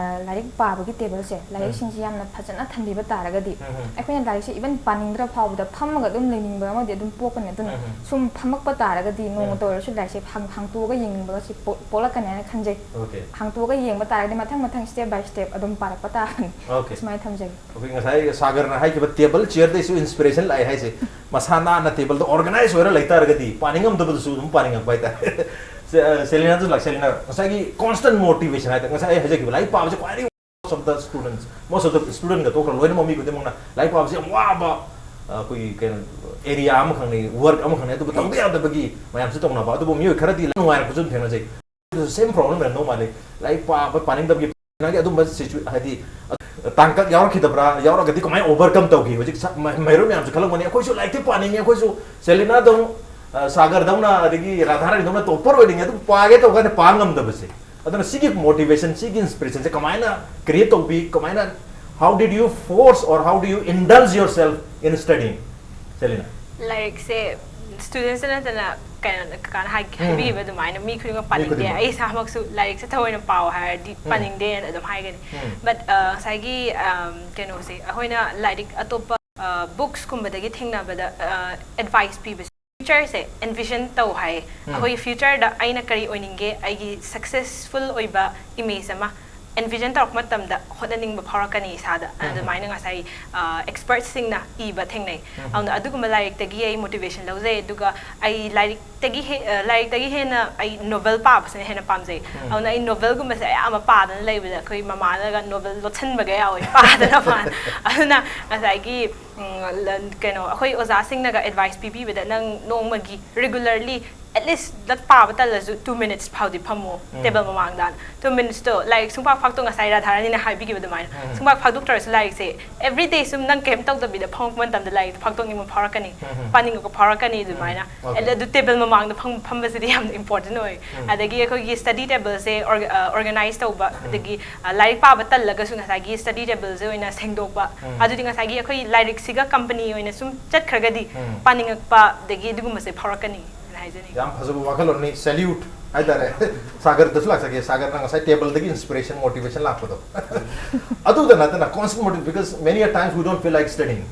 ꯂꯥꯏꯔꯤꯛ ꯄꯥꯕꯒꯤ ꯇꯦꯕꯜꯁꯦ, ꯂꯥꯏꯔꯤꯛꯁꯤꯡꯁꯤ ꯌꯥꯝꯅ ꯐꯖꯅ ꯊꯝꯕꯤꯕ ꯇꯥꯔꯒꯗꯤ ꯎꯝ. ꯑꯩꯈꯣꯏꯅ ꯂꯥꯏꯔꯤꯛꯁꯦ ꯏꯚꯟ ꯄꯥꯅꯤꯡꯗ꯭ꯔ ꯐꯥꯎꯕꯗ ꯐꯝꯃꯒ ꯑꯗꯨꯝ ꯂꯩꯅꯤꯡꯕ ꯑꯃꯗꯤ ꯑꯗꯨꯝ ꯄꯣꯛꯀꯅꯤ꯫ ꯑꯗꯨꯅ ꯎꯝ. ꯁꯨꯝ ꯐꯝꯃꯛꯄ ꯇꯥꯔꯒꯗꯤ ꯅꯣꯡꯃꯇ ꯎꯝ. ꯑꯣꯏꯔꯁꯨ ꯂꯥꯏꯔꯤꯛꯁꯦ ꯍꯥꯡ- ꯍꯥꯡꯇꯣꯛꯑꯒ ꯌꯦꯡꯅꯤꯡꯕꯒꯁꯤ ꯄꯣꯛ- ꯄꯣꯛꯂꯛꯀꯅꯤ ꯍꯥꯏꯅ ꯈꯟꯖꯩ꯫ Okay. ꯍꯥꯡꯇꯣꯛꯑꯒ ꯌꯦꯡꯕ ꯇꯥꯔꯒꯗꯤ ꯃꯊꯪ ꯃꯊꯪ step by step ꯑꯗꯨꯝ ꯄꯥꯔꯛꯄ ꯇꯥꯕꯅꯤ꯫ Okay. ꯁꯨꯃꯥꯏꯅ ꯊꯝꯖꯒꯦ꯫ ꯑꯩꯈꯣꯏ ꯉꯁꯥꯏ ꯁꯥꯒꯔꯅ ꯍꯥꯏꯈꯤꯕ ꯇꯦꯕꯜ ꯆꯤꯌꯔꯗꯩꯁꯨ ꯏꯟꯁꯄꯤꯔꯦꯁꯟ ꯂꯥꯛꯑꯦ ꯍꯥꯏꯁꯦ, ꯃꯁꯥ ꯅꯥꯟꯅ ꯇꯦꯕꯜꯗ ꯑꯣꯔꯒꯅꯥꯏꯖ ꯑꯣꯏꯔ ꯂꯩꯇꯥꯔꯒꯗꯤ ꯄꯥꯅꯤꯡꯉꯝꯗꯕꯗꯨꯁꯨ ꯑꯗꯨꯝ ꯄꯥꯅꯤꯡꯉꯛꯄ ꯍꯥꯏꯇꯥꯔꯦ꯫ ꯁꯦ-, ꯑ, ꯁꯦꯂꯤꯅꯥꯁꯨ ꯂꯥꯛ-, ꯁꯦꯂꯤꯅꯥ, ꯉꯁꯥꯏꯒꯤ ꯀꯣꯟꯁꯇꯦꯟ ꯃꯣꯇꯤꯚꯦꯁꯟ ꯍꯥꯏꯇꯥꯔꯦ, ꯉꯁꯥꯏ ꯑꯩ ꯍꯥꯏꯖꯈꯤꯕ ꯂꯥꯏꯔꯤꯛ ꯄꯥꯕꯁꯦ ꯈ꯭ꯋꯥꯏꯗꯒꯤ most of the students, most of the student ꯒ ꯇꯣꯛꯈ꯭ꯔ ꯂꯣꯏꯅꯃꯛ ꯃꯤ ꯈꯨꯗꯤꯡꯃꯛꯅ ꯂꯥꯏꯔꯤꯛ ꯄꯥꯕꯁꯦ ꯌꯥꯝ ꯋꯥꯕ, ꯑ, ꯑꯩꯈꯣꯏꯒꯤ ꯀꯩꯅꯣ, ꯑꯦꯔꯤꯌꯥ ꯑꯃꯈꯛꯅꯤ, ꯋꯥꯔꯛ ꯑꯃꯈꯛꯅꯤ, ꯑꯗꯨꯕꯨ ꯇꯧꯗ ꯌꯥꯗꯕꯒꯤ ꯃꯌꯥꯝꯁꯨ ꯇꯧꯅꯕ, ꯑꯗꯨꯕꯨ ꯃꯤꯑꯣꯏ ꯈꯔꯗꯤ ꯅꯨꯡꯉꯥꯏꯔꯛꯄꯁꯨ ꯑꯗꯨꯝ ꯊꯦꯡꯅꯖꯩ꯫ ꯁꯦꯝ ꯄ꯭ꯔꯣꯕ꯭ꯂꯦꯝ ꯂꯩꯔꯝꯗꯧ ꯃꯥꯜꯂꯤ꯫ ꯂꯥꯏꯔꯤꯛ ꯄꯥꯕ ꯄꯥꯅꯤꯡꯗꯕꯒꯤ ꯅꯪꯒꯤ ꯑꯗꯨꯝꯕ ꯁꯤꯆꯨ-, ꯍꯥꯏꯗꯤ, ꯇꯥꯡꯀꯛ ꯌꯥꯎꯔꯛꯈꯤꯗꯕ꯭ꯔꯥ? ꯌꯥꯎꯔꯛꯑꯒꯗꯤ ꯀꯃꯥꯏꯅ ꯑꯣꯚꯔꯀꯝ ꯇꯧꯈꯤ? ꯍꯧꯖꯤꯛ ꯁ-, ꯃ-, ꯃꯩꯔꯣꯏ ꯃꯌꯥꯝꯁꯨ ꯈꯜꯂꯝꯒꯅꯤ, "ꯑꯩꯈꯣꯏꯁꯨ ꯂꯥꯏꯔꯤꯛꯇꯤ ꯄꯥꯅꯤꯡꯉꯤ, ꯑꯩꯈꯣꯏꯁꯨ ꯁꯦꯂꯤꯅꯥꯗꯧ-, ꯑ, ꯁꯥꯒꯔꯗꯧꯅ, ꯑꯗꯒꯤ ꯔꯥꯙꯥꯔꯥꯅꯤꯗꯧꯅ ꯇꯣꯞꯄꯔ ꯑꯣꯏꯅꯤꯡꯉꯤ, ꯑꯗꯨꯝ ꯄꯥꯒꯦ ꯇꯧꯕ ꯀꯥꯟꯗ ꯄꯥ ꯉꯝꯗꯕꯁꯦ"꯫ ꯑꯗꯨꯅ ꯁꯤꯒꯤ ꯃꯣꯇꯤꯚꯦꯁꯟ, ꯁꯤꯒꯤ ꯏꯟꯁꯄꯤꯔꯦꯁꯟꯁꯦ ꯀꯃꯥꯏꯅ ꯀ꯭ꯔꯤꯌꯦꯠ ꯇꯧꯕꯤ? ꯀꯃꯥꯏꯅ, how did you force or how do you indulge yourself in studying, ꯁꯦꯂꯤꯅꯥ? ꯂꯥꯏꯔꯤꯛꯁꯦ ꯁ꯭ꯇꯨꯗꯦꯟꯁꯇ ꯅꯠꯇꯅ ꯀꯩꯅꯣ, ꯀꯀꯥꯅ ꯍꯥꯏ-, ꯎꯝ. ꯍꯥꯏꯕꯤꯈꯤꯕ ꯑꯗꯨꯃꯥꯏꯅ ꯃꯤ ꯈꯨꯗꯤꯡꯃꯛ ꯃꯤ ꯄꯥꯅꯤꯡꯗꯦ꯫ ꯈꯨꯗꯤꯡꯃꯛ꯫ ꯑꯩ ꯏꯁꯥꯃꯛꯁꯨ ꯂꯥꯏꯔꯤꯛꯁꯦ ꯊꯑꯣꯏꯅ ꯄꯥꯎ ꯍꯥꯏꯔꯗꯤ ꯎꯝ. ꯄꯥꯅꯤꯡꯗꯦꯅ ꯑꯗꯨꯝ ꯍꯥꯏꯒꯅꯤ꯫ ꯎꯝ. But, ꯑ, ꯉꯁꯥꯏꯒꯤ, ꯑꯝ, ꯀꯩꯅꯣꯁꯦ, ꯑꯩꯈꯣꯏꯅ ꯂꯥꯏꯔꯤꯛ ꯑꯇꯣꯞꯄ, ꯑ, ꯕꯨꯛꯁꯀꯨꯝꯕꯗꯒꯤ ꯊꯦꯡꯅꯕꯗ, ꯑ, ꯑꯦꯗꯚꯥꯏꯁ ꯄꯤꯕꯁꯦ, ꯐ꯭ꯌꯨꯆꯔꯁꯦ ꯑꯦꯟꯚꯤꯖꯟ ꯇꯧ ꯍꯥꯏꯌꯦ꯫ ꯎꯝ. ꯑꯩꯈꯣꯏꯒꯤ ꯐ꯭ꯌꯨꯆꯔꯗ ꯑꯩꯅ ꯀꯔꯤ ꯑꯣꯏꯅꯤꯡꯒꯦ, ꯑꯩꯒꯤ ꯁꯛꯁꯦꯁꯐꯨꯜ ꯑꯣꯏꯕ ꯏꯃꯦꯖ ꯑꯃ ꯑꯦꯟꯚꯤꯖꯟ ꯇꯧꯔꯛꯄ ꯃꯇꯝꯗ ꯍꯣꯠꯅꯅꯤꯡꯕ ꯐꯥꯎꯔꯛꯀꯅꯤ ꯏꯁꯥꯗ꯫ ꯑꯗꯨꯃꯥꯏꯅ ꯉꯁꯥꯏ ꯑꯦꯛꯁꯄꯔꯠꯁꯤꯡꯅ ꯏꯕ ꯊꯦꯡꯅꯩ꯫ ꯑꯗꯨꯅ ꯑꯗꯨꯒꯨꯝꯕ ꯂꯥꯏꯔꯤꯛꯇꯒꯤ ꯑꯩ ꯃꯣꯇꯤꯚꯦꯁꯟ ꯂꯧꯖꯩ꯫ ꯑꯗꯨꯒ ꯑꯩ ꯂꯥꯏꯔꯤꯛꯇꯒꯤ ꯍꯦ- ꯑ, ꯂꯥꯏꯔꯤꯛꯇꯒꯤ ꯍꯦꯟꯅ ꯑꯩ ꯅꯣꯕꯦꯜ ꯄꯥꯕꯁꯤꯅ ꯍꯦꯟꯅ ꯄꯥꯝꯖꯩ꯫ ꯑꯗꯨꯅ ꯑꯩ ꯅꯣꯕꯦꯜꯒꯨꯝꯕꯁꯦ ꯑꯌꯥꯝꯕ ꯄꯥꯗꯅ ꯂꯩꯕꯗ ꯑꯩꯈꯣꯏ ꯃꯃꯥꯅꯒ ꯅꯣꯕꯦꯜ ꯂꯣꯠꯁꯤꯟꯕꯒ ꯌꯥꯎꯋꯦ ꯄꯥꯗꯅꯕꯅ꯫ ꯑꯗꯨꯅ ꯉꯁꯥꯏꯒꯤ ꯎꯝ, ꯂ- ꯀꯩꯅꯣ ꯑꯩꯈꯣꯏ ꯑꯣꯖꯥꯁꯤꯡꯅꯒ ꯑꯦꯗꯚꯥꯏꯁ ꯄꯤꯕꯤꯕꯗ ꯅꯪ ꯅꯣꯡꯃꯒꯤ ꯔꯤꯒꯨꯂꯔꯂꯤ ꯑꯦꯠꯂꯤꯁ ꯂꯛ ꯄꯥꯕ ꯇꯜꯂꯁꯨ ꯇꯨ ꯃꯤꯅꯤꯠꯁ ꯐꯥꯎꯗꯤ ꯐꯝꯃꯣ ꯇꯦꯕꯜ ꯃꯃꯥꯡꯗ꯫ ꯇꯨ ꯃꯤꯅꯤꯠꯁꯇꯣ ꯂꯥꯏꯔꯤꯛ ꯁꯨꯡꯄꯥ ꯐꯥꯛꯇꯣꯛ ꯉꯁꯥꯏ ꯔꯥꯙꯥꯔꯥꯅꯤꯅ ꯍꯥꯏꯕꯤꯈꯤꯕ ꯑꯗꯨꯃꯥꯏꯅ ꯁꯨꯡꯄꯥ ꯐꯥꯛꯇꯣꯛꯇ꯭ꯔꯁꯨ ꯂꯥꯏꯔꯤꯛꯁꯦ ꯑꯦꯕ꯭ꯔꯤ ꯗꯦ ꯁꯨꯝ ꯅꯪ ꯀꯩꯝ ꯇꯧꯗꯕꯤꯗ ꯐꯝꯃꯛꯄ ꯃꯇꯝꯗ ꯂꯥꯏꯔꯤꯛꯇꯣ ꯐꯥꯛꯇꯣꯛꯅꯤꯡꯕ ꯐꯥꯎꯔꯛꯀꯅꯤ꯫ ꯄꯥꯅꯤꯡꯉꯛꯄ ꯐꯥꯎꯔꯛꯀꯅꯤ ꯑꯗꯨꯃꯥꯏꯅ꯫ Okay. ꯑꯗ ꯑꯗꯨ ꯇꯦꯕꯜ ꯃꯃꯥꯡꯗ ꯐꯝ ꯐꯝꯕꯁꯤꯗꯤ ꯌꯥꯝꯅ ꯏꯝꯄꯣꯔꯇꯦꯟ ꯑꯣꯏ꯫ ꯑꯗꯒꯤ ꯑꯩꯈꯣꯏꯒꯤ ꯁ꯭ꯇꯗꯤ ꯇꯦꯕꯜꯁꯦ ꯑꯣꯔꯒꯅꯥꯏꯁ ꯇꯧꯕ, ꯑꯗꯒꯤ ꯑ, ꯂꯥꯏꯔꯤꯛ ꯄꯥꯕ ꯇꯜꯂꯒꯁꯨ ꯉꯁꯥꯏꯒꯤ ꯁ꯭ꯇꯗꯤ ꯇꯦꯕꯜꯁꯦ ꯑꯣꯏꯅ ꯁꯦꯡꯗꯣꯛꯄ꯫ ꯑꯗꯨꯗꯤ ꯉꯁꯥꯏꯒꯤ ꯑꯩꯈꯣꯏ ꯂꯥꯏꯔꯤꯛꯁꯤꯒ ꯀꯝꯄꯅꯤ ꯑꯣꯏꯅ ꯁꯨꯝ ꯆꯠꯈ꯭ꯔꯒꯗꯤ ꯄꯥꯅꯤꯡꯉꯛꯄ ꯑꯗꯒꯤ ꯑꯗꯨꯒꯨꯝꯕꯁꯦ ꯐꯥꯎꯔꯛꯀꯅꯤ ꯍꯥꯏꯅ ꯍꯥꯏꯖꯅꯤꯡꯉꯤ꯫ ꯌꯥꯝ ꯐꯖꯕ ꯋꯥꯈꯜꯂꯣꯟꯅꯤ꯫ ꯁꯦꯜꯌꯨꯠ ꯍꯥꯏꯇꯥꯔꯦ꯫ ꯁꯥꯒꯔꯗꯁꯨ ꯂꯥꯛꯆꯒꯦ꯫ ꯁꯥꯒꯔꯅ ꯉꯁꯥꯏ ꯇꯦꯕꯜꯗꯒꯤ ꯏꯟꯁꯄꯤꯔꯦꯁꯟ ꯃꯣꯇꯤꯚꯦꯁꯟ ꯂꯥꯛꯄꯗꯣ꯫ ꯑꯗꯨꯗ ꯅꯠꯇꯅ constant motivation, because many a times we don't feel like studying.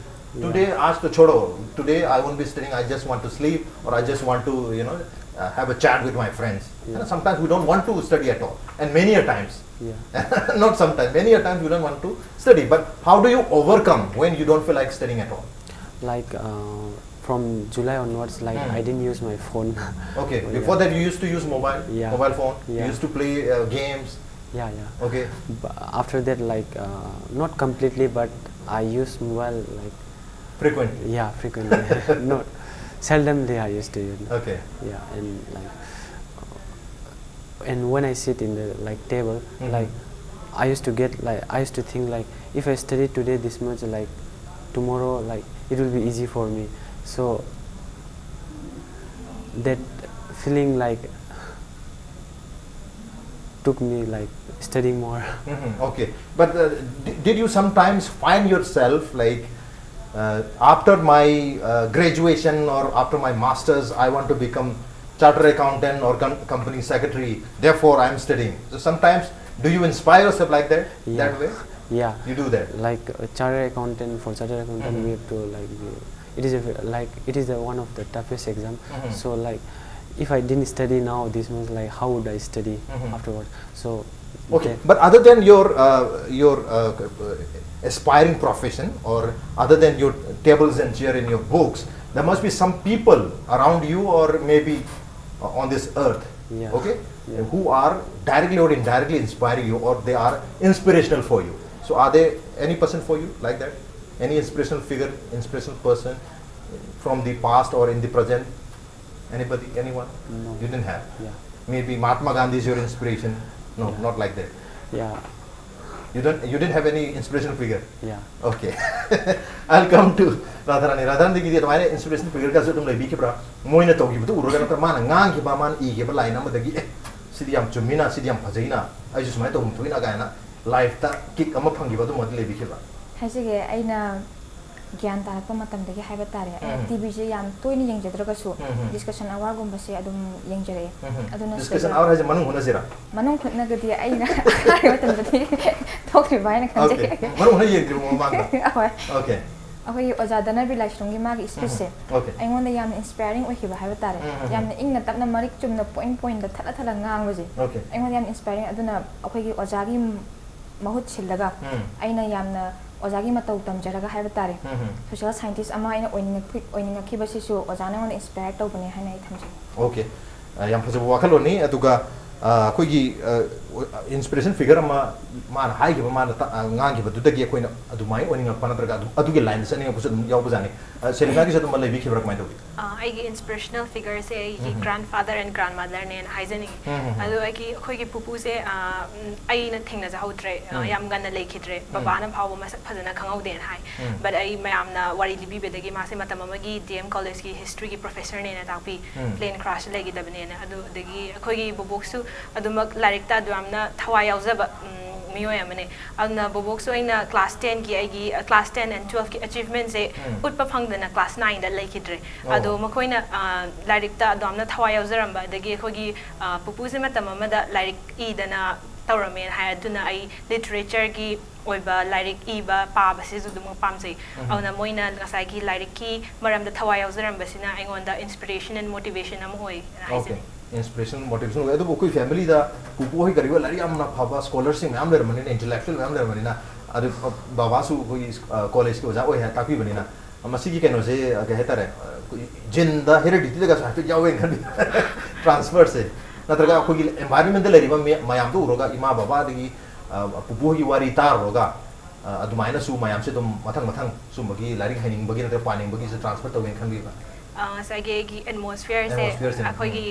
Today, आज तो छोड़ो, today I won't be studying, I just want to sleep or I just want to, you know, uh, have a chat with my friends. And sometimes we don't want to study at all. And many a times, Yeah. not sometimes, many a times we don't want to study. But how do you overcome when you don't feel like studying at all? Like uh, from July onwards, like Hmm. I didn't use my phone. Okay, Oh, before yeah. that you used to use mobile, Yeah. mobile phone, you Yeah. used to play uh, games. Yeah, yeah. Okay, But after that, like uh, not completely, but I use mobile like frequently. Yeah, frequently. Not seldomly I used to use. Okay. Yeah, and like, and when I sit in the like table, Mhm. like I used to get like I used to think like if I study today this much, like tomorrow, like it will be easy for me. So that feeling like took me like studying more. Mhm, okay, but uh, d- did you sometimes find yourself like, uh, after my uh, graduation or after my masters, I want to become chartered accountant or com- company secretary, therefore I am studying. So sometimes, do you inspire yourself like that, Yeah. that way? Yeah. You do that. Like a chartered accountant, for chartered accountant, Mhm. we have to like be, it is a, ve- like it is a, one of the toughest exam. Mhm. So like, if I didn't study now this much, like how would I study Mhm. afterward? So Okay, but other than your uh, your uh, aspiring profession, or other than your tables and chair in your books, there must be some people around you, or maybe uh, on this earth, Yeah. okay, Yeah. who are directly or indirectly inspiring you, or they are inspirational for you. So, are there any person for you like that? Any inspirational figure, inspirational person from the past or in the present? Anybody, anyone? No. You didn't have. Yeah. Maybe Mahatma Gandhi is your inspiration. No, Yeah. Not like that. Yeah. You don't. You didn't have any inspirational figure. Yeah. Okay. I'll come to Radharani. Radharaniꯒꯤꯗꯤ ꯑꯗꯨꯃꯥꯏꯅ inspirational figure ꯒꯁꯨ ꯑꯗꯨꯝ ꯂꯩꯕꯤꯈꯤꯕ꯭ꯔꯥ? ꯃꯣꯏꯅ ꯇꯧꯈꯤꯕꯗꯨ ꯎꯔꯒ ꯅꯠꯇ꯭ꯔ ꯃꯥꯅ ꯉꯥꯡꯈꯤꯕ, ꯃꯥꯅ ꯏꯈꯤꯕ line ꯑꯃꯗꯒꯤ, "ꯑꯦ, ꯁꯤꯗꯤ ꯌꯥꯝ ꯆꯨꯝꯃꯤꯅ, ꯁꯤꯗꯤ ꯌꯥꯝ ꯐꯖꯩꯅ, ꯑꯩꯁꯨ ꯁꯨꯃꯥꯏꯅ ꯇꯧꯐꯝ ꯊꯣꯛꯏꯅ" ꯀꯥꯏꯅ life ꯇ kick ꯑꯃ ꯐꯪꯈꯤꯕ ꯑꯗꯨꯝꯕꯗꯤ ꯂꯩꯕꯤꯈꯤꯕ꯭ꯔꯥ? ꯍꯥꯏꯖꯒꯦ, ꯑꯩꯅ ꯒ꯭ꯌꯥꯟ ꯇꯥꯔꯛꯄ ꯃꯇꯝꯗꯒꯤ ꯍꯥꯏꯕ ꯇꯥꯔꯦ꯫ ꯑꯩꯅ ꯎꯝ꯫ ꯇꯤꯚꯤꯁꯦ ꯌꯥꯝ ꯇꯣꯏꯅ ꯌꯦꯡꯖꯗ꯭ꯔꯒꯁꯨ ꯎꯝ, ꯎꯝ꯫ Discussion Hour ꯒꯨꯝꯕꯁꯦ ꯑꯗꯨꯝ ꯌꯦꯡꯖꯔꯛꯑꯦ꯫ ꯎꯝ, ꯎꯝ꯫ ꯑꯗꯨꯅ Discussion ꯁꯤꯗ Hour ꯍꯥꯏꯁꯦ ꯃꯅꯨꯡ ꯍꯨꯠꯅꯁꯤꯔꯥ? ꯃꯅꯨꯡ ꯍꯨꯠꯅꯒꯗꯤ ꯑꯩꯅ ꯍꯥꯏꯕ ꯃꯇꯝꯗꯗꯤ ꯊꯣꯛꯇ꯭ꯔꯤꯕ ꯍꯥꯏꯅ ꯈꯟꯖꯩ꯫ Okay. ꯃꯅꯨꯡ ꯍꯨꯠꯅ ꯌꯦꯡꯗ꯭ꯔꯤꯕ ꯃꯃꯥꯡꯗ? ꯍꯣꯏ꯫ Okay. ꯑꯩꯈꯣꯏꯒꯤ ꯑꯣꯖꯥ ꯙꯅꯕꯤꯔ ꯂꯥꯏꯁ꯭ꯔꯝꯒꯤ ꯃꯥꯒꯤ speech ꯁꯦ Okay. ꯑꯩꯉꯣꯟꯗ ꯌꯥꯝꯅ inspiring ꯑꯣꯏꯈꯤꯕ ꯍꯥꯏꯕ ꯇꯥꯔꯦ꯫ ꯎꯝ, ꯎꯝ, ꯎꯝ꯫ ꯌꯥꯝꯅ ꯏꯪꯅ ꯇꯞꯅ ꯃꯔꯤꯛ ꯆꯨꯝꯅ point point ꯊꯠꯂ ꯊꯠꯂ ꯉꯥꯡꯕꯁꯦ Okay. ꯑꯩꯉꯣꯟꯗ ꯌꯥꯝ inspiring꯫ ꯑꯗꯨꯅ ꯑꯩꯈꯣꯏꯒꯤ ꯑꯣꯖꯥꯒꯤ ꯃꯍꯨꯠ ꯁꯤꯜꯂꯒ ꯎꯝ꯫ ꯑꯩꯅ ꯌꯥꯝꯅ ꯑꯣꯖꯥꯒꯤ ꯃꯇꯧ ꯇꯝꯖꯔꯒ ꯍꯥꯏꯕ ꯇꯥꯔꯦ꯫ ꯎꯝ, ꯎꯝ꯫ Social scientist ꯑꯃ ꯑꯩꯅ ꯑꯣꯏꯅꯤꯡꯉꯛꯈꯤ-, ꯑꯣꯏꯅꯤꯡꯉꯛꯈꯤꯕꯁꯤꯁꯨ ꯑꯣꯖꯥꯅ ꯑꯩꯉꯣꯟꯗ inspire ꯇꯧꯕꯅꯦ ꯍꯥꯏꯅ ꯑꯩ ꯊꯝꯖꯩ꯫ Okay. ꯑ, ꯌꯥꯝ ꯐꯖꯕ ꯋꯥꯈꯜꯂꯣꯟꯅꯤ꯫ ꯑꯗꯨꯒ, ꯑ, ꯑꯩꯈꯣꯏꯒꯤ, ꯑ, inspirational figure ꯑꯃ ꯃꯥꯅ ꯍꯥꯏꯈꯤꯕ, ꯃꯥꯅ ꯇ-, ꯑ, ꯉꯥꯡꯈꯤꯕꯗꯨꯗꯒꯤ ꯑꯩꯈꯣꯏꯅ ꯑꯗꯨꯃꯥꯏꯅ ꯑꯣꯏꯅꯤꯡꯉꯛꯄ ꯅꯠꯇ꯭ꯔꯒ ꯑꯗꯨ, ꯑꯗꯨꯒꯤ line ꯗ ꯆꯠꯅꯤꯡꯉꯛꯄꯁꯨ ꯑꯗꯨꯝ ꯌꯥꯎꯕꯖꯥꯠꯅꯤ꯫ ꯑ, ꯁꯦꯂꯤꯅꯥꯒꯤꯁꯨ ꯑꯗꯨꯝꯕ ꯂꯩꯕꯤꯈꯤꯕ꯭ꯔꯥ, ꯀꯃꯥꯏꯅ ꯇꯧꯒꯦ? ꯑ, ꯑꯩꯒꯤ inspirational figure ꯁꯦ ꯑꯩꯒꯤ ꯎꯝ꯫ Grandfather and grandmother ꯅꯦꯅ ꯍꯥꯏꯖꯅꯤꯡꯉꯤ꯫ ꯎꯝ, ꯎꯝ, ꯎꯝ꯫ ꯑꯗꯣ ꯑꯩꯒꯤ, ꯑꯩꯈꯣꯏꯒꯤ ꯄꯨꯄꯨꯁꯦ, ꯑ, ꯎꯝ, ꯑꯩꯅ ꯊꯦꯡꯅꯖꯍꯧꯗ꯭ꯔꯦ, ꯑ, ꯎꯝ꯫ ꯌꯥꯝ ꯉꯟꯅ ꯂꯩꯈꯤꯗ꯭ꯔꯦ꯫ ꯎꯝ꯫ ꯕꯕꯥꯅ ꯐꯥꯎꯕ ꯃꯁꯛ ꯐꯖꯅ ꯈꯪꯍꯧꯗꯦꯅ ꯍꯥꯏ꯫ ꯎꯝ꯫ But ꯑꯩ ꯃꯌꯥꯝꯅ ꯋꯥꯔꯤ ꯂꯤꯕꯤꯕꯗꯒꯤ ꯃꯥꯁꯦ ꯃꯇꯝ ꯑꯃꯒꯤ D M College ꯀꯤ history ꯒꯤ professor ꯅꯦꯅ ꯇꯥꯛꯄꯤ, ꯎꯝ꯫ plane crash ꯂꯩꯈꯤꯗꯕꯅꯦꯅ꯫ ꯑꯗꯨ ꯑꯗꯒꯤ ꯑꯩꯈꯣꯏꯒꯤ ꯕꯣꯕꯣꯛꯁꯨ ꯑꯗꯨꯃꯛ ꯂꯥꯏꯔꯤꯛꯇ ꯑꯗꯨ ꯌꯥꯝꯅ ꯊꯋꯥꯏ ꯌꯥꯎꯖꯕ, ꯎꯝ, ꯃꯤꯑꯣꯏ ꯑꯃꯅꯦ꯫ ꯑꯗꯨꯅ ꯕꯣꯕꯣꯛꯁꯨ ꯑꯩꯅ class ten ꯒꯤ ꯑꯩꯒꯤ, ꯑ, class ten and twelve ꯀꯤ achievement ꯁꯦ ꯎꯝ꯫ ꯎꯠꯄ ꯐꯪꯗꯅ class nine ꯗ ꯂꯩꯈꯤꯗ꯭ꯔꯦ꯫ ꯑꯣ꯫ ꯑꯗꯣ ꯃꯈꯣꯏꯅ, ꯑ, ꯂꯥꯏꯔꯤꯛꯇ ꯑꯗꯨ ꯌꯥꯝꯅ ꯊꯋꯥꯏ ꯌꯥꯎꯖꯔꯝꯕ, ꯑꯗꯒꯤ ꯑꯩꯈꯣꯏꯒꯤ, ꯑ, ꯄꯨꯄꯨꯁꯦ ꯃꯇꯝ ꯑꯃꯗ ꯂꯥꯏꯔꯤꯛ ꯏꯗꯅ ꯇꯧꯔꯝꯃꯦꯅ ꯍꯥꯏ꯫ ꯑꯗꯨꯅ ꯑꯩ literature ꯒꯤ ꯑꯣꯏꯕ ꯂꯥꯏꯔꯤꯛ ꯏꯕ, ꯄꯥꯕꯁꯤꯁꯨ ꯑꯗꯨꯃꯛ ꯄꯥꯝꯖꯩ꯫ ꯎꯝ꯫ ꯑꯗꯨꯅ ꯃꯣꯏꯅ ꯉꯁꯥꯏꯒꯤ ꯂꯥꯏꯔꯤꯛꯀꯤ ꯃꯔꯝꯗ ꯊꯋꯥꯏ ꯌꯥꯎꯖꯔꯝꯕꯁꯤꯅ ꯑꯩꯉꯣꯟꯗ inspiration and motivation ꯑꯃ ꯑꯣꯏ Okay. ꯍꯥꯏꯖꯅꯤꯡꯉꯤ꯫ ꯏꯟꯁꯄꯤꯔꯦꯁꯟ, ꯃꯣꯇꯤꯚꯦꯁꯟ ꯑꯣꯏ꯫ ꯑꯗꯨꯕꯨ ꯑꯩꯈꯣꯏ ꯐꯦꯃꯤꯂꯤꯗ ꯄꯨꯄꯨ ꯍꯣꯏ ꯀꯔꯤ ꯍꯣꯏ ꯂꯥꯏꯔꯤꯛ ꯌꯥꯝꯅ ꯐꯕ ꯁ꯭ꯀꯣꯂꯔꯁꯤꯡ ꯃꯌꯥꯝ ꯂꯩꯔꯝꯕꯅꯤꯅ, ꯏꯟꯇꯦꯂꯦꯛꯆꯨꯋꯦꯜ ꯃꯌꯥꯝ ꯂꯩꯔꯝꯕꯅꯤꯅ, ꯑꯗꯨ ꯕꯕꯥꯁꯨ ꯑꯩꯈꯣꯏꯒꯤ ꯀꯣꯂꯦꯖꯀꯤ ꯑꯣꯖꯥ ꯑꯣꯏ ꯍꯥꯏ ꯇꯥꯛꯄꯤꯕꯅꯤꯅ, ꯃꯁꯤꯒꯤ ꯀꯩꯅꯣꯁꯦ ꯀꯩ ꯍꯥꯏꯇꯥꯔꯦ, ꯑꯩꯈꯣꯏ ꯖꯤꯟꯗ, ꯍꯦꯔꯤꯗꯤꯇꯤꯗꯒꯁꯨ ꯍꯥꯏꯐꯦꯠ ꯌꯥꯎꯋꯦꯅ ꯈꯜꯂꯤ꯫ ꯇ꯭ꯔꯥꯟꯁꯐꯔꯁꯦ ꯅꯠꯇ꯭ꯔꯒ ꯑꯩꯈꯣꯏꯒꯤ ꯑꯦꯟꯚꯥꯏꯔꯟꯃꯦꯟꯗ ꯂꯩꯔꯤꯕ ꯃꯤ- ꯃꯌꯥꯝꯗꯣ ꯎꯔꯒ ꯏꯃꯥ ꯕꯕꯥ ꯑꯗꯒꯤ ꯄꯨꯄꯨ ꯍꯣꯏꯒꯤ ꯋꯥꯔꯤ ꯇꯥꯔꯨꯔꯒ ꯑꯗꯨꯃꯥꯏꯅꯁꯨ ꯃꯌꯥꯝꯁꯦ ꯑꯗꯨꯝ ꯃꯊꯪ ꯃꯊꯪ ꯁꯨꯝꯕꯒꯤ ꯂꯥꯏꯔꯤꯛ ꯍꯩꯅꯤꯡꯕꯒꯤ ꯅꯠꯇ꯭ꯔꯒ ꯄꯥꯅꯤꯡꯕꯒꯤꯁꯦ ꯇ꯭ꯔꯥꯟꯁꯐꯔ ꯇꯧꯋꯦꯅ ꯈꯟꯕꯤꯕ? ꯉꯁꯥꯏꯒꯤ ꯑꯩꯒꯤ ꯑꯦꯠꯃꯣꯁꯐꯤꯌꯔꯁꯦ ꯑꯩꯈꯣꯏꯒꯤ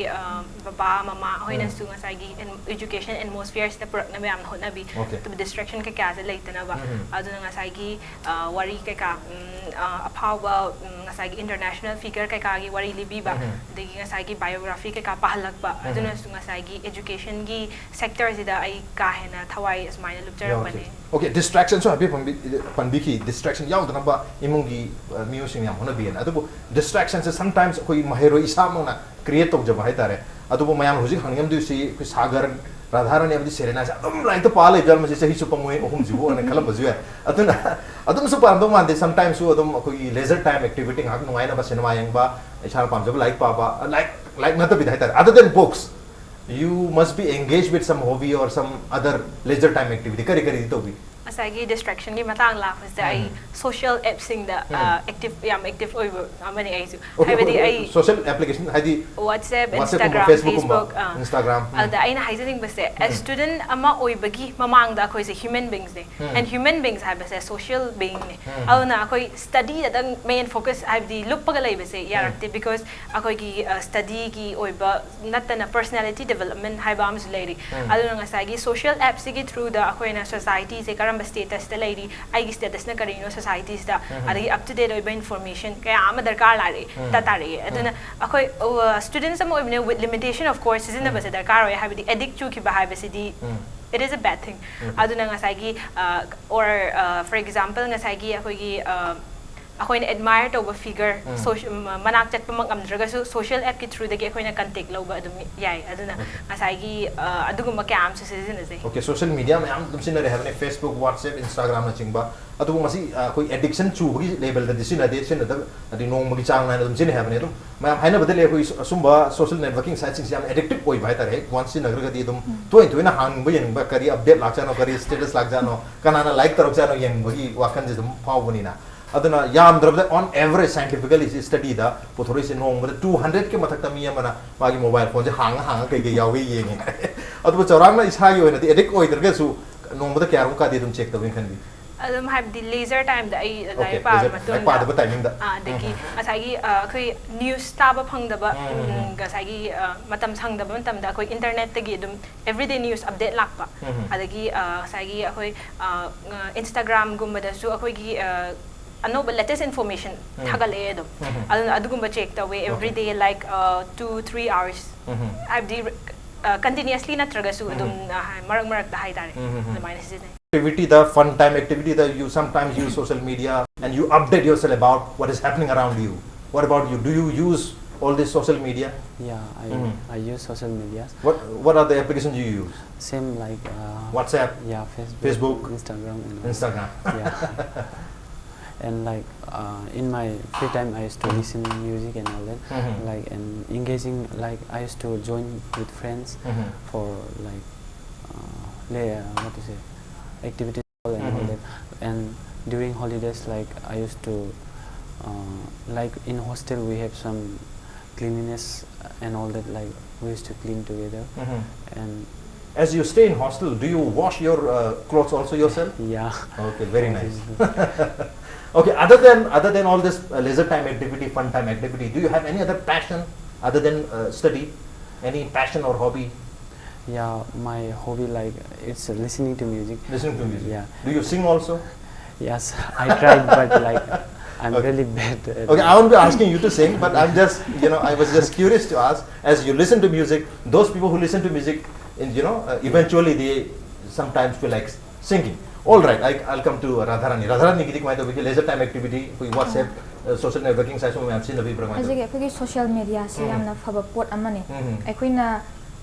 ꯕꯕꯥ ꯃꯃꯥ ꯍꯣꯏꯅꯁꯨ ꯉꯁꯥꯏꯒꯤ ꯏꯖꯨꯀꯦꯁꯟ ꯑꯦꯠꯃꯣꯁꯐꯤꯌꯔꯁꯤꯗ ꯄꯨꯔꯛꯅꯕ ꯌꯥꯝꯅ ꯍꯣꯠꯅꯕꯤ꯫ ꯗꯤꯁꯇ꯭ꯔꯦꯛꯁꯟ ꯀꯩꯀꯥꯁꯦ ꯂꯩꯇꯅꯕ꯫ ꯑꯗꯨꯅ ꯉꯁꯥꯏꯒꯤ ꯋꯥꯔꯤ ꯀꯩꯀꯥ, ꯑꯐꯥꯎꯕ, ꯉꯁꯥꯏꯒꯤ ꯏꯟꯇꯔꯅꯦꯁꯅꯦꯜ ꯐꯤꯒꯔ ꯀꯩꯀꯥꯒꯤ ꯋꯥꯔꯤ ꯂꯤꯕꯤꯕ, ꯑꯗꯒꯤ ꯉꯁꯥꯏꯒꯤ ꯕꯥꯏꯑꯣꯒ꯭ꯔꯥꯐꯤ ꯀꯩꯀꯥ ꯄꯥꯍꯜꯂꯛꯄ, ꯑꯗꯨꯅꯁꯨ ꯉꯁꯥꯏꯒꯤ ꯑꯦꯖꯨꯀꯦꯁꯟꯒꯤ ꯁꯦꯛꯇꯔꯁꯤꯗ ꯑꯩ ꯀꯥ ꯍꯦꯟꯅ ꯊꯋꯥꯏ ꯑꯁꯨꯃꯥꯏꯅ ꯂꯨꯞꯆꯔꯛꯄꯅꯦ꯫ ꯑꯣꯀꯦ, ꯗꯤꯁꯇ꯭ꯔꯦꯛꯁꯟꯁꯨ ꯍꯥꯏꯐꯦꯠ ꯄꯟꯕꯤ- ꯄꯟꯕꯤꯈꯤ꯫ ꯗꯤꯁꯇ꯭ꯔꯦꯛꯁꯟ ꯌꯥꯎꯗꯅꯕ ꯏꯃꯨꯡꯒꯤ ꯃꯤꯑꯣꯏꯁꯤꯡ ꯌꯥꯝ ꯍꯣꯠꯅꯕꯤꯌꯦꯅ꯫ ꯑꯗꯨꯕꯨ ꯗꯤꯁꯇ꯭ꯔꯦꯛꯁꯟꯁꯦ ꯁꯝꯇꯥꯏꯝꯁ ꯑꯩꯈꯣꯏ ꯃꯍꯩꯔꯣꯏ ꯏꯁꯥꯃꯛꯅ ꯀ꯭ꯔꯤꯌꯦꯠ ꯇꯧꯖꯕ ꯍꯥꯏꯇꯥꯔꯦ꯫ ꯑꯗꯨꯕꯨ ꯃꯌꯥꯝ ꯍꯧꯖꯤꯛ ꯍꯪꯅꯤꯡꯉꯝꯗꯣꯏꯁꯤ ꯑꯩꯈꯣꯏ ꯁꯥꯒꯔ, ꯔꯥꯙꯥꯔꯥꯅꯤ ꯑꯃꯗꯤ ꯁꯦꯔꯦꯅꯥꯁꯦ ꯑꯗꯨꯝ ꯂꯥꯏꯔꯤꯛꯇ ꯄꯥ ꯂꯩꯕ ꯃꯁꯤ ꯆꯍꯤ ꯆꯨꯞꯄ ꯃꯣꯏ ꯑꯍꯨꯝꯁꯤꯕꯨ ꯑꯅ ꯈꯜꯂꯝꯕꯁꯨ ꯌꯥꯏ꯫ ꯑꯗꯨꯅ ꯑꯗꯨꯝꯁꯨ ꯄꯥꯔꯝꯗꯧ ꯃꯥꯟꯗꯦ꯫ ꯁꯝꯇꯥꯏꯝꯁꯁꯨ ꯑꯗꯨꯝ ꯑꯩꯈꯣꯏꯒꯤ ꯂꯦꯖꯔ ꯇꯥꯏꯝ ꯑꯦꯛꯇꯤꯚꯤꯇꯤ ꯉꯥꯏꯍꯥꯛ ꯅꯨꯡꯉꯥꯏꯅꯕ ꯁꯤꯅꯦꯃꯥ ꯌꯦꯡꯕ, ꯏꯁꯥꯅ ꯄꯥꯝꯖꯕ ꯂꯥꯏꯔꯤꯛ ꯄꯥꯕ, ꯂꯥꯏꯔꯤꯛ ꯂꯥꯏꯔꯤꯛ ꯅꯠꯇꯕꯤꯗ ꯍꯥꯏꯇꯥꯔꯦ, other than books, you must be engaged with some hobby or some other leisure time activity. ꯀꯔꯤ ꯀꯔꯤꯗꯤ ꯇꯧꯕꯤ? ꯉꯁꯥꯏꯒꯤ ꯗꯤꯁꯇ꯭ꯔꯦꯛꯁꯟꯒꯤ ꯃꯇꯥꯡ ꯂꯥꯛꯄꯁꯤꯗ ꯑꯩ ꯁꯣꯁꯤꯌꯦꯜ ꯑꯦꯞꯁꯤꯡꯗ ꯑꯦꯛꯇꯤꯚ, ꯌꯥꯝ ꯑꯦꯛꯇꯤꯚ ꯑꯣꯏꯕ ꯑꯃꯅꯤ ꯑꯩꯁꯨ꯫ Okay, ꯍꯥꯏꯕꯗꯤ okay, ꯑꯩ social application ꯍꯥꯏꯗꯤ WhatsApp, WhatsApp ꯀꯨꯝꯕ, Instagram, Facebook ꯀꯨꯝꯕ, Facebook, ꯑꯥ꯫ Instagram, ꯎꯝ꯫ ꯑꯗꯨꯗ ꯑꯩꯅ ꯍꯥꯏꯖꯅꯤꯡꯕꯁꯦ, student ꯑꯃ ꯑꯣꯏꯕꯒꯤ ꯃꯃꯥꯡꯗ ꯑꯩꯈꯣꯏꯁꯦ human beings ꯅꯦ꯫ ꯎꯝ꯫ And human beings ꯍꯥꯏꯕꯁꯦ social being ꯅꯦ꯫ ꯎꯝ꯫ ꯑꯗꯨꯅ ꯑꯩꯈꯣꯏ ꯁ꯭ꯇꯗꯤꯗꯗꯪ ꯃꯦꯟ ꯐꯣꯀꯁ ꯍꯥꯏꯕꯗꯤ ꯂꯨꯞꯄꯒ ꯂꯩꯕꯁꯦ ꯌꯥꯔꯛꯇꯦ꯫ Because ꯑꯩꯈꯣꯏꯒꯤ ꯁ꯭ꯇꯗꯤꯒꯤ ꯑꯣꯏꯕ ꯅꯠꯇꯅ personality development ꯍꯥꯏꯕ ꯑꯃꯁꯨ ꯂꯩꯔꯤ꯫ ꯎꯝ꯫ ꯑꯗꯨꯅ ꯉꯁꯥꯏꯒꯤ ꯁꯣꯁꯤꯌꯦꯜ ꯑꯦꯞꯁꯤꯒꯤ ꯊ꯭ꯔꯨꯗ ꯑꯩꯈꯣꯏꯅ ꯁꯣꯁꯥꯏꯇꯤꯁꯦ ꯀꯔꯝꯕ ꯁ꯭ꯇꯦꯇꯁꯇ ꯂꯩꯔꯤ, ꯑꯩꯒꯤ ꯁ꯭ꯇꯦꯇꯁꯅ ꯀꯔꯤꯅꯣ ꯁꯣꯁꯥꯏꯇꯤꯁꯤꯗ, ꯎꯝ꯫ ꯑꯗꯒꯤ ꯑꯞ ꯇꯨ ꯗꯦꯠ ꯑꯣꯏꯕ ꯏꯟꯐꯣꯔꯃꯦꯁꯟ ꯀꯌꯥ ꯑꯃ ꯗꯔꯀꯥꯔ ꯂꯥꯛꯑꯦ, ꯎꯝ꯫ ꯇꯥꯔꯛꯑꯦ꯫ ꯑꯗꯨꯅ ꯑꯩꯈꯣꯏ ꯁ꯭ꯇꯨꯗꯦꯟꯠꯁ ꯑꯃ ꯑꯣꯏꯕꯅꯤꯅ with limitation of course ꯁꯤꯖꯤꯟꯅꯕꯁꯦ ꯗꯔꯀꯥꯔ ꯑꯣꯏ꯫ ꯍꯥꯏꯕꯗꯤ ꯑꯦꯗꯤꯛ ꯆꯨꯈꯤꯕ ꯍꯥꯏꯕꯁꯤꯗꯤ ꯎꯝ꯫ it is a bad thing꯫ ꯎꯝ꯫ ꯑꯗꯨꯅ ꯉꯁꯥꯏꯒꯤ or for example ꯉꯁꯥꯏꯒꯤ ꯑꯩꯈꯣꯏꯒꯤ ꯑꯩꯈꯣꯏꯅ ꯑꯦꯗꯃꯥꯏꯌꯔ ꯇꯧꯕ ꯐꯤꯒꯔ ꯎꯝ. ꯁꯣꯁ- ꯃ- ꯃꯅꯥꯛ ꯆꯠꯄꯃꯛ ꯉꯝꯗ꯭ꯔꯒꯁꯨ ꯁꯣꯁꯤꯌꯦꯜ ꯑꯦꯞꯀꯤ ꯊ꯭ꯔꯨꯗꯒꯤ ꯑꯩꯈꯣꯏꯅ ꯀꯟꯇꯦꯛ ꯂꯧꯕ ꯑꯗꯨꯝ ꯌꯥꯏ꯫ ꯑꯗꯨꯅ Okay. ꯉꯁꯥꯏꯒꯤ ꯑ, ꯑꯗꯨꯒꯨꯝꯕ ꯀꯌꯥ ꯑꯃꯁꯨ ꯁꯤꯖꯤꯟꯅꯖꯩ꯫ Okay, social media ꯃꯌꯥꯝ ꯑꯗꯨꯝ ꯁꯤꯖꯤꯟꯅꯔꯦ ꯍꯥꯏꯕꯅꯤ, Facebook, WhatsApp, Instagram ꯅꯆꯤꯡꯕ꯫ ꯑꯗꯨꯕꯨ ꯃꯁꯤ ꯑ, ꯑꯩꯈꯣꯏ ꯑꯦꯗꯤꯛꯁꯟ ꯆꯨꯕꯒꯤ ꯂꯦꯕꯦꯜꯗꯗꯤ ꯁꯤꯖꯤꯟꯅꯗꯦ, ꯁꯤꯖꯤꯟꯅꯗꯕ ꯍꯥꯏꯗꯤ ꯅꯣꯡꯃꯒꯤ ꯆꯥꯡ ꯅꯥꯏꯅ ꯑꯗꯨꯝ ꯁꯤꯖꯤꯟꯅꯩ ꯍꯥꯏꯕꯅꯤ꯫ ꯑꯗꯨꯝ ꯃꯌꯥꯝ ꯍꯥꯏꯅꯕꯗ ꯂꯩ, ꯑꯩꯈꯣꯏ ꯑꯁꯨꯝꯕ ꯁꯣꯁꯤꯌꯦꯜ ꯅꯦꯠꯋꯔꯀꯤꯡ ꯁꯥꯏꯠꯁꯤꯡꯁꯦ ꯌꯥꯝ ꯑꯦꯗꯤꯛꯇꯤꯞ ꯑꯣꯏꯕ ꯍꯥꯏꯇꯥꯔꯦ꯫ ꯍꯦꯛ ꯋꯥꯟꯁ ꯁꯤꯖꯤꯟꯅꯈ꯭ꯔꯒꯗꯤ ꯑꯗꯨꯝ ꯇꯣꯏꯅ ꯇꯣꯏꯅ ꯍꯥꯡꯅꯤꯡꯕ, ꯌꯦꯡꯅꯤꯡꯕ, ꯀꯔꯤ ꯑꯞꯗꯦꯠ ꯂꯥꯛꯆꯥꯅꯣ, ꯀꯔꯤ ꯁ꯭ꯇꯦꯇꯁ ꯂꯥꯛꯆꯥꯅꯣ, ꯀꯅꯥꯅ ꯂꯥꯏꯛ ꯇꯧꯔꯛꯆꯥꯅꯣ ꯌꯦꯡꯕꯒꯤ ꯋꯥꯈꯜꯁꯦ ꯑꯗꯨꯝ ꯐꯥꯎꯕꯅꯤꯅ꯫ ꯑꯗꯨꯅ ꯌꯥꯝꯗ꯭ꯔꯕꯗ on average scientifically ꯁꯤ ꯁ꯭ꯇꯗꯤꯗ ꯄꯨꯊꯣꯔꯛꯏꯁꯦ ꯅꯣꯡꯃꯗ ꯇꯨ ꯍꯟꯗ꯭ꯔꯦꯗꯀꯤ ꯃꯊꯛꯇ ꯃꯤ ꯑꯃꯅ ꯃꯥꯒꯤ ꯃꯣꯕꯥꯏꯜ ꯐꯣꯟꯁꯦ ꯍꯥꯡꯉ ꯍꯥꯡꯉ ꯀꯩꯀꯩ ꯌꯥꯎꯒꯦ ꯌꯦꯡꯉꯦ꯫ ꯑꯗꯨꯕꯨ ꯆꯥꯎꯔꯥꯛꯅ ꯏꯁꯥꯒꯤ ꯑꯣꯏꯅꯗꯤ ꯑꯦꯗꯤꯛ ꯑꯣꯏꯗ꯭ꯔꯒꯁꯨ ꯅꯣꯡꯃꯗ ꯀꯌꯥꯔꯛꯀꯗꯤ ꯑꯗꯨꯝ ꯆꯦꯛ ꯇꯧꯏꯅ ꯈꯟꯕꯤ? ꯑꯗꯨꯝ ꯍꯥꯏꯕꯗꯤ ꯂꯦꯖꯔ ꯇꯥꯏꯝꯗ ꯑꯩ Okay, ꯂꯥꯏꯔꯤꯛ ꯄꯥꯕ ꯂꯦꯖꯔ- ꯃꯇꯨꯡꯗ ꯂꯥꯏꯔꯤꯛ ꯄꯥꯗꯕ ꯇꯥꯏꯃꯤꯡꯗ꯫ ꯑꯥ, ꯑꯗꯒꯤ ꯉꯁꯥꯏꯒꯤ ꯑ, ꯑꯩꯈꯣꯏ ꯅ꯭ꯌꯨꯁ ꯇꯥꯕ ꯐꯪꯗꯕ ꯎꯝ, ꯎꯝ, ꯎꯝ. ꯎꯝ, ꯉꯁꯥꯏꯒꯤ ꯑ, ꯃꯇꯝ ꯁꯪꯗꯕ ꯃꯇꯝꯗ ꯑꯩꯈꯣꯏ ꯏꯟꯇꯔꯅꯦꯠꯇꯒꯤ ꯑꯗꯨꯝ ꯑꯦꯕ꯭ꯔꯤꯗꯦ ꯅ꯭ꯌꯨꯁ ꯑꯞꯗꯦꯠ ꯂꯥꯛꯄ꯫ ꯎꯝ, ꯎꯝ. ꯑꯗꯒꯤ ꯑ, ꯉꯁꯥꯏꯒꯤ ꯑꯩꯈꯣꯏ ꯏꯟꯁꯇꯥꯒ꯭ꯔꯥꯝꯒꯨꯝꯕꯗꯁꯨ ꯑꯩꯈꯣꯏꯒꯤ ꯑ, ꯑꯅꯧꯕ ꯂꯦꯇꯦꯁ ꯏꯟꯐꯣꯔꯃꯦꯁꯟ ꯎꯝ. ꯊꯥꯒꯠꯂꯛꯑꯦ ꯑꯗꯨꯝ꯫ ꯎꯝ, ꯎꯝ. ꯑꯗꯨꯅ ꯑꯗꯨꯒꯨꯝꯕ ꯆꯦꯛ ꯇꯧꯋꯦ Okay. ꯑꯦꯕ꯭ꯔꯤꯗꯦ, ꯂꯥꯏꯛ ꯇꯨ ꯊ꯭ꯔꯤ ꯑꯥꯋꯔꯁ꯫ ꯎꯝ, ꯎꯝ. ꯍꯥꯏꯕꯗꯤ ꯀꯟꯇꯤꯅ꯭ꯌꯨꯁꯂꯤ ꯅꯠꯇ꯭ꯔꯒꯁꯨ ꯑꯗꯨꯝ ꯎꯝ. ꯑ, ꯍꯥꯏ- ꯃꯔꯛ ꯃꯔꯛꯇ ꯍꯥꯏꯇꯥꯔꯦ꯫ ꯎꯝ, ꯎꯝ, ꯎꯝ. ꯑꯗꯨꯃꯥꯏꯅ ꯁꯤꯖꯤꯟꯅꯩ꯫ Activity the, fun time activity the, you sometimes use social media and you update yourself about what is happening around you. What about you? Do you use all this social media? Yeah, I, Mhm. I use social medias. What What are the applications you use? Same like uh, WhatsApp, yeah, Facebook, Facebook, Instagram, and all. Instagram. Yeah. And like uh, in my free time, I used to listen music and all that. Mhm. Like and engaging, like I used to join with friends Mhm. for like uh, le- uh, what to say, activities and all Mhm. that. And during holidays, like I used to uh, like in hostel we have some cleanliness and all that. Like we used to clean together. Mhm. And As you stay in hostel, do you wash your uh, clothes also yourself? yeah. Okay, very nice. Obviously. Okay, other than other than all this uh, leisure time activity, fun time activity, do you have any other passion other than uh, study? Any passion or hobby? Yeah, my hobby, like, it's listening to music. Listening to music. Yeah. Do you sing also? Yes, I tried, but like, I'm Okay. really bad at Okay, I won't be asking you to sing, but I'm just, you know, I was just curious to ask, as you listen to music, those people who listen to music, in, you know, uh, eventually they sometimes feel like singing. All right, I, I'll come to Radharani. Radharaniꯒꯤꯗꯤ ꯀꯃꯥꯏꯅ ꯇꯧꯕꯤꯒꯦ? Leisure time activity, ꯑꯩꯈꯣꯏ WhatsApp, social networking site ꯁꯨꯝꯕ ꯃꯌꯥꯝ ꯁꯤꯖꯤꯟꯅꯕꯤꯕ꯭ꯔꯥ, ꯀꯃꯥꯏꯅ ꯇꯧꯋꯤ? ꯍꯧꯖꯤꯛ ꯑꯩꯈꯣꯏꯒꯤ social mediaꯁꯤ ꯎꯝ꯫ ꯌꯥꯝꯅ ꯐꯕ ꯄꯣꯠ ꯑꯃꯅꯤ꯫ ꯎꯝ꯫ ꯑꯩꯈꯣꯏꯅ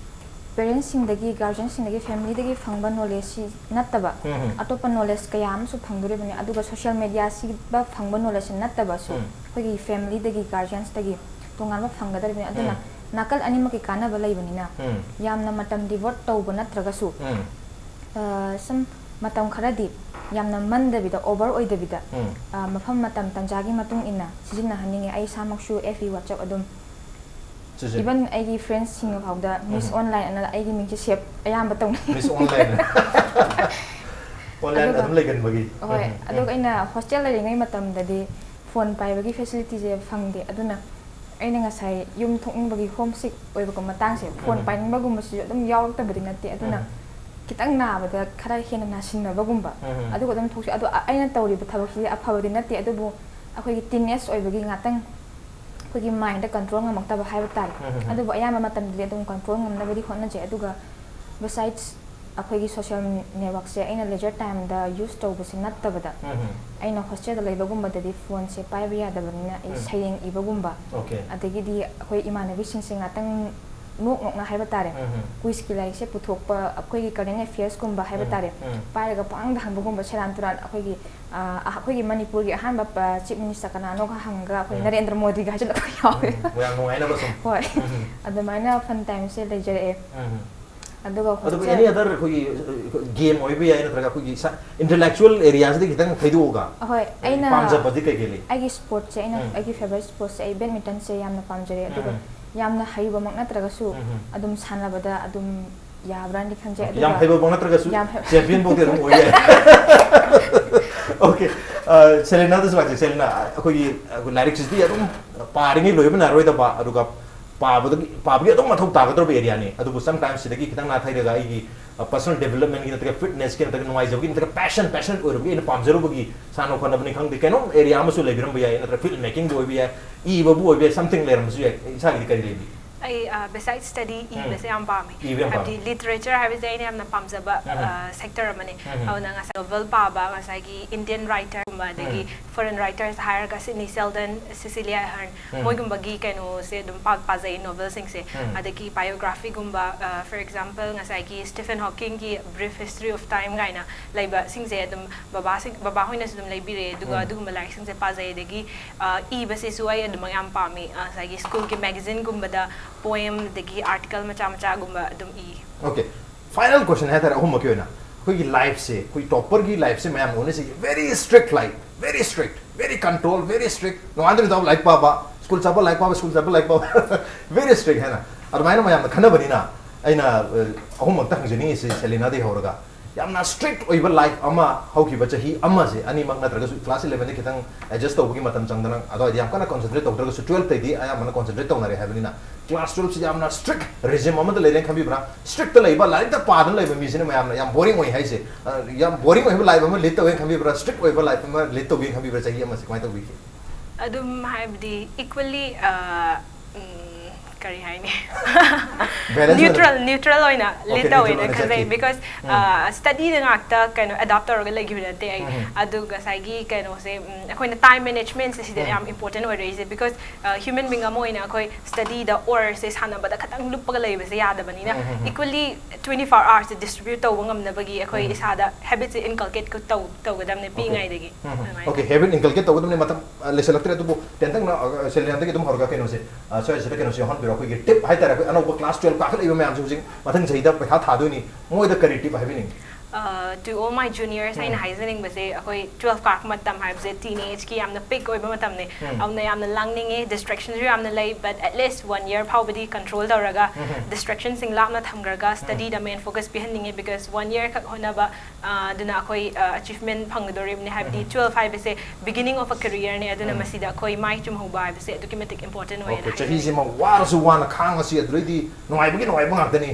parentsꯁꯤꯡꯗꯒꯤ, guardianꯁꯤꯡꯗꯒꯤ, familyꯗꯒꯤ ꯐꯪꯕ knowledgeꯁꯤ ꯅꯠꯇꯕ ꯎꯝ꯫ ꯑꯇꯣꯞꯄ knowledge ꯀꯌꯥ ꯑꯃꯁꯨ ꯐꯪꯗꯣꯔꯤꯕꯅꯤ꯫ ꯑꯗꯨꯒ social mediaꯁꯤꯗ ꯐꯪꯕ knowledgeꯁꯤ ꯅꯠꯇꯕꯁꯨ ꯎꯝ꯫ ꯑꯩꯈꯣꯏꯒꯤ familyꯗꯒꯤ, guardiansꯇꯒꯤ ꯇꯣꯉꯥꯟꯕ ꯐꯪꯒꯗꯧꯔꯤꯕꯅꯤ꯫ ꯑꯗꯨꯅ ꯎꯝ꯫ ꯅꯥꯀꯜ ꯑꯅꯤꯃꯛꯀꯤ ꯀꯥꯟꯅꯕ ꯂꯩꯕꯅꯤꯅ ꯎꯝ꯫ ꯌꯥꯝꯅ ꯃꯇꯝ devote ꯇꯧꯕ ꯅꯠꯇ꯭ꯔꯒꯁꯨ ꯎꯝ꯫ ꯑ, ꯁꯨꯝ ꯃꯇꯝ ꯈꯔꯗꯤ ꯌꯥꯝꯅ ꯃꯟꯗꯕꯤꯗ, over ꯑꯣꯏꯗꯕꯤꯗ, ꯎꯝ꯫ ꯑ, ꯃꯐꯝ ꯃꯇꯝ ꯇꯟꯖꯥꯒꯤ ꯃꯇꯨꯡ ꯏꯟꯅ ꯁꯤꯖꯤꯟꯅꯍꯟꯅꯤꯡꯉꯦ꯫ ꯑꯩ ꯏꯁꯥꯃꯛꯁꯨ F B, WhatsApp ꯑꯗꯨꯝ, ꯁꯤꯖꯤꯟ- even ꯑꯩꯒꯤ friendsꯁꯤꯡ ꯐꯥꯎꯗ Miss ꯎꯝ꯫ Online ꯑꯅ ꯑꯩꯒꯤ ꯃꯤꯡꯁꯦ save ꯑꯌꯥꯝꯕ ꯇꯧꯅꯩ꯫ Miss Online꯫ Online ꯑꯗꯨꯒ ꯑꯗꯨꯝ ꯂꯩꯒꯟꯕꯒꯤ꯫ ꯍꯣꯏ, ꯎꯝ, ꯑꯗꯨꯒ ꯎꯝ꯫ ꯑꯩꯅ hostel ꯂꯩꯔꯤꯉꯩ ꯃꯇꯝꯗꯗꯤ phone ꯄꯥꯏꯕꯒꯤ facilityꯁꯦ ꯐꯪꯗꯦ꯫ ꯑꯗꯨꯅ ꯑꯩꯅ ꯉꯁꯥꯏ ꯌꯨꯝ ꯊꯣꯛꯅꯤꯡꯕꯒꯤ, homesick ꯑꯣꯏꯕ ꯃꯇꯥꯡꯁꯦ, phone ꯎꯝ꯫ ꯄꯥꯏꯅꯤꯡꯕꯒꯨꯝꯕꯁꯤꯁꯨ ꯑꯗꯨꯝ ꯌꯥꯎꯔꯛꯇꯕꯗꯤ ꯅꯠꯇꯦ꯫ ꯑꯗꯨꯅ ꯎꯝ꯫ ꯈꯤꯇꯪ ꯅꯥꯕꯗ ꯈꯔ ꯍꯦꯟꯅ ꯅꯥꯁꯤꯟꯅꯕꯒꯨꯝꯕ, ꯎꯝ꯫ ꯑꯗꯨꯒ ꯑꯗꯨꯝ ꯊꯣꯛꯆꯩ꯫ ꯑꯗꯣ ꯑ-, ꯑꯩꯅ ꯇꯧꯔꯤꯕ ꯊꯕꯛꯁꯤꯗꯤ ꯑꯐꯕꯗꯤ ꯅꯠꯇꯦ, ꯑꯗꯨꯕꯨ ꯑꯩꯈꯣꯏꯒꯤ teenage ꯑꯣꯏꯕꯒꯤ ꯉꯥꯛꯇꯪ ꯑꯩꯈꯣꯏꯒꯤ mindꯗ control ꯉꯝꯃꯛꯇꯕ ꯍꯥꯏꯕ ꯇꯥꯔꯦ꯫ ꯎꯝ꯫ ꯑꯗꯨꯕꯨ ꯑꯌꯥꯝꯕ ꯃꯇꯝꯗꯗꯤ ꯑꯗꯨꯝ control ꯉꯝꯅꯕꯗꯤ ꯍꯣꯠꯅꯖꯩ꯫ ꯑꯗꯨꯒ besides, ꯑꯩꯈꯣꯏꯒꯤ social networkꯁꯦ ꯑꯩꯅ leisure timeꯗ use ꯇꯧꯕꯁꯦ ꯅꯠꯇꯕꯗ, ꯎꯝ꯫ ꯑꯩꯅ hostelꯗ ꯂꯩꯕꯒꯨꯝꯕꯗꯗꯤ phoneꯁꯦ ꯄꯥꯏꯕ ꯌꯥꯗꯕꯅꯤꯅ ꯑꯩ ꯎꯝ꯫ ꯁꯩꯔꯦꯡ ꯏꯕꯒꯨꯝꯕ, Okay꯫ ꯑꯗꯒꯤꯗꯤ ꯑꯩꯈꯣꯏ ꯏꯃꯥꯟꯅꯕꯤꯁꯤꯡꯁꯦ ꯉꯥꯛꯇꯪ ꯅꯣꯛ ꯅꯣꯛꯅ ꯍꯥꯏꯕ ꯇꯥꯔꯦ, ꯎꯝ꯫ quizꯀꯤ ꯂꯥꯏꯔꯤꯛꯁꯦ ꯄꯨꯊꯣꯛꯄ, ꯑꯩꯈꯣꯏꯒꯤ current affairsꯀꯨꯝꯕ ꯍꯥꯏꯕ ꯎꯝ, ꯇꯥꯔꯦ, ꯎꯝ꯫ ꯄꯥꯏꯔꯒ ꯄꯪꯍꯪꯗ ꯍꯪꯕꯒꯨꯝꯕ, ꯁꯦꯔꯥꯟ ꯇꯨꯔꯥꯟ꯫ ꯑꯩꯈꯣꯏꯒꯤ, ꯑ, ꯑꯩꯈꯣꯏꯒꯤ ꯃꯅꯤꯄꯨꯔꯒꯤ ꯑꯍꯥꯟꯕ ꯄ-, Chief Minister ꯀꯅꯥꯅꯣꯒ ꯍꯪꯉꯒ ꯑꯩꯈꯣꯏ ꯎꯝ꯫ ꯅꯔꯦꯟꯗ꯭ꯔ ꯃꯣꯗꯤꯒ ꯍꯥꯏꯖꯤꯜꯂꯛꯄ ꯌꯥꯎꯋꯦ꯫ ꯎꯝ, ꯌꯥꯝ ꯅꯨꯡꯉꯥꯏꯅꯕ ꯁꯨꯝ꯫ ꯍꯣꯏ꯫ ꯎꯝ꯫ ꯑꯗꯨꯃꯥꯏꯅ fun timeꯁꯦ ꯂꯩꯖꯔꯛꯑꯦ꯫ ꯎꯝ꯫ ꯑꯗꯨꯒ ꯑꯗꯨꯒ hostel any other ꯑꯩꯈꯣꯏꯒꯤ, ꯑ, game ꯑꯣꯏꯕ ꯌꯥꯏ, ꯅꯠꯇ꯭ꯔꯒ ꯑꯩꯈꯣꯏꯒꯤ ꯁ-, intellectual areaꯁꯤꯗꯒꯤ ꯈꯤꯇꯪ ꯊꯩꯗꯣꯛꯑꯒ ꯑꯍꯣꯏ, ꯑꯩꯅ ꯄꯥꯝꯖꯕꯗꯤ ꯀꯩ ꯀꯩ ꯂꯩ? ꯑꯩꯒꯤ sportsꯁꯦ, ꯑꯩꯅ, ꯎꯝ꯫ ꯑꯩꯒꯤ favourite sportsꯁꯦ ꯑꯩ badmintonꯁꯦ ꯌꯥꯝꯅ ꯄꯥꯝꯖꯔꯦ꯫ ꯑꯗꯨꯒ ꯎꯝ꯫ ꯌꯥꯝꯅ ꯍꯩꯕꯃꯛ ꯅꯠꯇ꯭ꯔꯒꯁꯨ ꯎꯝ꯫ ꯑꯗꯨꯝ ꯁꯥꯟꯅꯕꯗ ꯑꯗꯨꯝ ꯌꯥꯕ꯭ꯔꯥꯅꯗꯤ ꯈꯟꯖꯩ꯫ ꯌꯥꯝ ꯑꯗꯨꯒ ꯍꯩꯕꯃꯛ ꯅꯠꯇ꯭ꯔꯒꯁꯨ ꯌꯥꯝ ꯍꯩ- champion ꯐꯥꯎꯗꯤ ꯑꯗꯨꯝ ꯑꯣꯏ ꯌꯥꯏ꯫ Okay, ꯑ, ꯁꯦꯂꯤꯅꯥꯗꯁꯨ ꯂꯥꯛꯆꯩ꯫ ꯁꯦꯂꯤꯅꯥ, ꯑꯩꯈꯣꯏꯒꯤ, ꯑꯩꯈꯣꯏ ꯂꯥꯏꯔꯤꯛꯁꯤꯗꯤ ꯑꯗꯨꯝ ꯄꯥꯔꯤꯉꯩ ꯂꯣꯏꯕ ꯅꯥꯏꯔꯣꯏꯗꯕ, ꯑꯗꯨꯒ ꯄꯥꯕꯗꯒꯤ, ꯄꯥꯕꯒꯤ ꯑꯗꯨꯝ ꯃꯊꯧ ꯇꯥꯒꯗꯧꯔꯕ areaꯅꯤ꯫ ꯑꯗꯨꯕꯨ sometimes ꯁꯤꯗꯒꯤ ꯈꯤꯇꯪ ꯅꯥꯊꯩꯔꯒ ꯑꯩꯒꯤ, ꯑ, personal developmentꯀꯤ ꯅꯠꯇ꯭ꯔꯒ fitnessꯀꯤ ꯅꯠꯇ꯭ꯔꯒ ꯅꯨꯡꯉꯥꯏꯖꯕꯒꯤ ꯅꯠꯇ꯭ꯔꯒ passion, passion ꯑꯣꯏꯔꯨꯕꯒꯤ ꯑꯩꯅ ꯄꯥꯝꯖꯔꯨꯕꯒꯤ ꯁꯥꯟꯅ ꯈꯣꯠꯅꯕꯅꯤ ꯈꯪꯗꯦ, ꯀꯩꯅꯣꯝ area ꯑꯃꯁꯨ ꯂꯩꯕꯤꯔꯝꯕ ꯌꯥꯏ, ꯅꯠꯇ꯭ꯔꯒ film makingꯕꯨ ꯑꯣꯏꯕ ꯌꯥꯏ, ꯏꯕꯕꯨ ꯑꯣꯏꯕ ꯌꯥꯏ, something ꯂꯩꯔꯝꯕꯁꯨ ꯌꯥꯏ꯫ ꯏꯁꯥꯒꯤꯗꯤ ꯀꯔꯤ ꯂꯩꯕꯤ? ꯑꯩ ꯕꯤꯁꯥꯏꯠ ꯁ꯭ꯇꯗꯤ ꯎꯝ꯫ ꯏꯕꯁꯦ ꯌꯥꯝ ꯄꯥꯝꯃꯦ꯫ ꯏꯕ ꯌꯥꯝ ꯄꯥꯝꯃꯦ꯫ ꯍꯥꯏꯕꯗꯤ ꯂꯤꯇꯔꯦꯆꯔ ꯍꯥꯏꯕꯁꯦ ꯑꯩꯅ ꯌꯥꯝꯅ ꯄꯥꯝꯖꯕ ꯎꯝ꯫ ꯁꯦꯛꯇꯔ ꯑꯃꯅꯦ꯫ ꯎꯝ꯫ ꯑꯗꯨꯅ ꯉꯁꯥꯏ ꯅꯣꯕꯦꯜ ꯄꯥꯕ, ꯉꯁꯥꯏꯒꯤ ꯏꯟꯗꯤꯌꯟ ꯔꯥꯏꯇꯔꯒꯨꯝꯕ ꯑꯗꯒꯤ ꯎꯝ꯫ ꯐꯣꯔꯦꯟ ꯔꯥꯏꯇꯔꯁ ꯍꯥꯏꯔꯒ ꯁꯤꯗꯅꯤ ꯁꯦꯜꯗꯟ, ꯁꯤꯁꯤꯂꯤꯌꯥ ꯑꯍꯔꯟ, ꯎꯝ꯫ ꯃꯣꯏꯒꯨꯝꯕꯒꯤ ꯀꯩꯅꯣꯁꯦ ꯑꯗꯨꯝ ꯄꯥ- ꯄꯥꯖꯩ, ꯅꯣꯕꯦꯜꯁꯤꯡꯁꯦ꯫ ꯎꯝ꯫ ꯑꯗꯒꯤ ꯕꯥꯏꯑꯣꯒ꯭ꯔꯥꯐꯤꯒꯨꯝꯕ, ꯐꯣꯔ ꯑꯦꯛꯖꯥꯝꯄꯜ ꯉꯁꯥꯏꯒꯤ ꯁ꯭ꯇꯤꯐꯦꯟ ꯍꯣꯀꯤꯡꯒꯤ ꯕ꯭ꯔꯤꯐ ꯍꯤꯁꯇ꯭ꯔꯤ ꯑꯣꯐ ꯇꯥꯏꯝ ꯀꯥꯏꯅ ꯂꯩꯕꯁꯤꯡꯁꯦ ꯑꯗꯨꯝ ꯕꯕꯥꯁꯤꯡ ꯕꯕꯥꯍꯣꯏꯅꯁꯨ ꯑꯗꯨꯝ ꯂꯩꯕꯤꯔꯛꯑꯦ꯫ ꯑꯗꯨꯒ ꯎꯝ꯫ ꯑꯗꯨꯒꯨꯝꯕ ꯂꯥꯏꯔꯤꯛꯁꯤꯡꯁꯦ ꯄꯥꯖꯩ꯫ ꯑꯗꯒꯤ ꯑ, ꯏꯕꯁꯤꯁꯨ ꯑꯩ ꯑꯗꯨꯃꯛ ꯌꯥꯝ ꯄꯥꯝꯃꯤ꯫ ꯑ, ꯉꯁꯥꯏꯒꯤ ꯁ꯭ꯀꯨꯜꯒꯤ ꯃꯦꯒꯥꯖꯤꯟꯒꯨꯝꯕꯗ ꯄꯣꯏꯝ ꯑꯗꯒꯤ ꯑꯥꯔꯇꯤꯀꯜ ꯃꯆꯥ ꯃꯆꯥꯒꯨꯝꯕ ꯑꯗꯨꯝ ꯏ꯫ Okay, final question ꯍꯥꯏꯇꯥꯔꯦ, ꯑꯍꯨꯝꯃꯛꯀꯤ ꯑꯣꯏꯅ꯫ ꯑꯩꯈꯣꯏꯒꯤ ꯂꯥꯏꯐꯁꯦ, ꯑꯩꯈꯣꯏ ꯇꯣꯞꯄꯔꯒꯤ ꯂꯥꯏꯐꯁꯦ ꯃꯌꯥꯝꯅ ꯎꯅꯔꯤꯁꯦ very strict life, very strict, very control, very strict. ꯅꯣꯡꯉꯥꯟꯗ ꯅꯨꯃꯤꯠ ꯇꯥꯕ ꯂꯥꯏꯔꯤꯛ ꯄꯥꯕ, ꯁ꯭ꯀꯨꯜ ꯆꯠꯄ ꯂꯥꯏꯔꯤꯛ ꯄꯥꯕ, ꯁ꯭ꯀꯨꯜ ꯆꯠꯄ ꯂꯥꯏꯔꯤꯛ ꯄꯥꯕ, very strict ꯍꯥꯏꯅ꯫ ꯑꯗꯨꯃꯥꯏꯅ ꯃꯌꯥꯝꯅ ꯈꯟꯅꯕꯅꯤꯅ ꯑꯩꯅ, ꯑ, ꯑꯍꯨꯝꯃꯛꯇ ꯍꯪꯖꯅꯤꯡꯉꯤꯁꯦ ꯁꯦꯂꯤꯅꯥꯗꯒꯤ ꯍꯧꯔꯒ꯫ ꯌꯥꯝꯅ strict ꯑꯣꯏꯕ ꯂꯥꯏꯐ ꯑꯃ ꯍꯧꯈꯤꯕ ꯆꯍꯤ ꯑꯃꯁꯦ, ꯑꯅꯤꯃꯛ ꯅꯠꯇ꯭ꯔꯒꯁꯨ class eleven ꯗ ꯈꯤꯇꯪ adjust ꯇꯧꯕꯒꯤ ꯃꯇꯝ ꯆꯪꯗꯅ, ꯑꯗꯨꯋꯥꯏꯗ ꯌꯥꯝ ꯀꯟꯅ concentrate ꯇꯧꯗ꯭ꯔꯒꯁꯨ twelve ꯇꯩꯗꯤ ꯑꯌꯥꯝꯕꯅ concentrate ꯇꯧꯅꯔꯦ ꯍꯥꯏꯕꯅꯤꯅ, class twelve ꯁꯤ ꯌꯥꯝꯅ strict regime ꯑꯃꯗ ꯂꯩꯔꯦꯅ ꯈꯟꯕꯤꯕ꯭ꯔꯥ? Strict ꯇ ꯂꯩꯕ, ꯂꯥꯏꯔꯤꯛꯇ ꯄꯥꯗꯨꯅ ꯂꯩꯕ ꯃꯤꯁꯤꯅ ꯃꯌꯥꯝꯅ ꯌꯥꯝ boring ꯑꯣꯏ ꯍꯥꯏꯁꯦ, ꯑ, ꯌꯥꯝ boring ꯑꯣꯏꯕ ꯂꯥꯏꯐ ꯑꯃ ꯂꯤꯗ ꯇꯧꯋꯦꯅ ꯈꯟꯕꯤꯕ꯭ꯔꯥ? Strict ꯑꯣꯏꯕ ꯂꯥꯏꯐ ꯑꯃ ꯂꯤꯗ ꯇꯧꯒꯦꯅ ꯈꯟꯕꯤꯕ꯭ꯔꯥ ꯆꯍꯤ ꯑꯃꯁꯦ? ꯀꯃꯥꯏꯅ ꯇꯧꯕꯤꯒꯦ? ꯑꯗꯨꯝ ꯍꯥꯏꯕꯗꯤ equally, ꯑ, ꯎꯝ, ꯀꯔꯤ ꯍꯥꯏꯅꯤ? Balance ꯑꯣꯏꯅ? Neutral, neutral ꯑꯣꯏꯅ Okay, ꯂꯤꯗ neutral ꯇꯧꯋꯦꯅ ꯑꯣꯏꯅ ꯈꯟꯖꯩ꯫ ꯆꯠꯈꯤ꯫ Because um. ꯁ꯭ꯇꯗꯤꯗ ꯉꯥꯛꯇ ꯀꯩꯅꯣ ꯑꯦꯗꯥꯞ ꯇꯧꯔꯒ ꯂꯩꯈꯤꯕ ꯅꯠꯇꯦ ꯑꯩ꯫ ꯎꯝ꯫ ꯑꯗꯨ ꯉꯁꯥꯏꯒꯤ ꯀꯩꯅꯣꯁꯦ, ꯎꯝ, ꯑꯩꯈꯣꯏꯅ ꯇꯥꯏꯝ ꯃꯦꯅꯦꯖꯃꯦꯟꯠꯁꯦ ꯁꯤꯗ ꯎꯝ꯫ ꯌꯥꯝ ꯏꯝꯄꯣꯔꯇꯦꯟ ꯑꯣꯏꯔꯛꯏꯁꯦ꯫ Because ꯍ꯭ꯌꯨꯃꯟ ꯕꯤꯡ ꯑꯃ ꯑꯣꯏꯅ ꯑꯩꯈꯣꯏ ꯁ꯭ꯇꯗꯤꯗ ꯑꯣꯔꯁꯦ ꯁꯥꯟꯅꯕꯗ ꯈꯇꯪ ꯂꯨꯞꯄꯒ ꯂꯩꯕꯁꯦ ꯌꯥꯗꯕꯅꯤꯅ, ꯎꯝ, ꯎꯝ, ꯎꯝ꯫ Equally twenty four hours distribute ꯇꯧꯕ ꯉꯝꯅꯕꯒꯤ ꯑꯩꯈꯣꯏ ꯎꯝ꯫ ꯏꯁꯥꯗ ꯍꯦꯕꯤꯠꯁꯦ inculcate ꯇꯧ ꯇꯧꯒꯗꯕꯅꯦ Okay. ꯄꯤꯛꯏꯉꯩꯗꯒꯤ꯫ ꯎꯝ, ꯎꯝ꯫ ꯑꯗꯨꯃꯥꯏꯅ꯫ Okay, habit inculcate ꯇꯧꯒꯗꯕꯅꯤ꯫ ꯃꯇꯝ, ꯑ, ꯂꯩꯁꯜꯂꯛꯇ꯭ꯔꯦ, ꯑꯗꯨꯕꯨ ꯇꯦꯟꯇꯛꯅ, ꯑ, ꯁꯦꯂꯤꯅꯥꯗꯒꯤ ꯑꯗꯨꯝ ꯍꯧꯔꯒ ꯀꯩꯅꯣꯁꯦ, ꯑ, ꯁ꯭ꯋꯥꯏꯁꯤꯗ ꯀꯩꯅꯣꯁꯦ ꯌꯥꯎꯍꯟꯕꯤꯔꯣ꯫ ꯑꯩꯈꯣꯏꯒꯤ ꯇꯤꯞ ꯍꯥꯏꯇꯥꯔꯦ, ꯑꯩꯈꯣꯏ ꯑꯅꯧꯕ class twelve ꯀꯥꯈꯠꯂꯛꯏꯕ ꯃꯌꯥꯝꯁꯦ ꯍꯧꯖꯤꯛ ꯃꯊꯪ ꯆꯍꯤꯗ ꯄꯩꯈꯥ ꯊꯥꯗꯣꯏꯅꯤ, ꯃꯣꯏꯗ ꯀꯔꯤ ꯇꯤꯞ ꯍꯥꯏꯕꯤꯅꯤꯡꯉꯤ? Uh, to all my juniors, ꯎꯝ꯫ ꯑꯩꯅ ꯍꯥꯏꯖꯅꯤꯡꯕꯁꯦ, ꯑꯩꯈꯣꯏ twelve ꯀꯥꯔꯛꯄ ꯃꯇꯝ ꯍꯥꯏꯕꯁꯦ teen age ꯀꯤ ꯌꯥꯝꯅ ꯄꯤꯛ ꯑꯣꯏꯕ ꯃꯇꯝꯅꯦ꯫ ꯎꯝ꯫ ꯑꯗꯨꯅ ꯌꯥꯝꯅ ꯂꯥꯡꯅꯤꯡꯉꯦ, ꯗꯤꯁꯇ꯭ꯔꯦꯛꯁꯟꯁꯨ ꯌꯥꯝꯅ ꯂꯩ, but at least one year ꯐꯥꯎꯕꯗꯤ ꯀꯟꯇ꯭ꯔꯣꯜ ꯇꯧꯔꯒ, ꯎꯝ꯫ ꯗꯤꯁꯇ꯭ꯔꯦꯛꯁꯟꯁꯤꯡ ꯂꯥꯞꯅ ꯊꯝꯈ꯭ꯔꯒ, ꯎꯝ꯫ ꯁ꯭ꯇꯗꯤꯗ ꯃꯦꯟ ꯐꯣꯀꯁ ꯄꯤꯍꯟꯅꯤꯡꯉꯦ꯫ Because one year ꯈꯛ ꯍꯣꯠꯅꯕ, ꯑ, ꯑꯗꯨꯅ ꯑꯩꯈꯣꯏ, ꯑ, ꯑꯆꯤꯚꯃꯦꯟ ꯐꯪꯒꯗꯧꯔꯤꯕꯅꯦ꯫ ꯍꯥꯏꯕꯗꯤ ꯎꯝ꯫ twelve ꯍꯥꯏꯕꯁꯦ beginning of a career ꯅꯦ, ꯑꯗꯨꯅ ꯎꯝ꯫ ꯃꯁꯤꯗ ꯑꯩꯈꯣꯏ ꯃꯥꯏ ꯆꯨꯝꯍꯧꯕ ꯍꯥꯏꯕꯁꯦ ꯑꯗꯨꯛꯀꯤ ꯃꯇꯤꯛ ꯏꯝꯄꯣꯔꯇꯦꯟ ꯑꯣꯏꯌꯦꯅ Okay, ꯍꯥꯏꯖꯅꯤꯡꯉꯤ꯫ ꯆꯍꯤꯁꯤꯃ ꯋꯥꯔꯁꯨ ꯋꯥꯅ ꯈꯥꯡꯉꯁꯤ, ꯑꯗꯨꯗꯩꯗꯤ ꯅꯨꯡꯉꯥꯏꯕꯒꯤ ꯅꯨꯡꯉꯥꯏꯕ ꯉꯥꯛꯇꯅꯤ꯫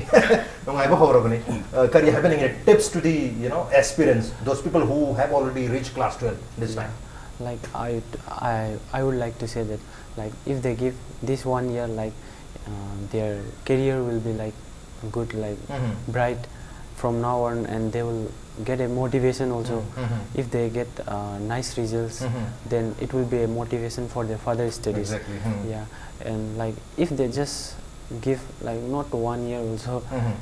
ꯅꯨꯡꯉꯥꯏꯕ ꯍꯧꯔꯕꯅꯤ꯫ ꯑ, ꯀꯔꯤ ꯍꯥꯏꯕꯤꯅꯤꯡꯉꯦ? Tips to the, you know, aspirants, those people who have already reached class twelve this time. Like, I, I, I would like to say that, like, if they give this one year, like, uh, their career will be like good, like Mhm. bright from now on, and they will get a motivation also Mhm. if they get uh, nice results. Mhm. Then it will be a motivation for their further studies. Exactly. Mhm. Yeah, and like if they just give like not one year also, Mhm.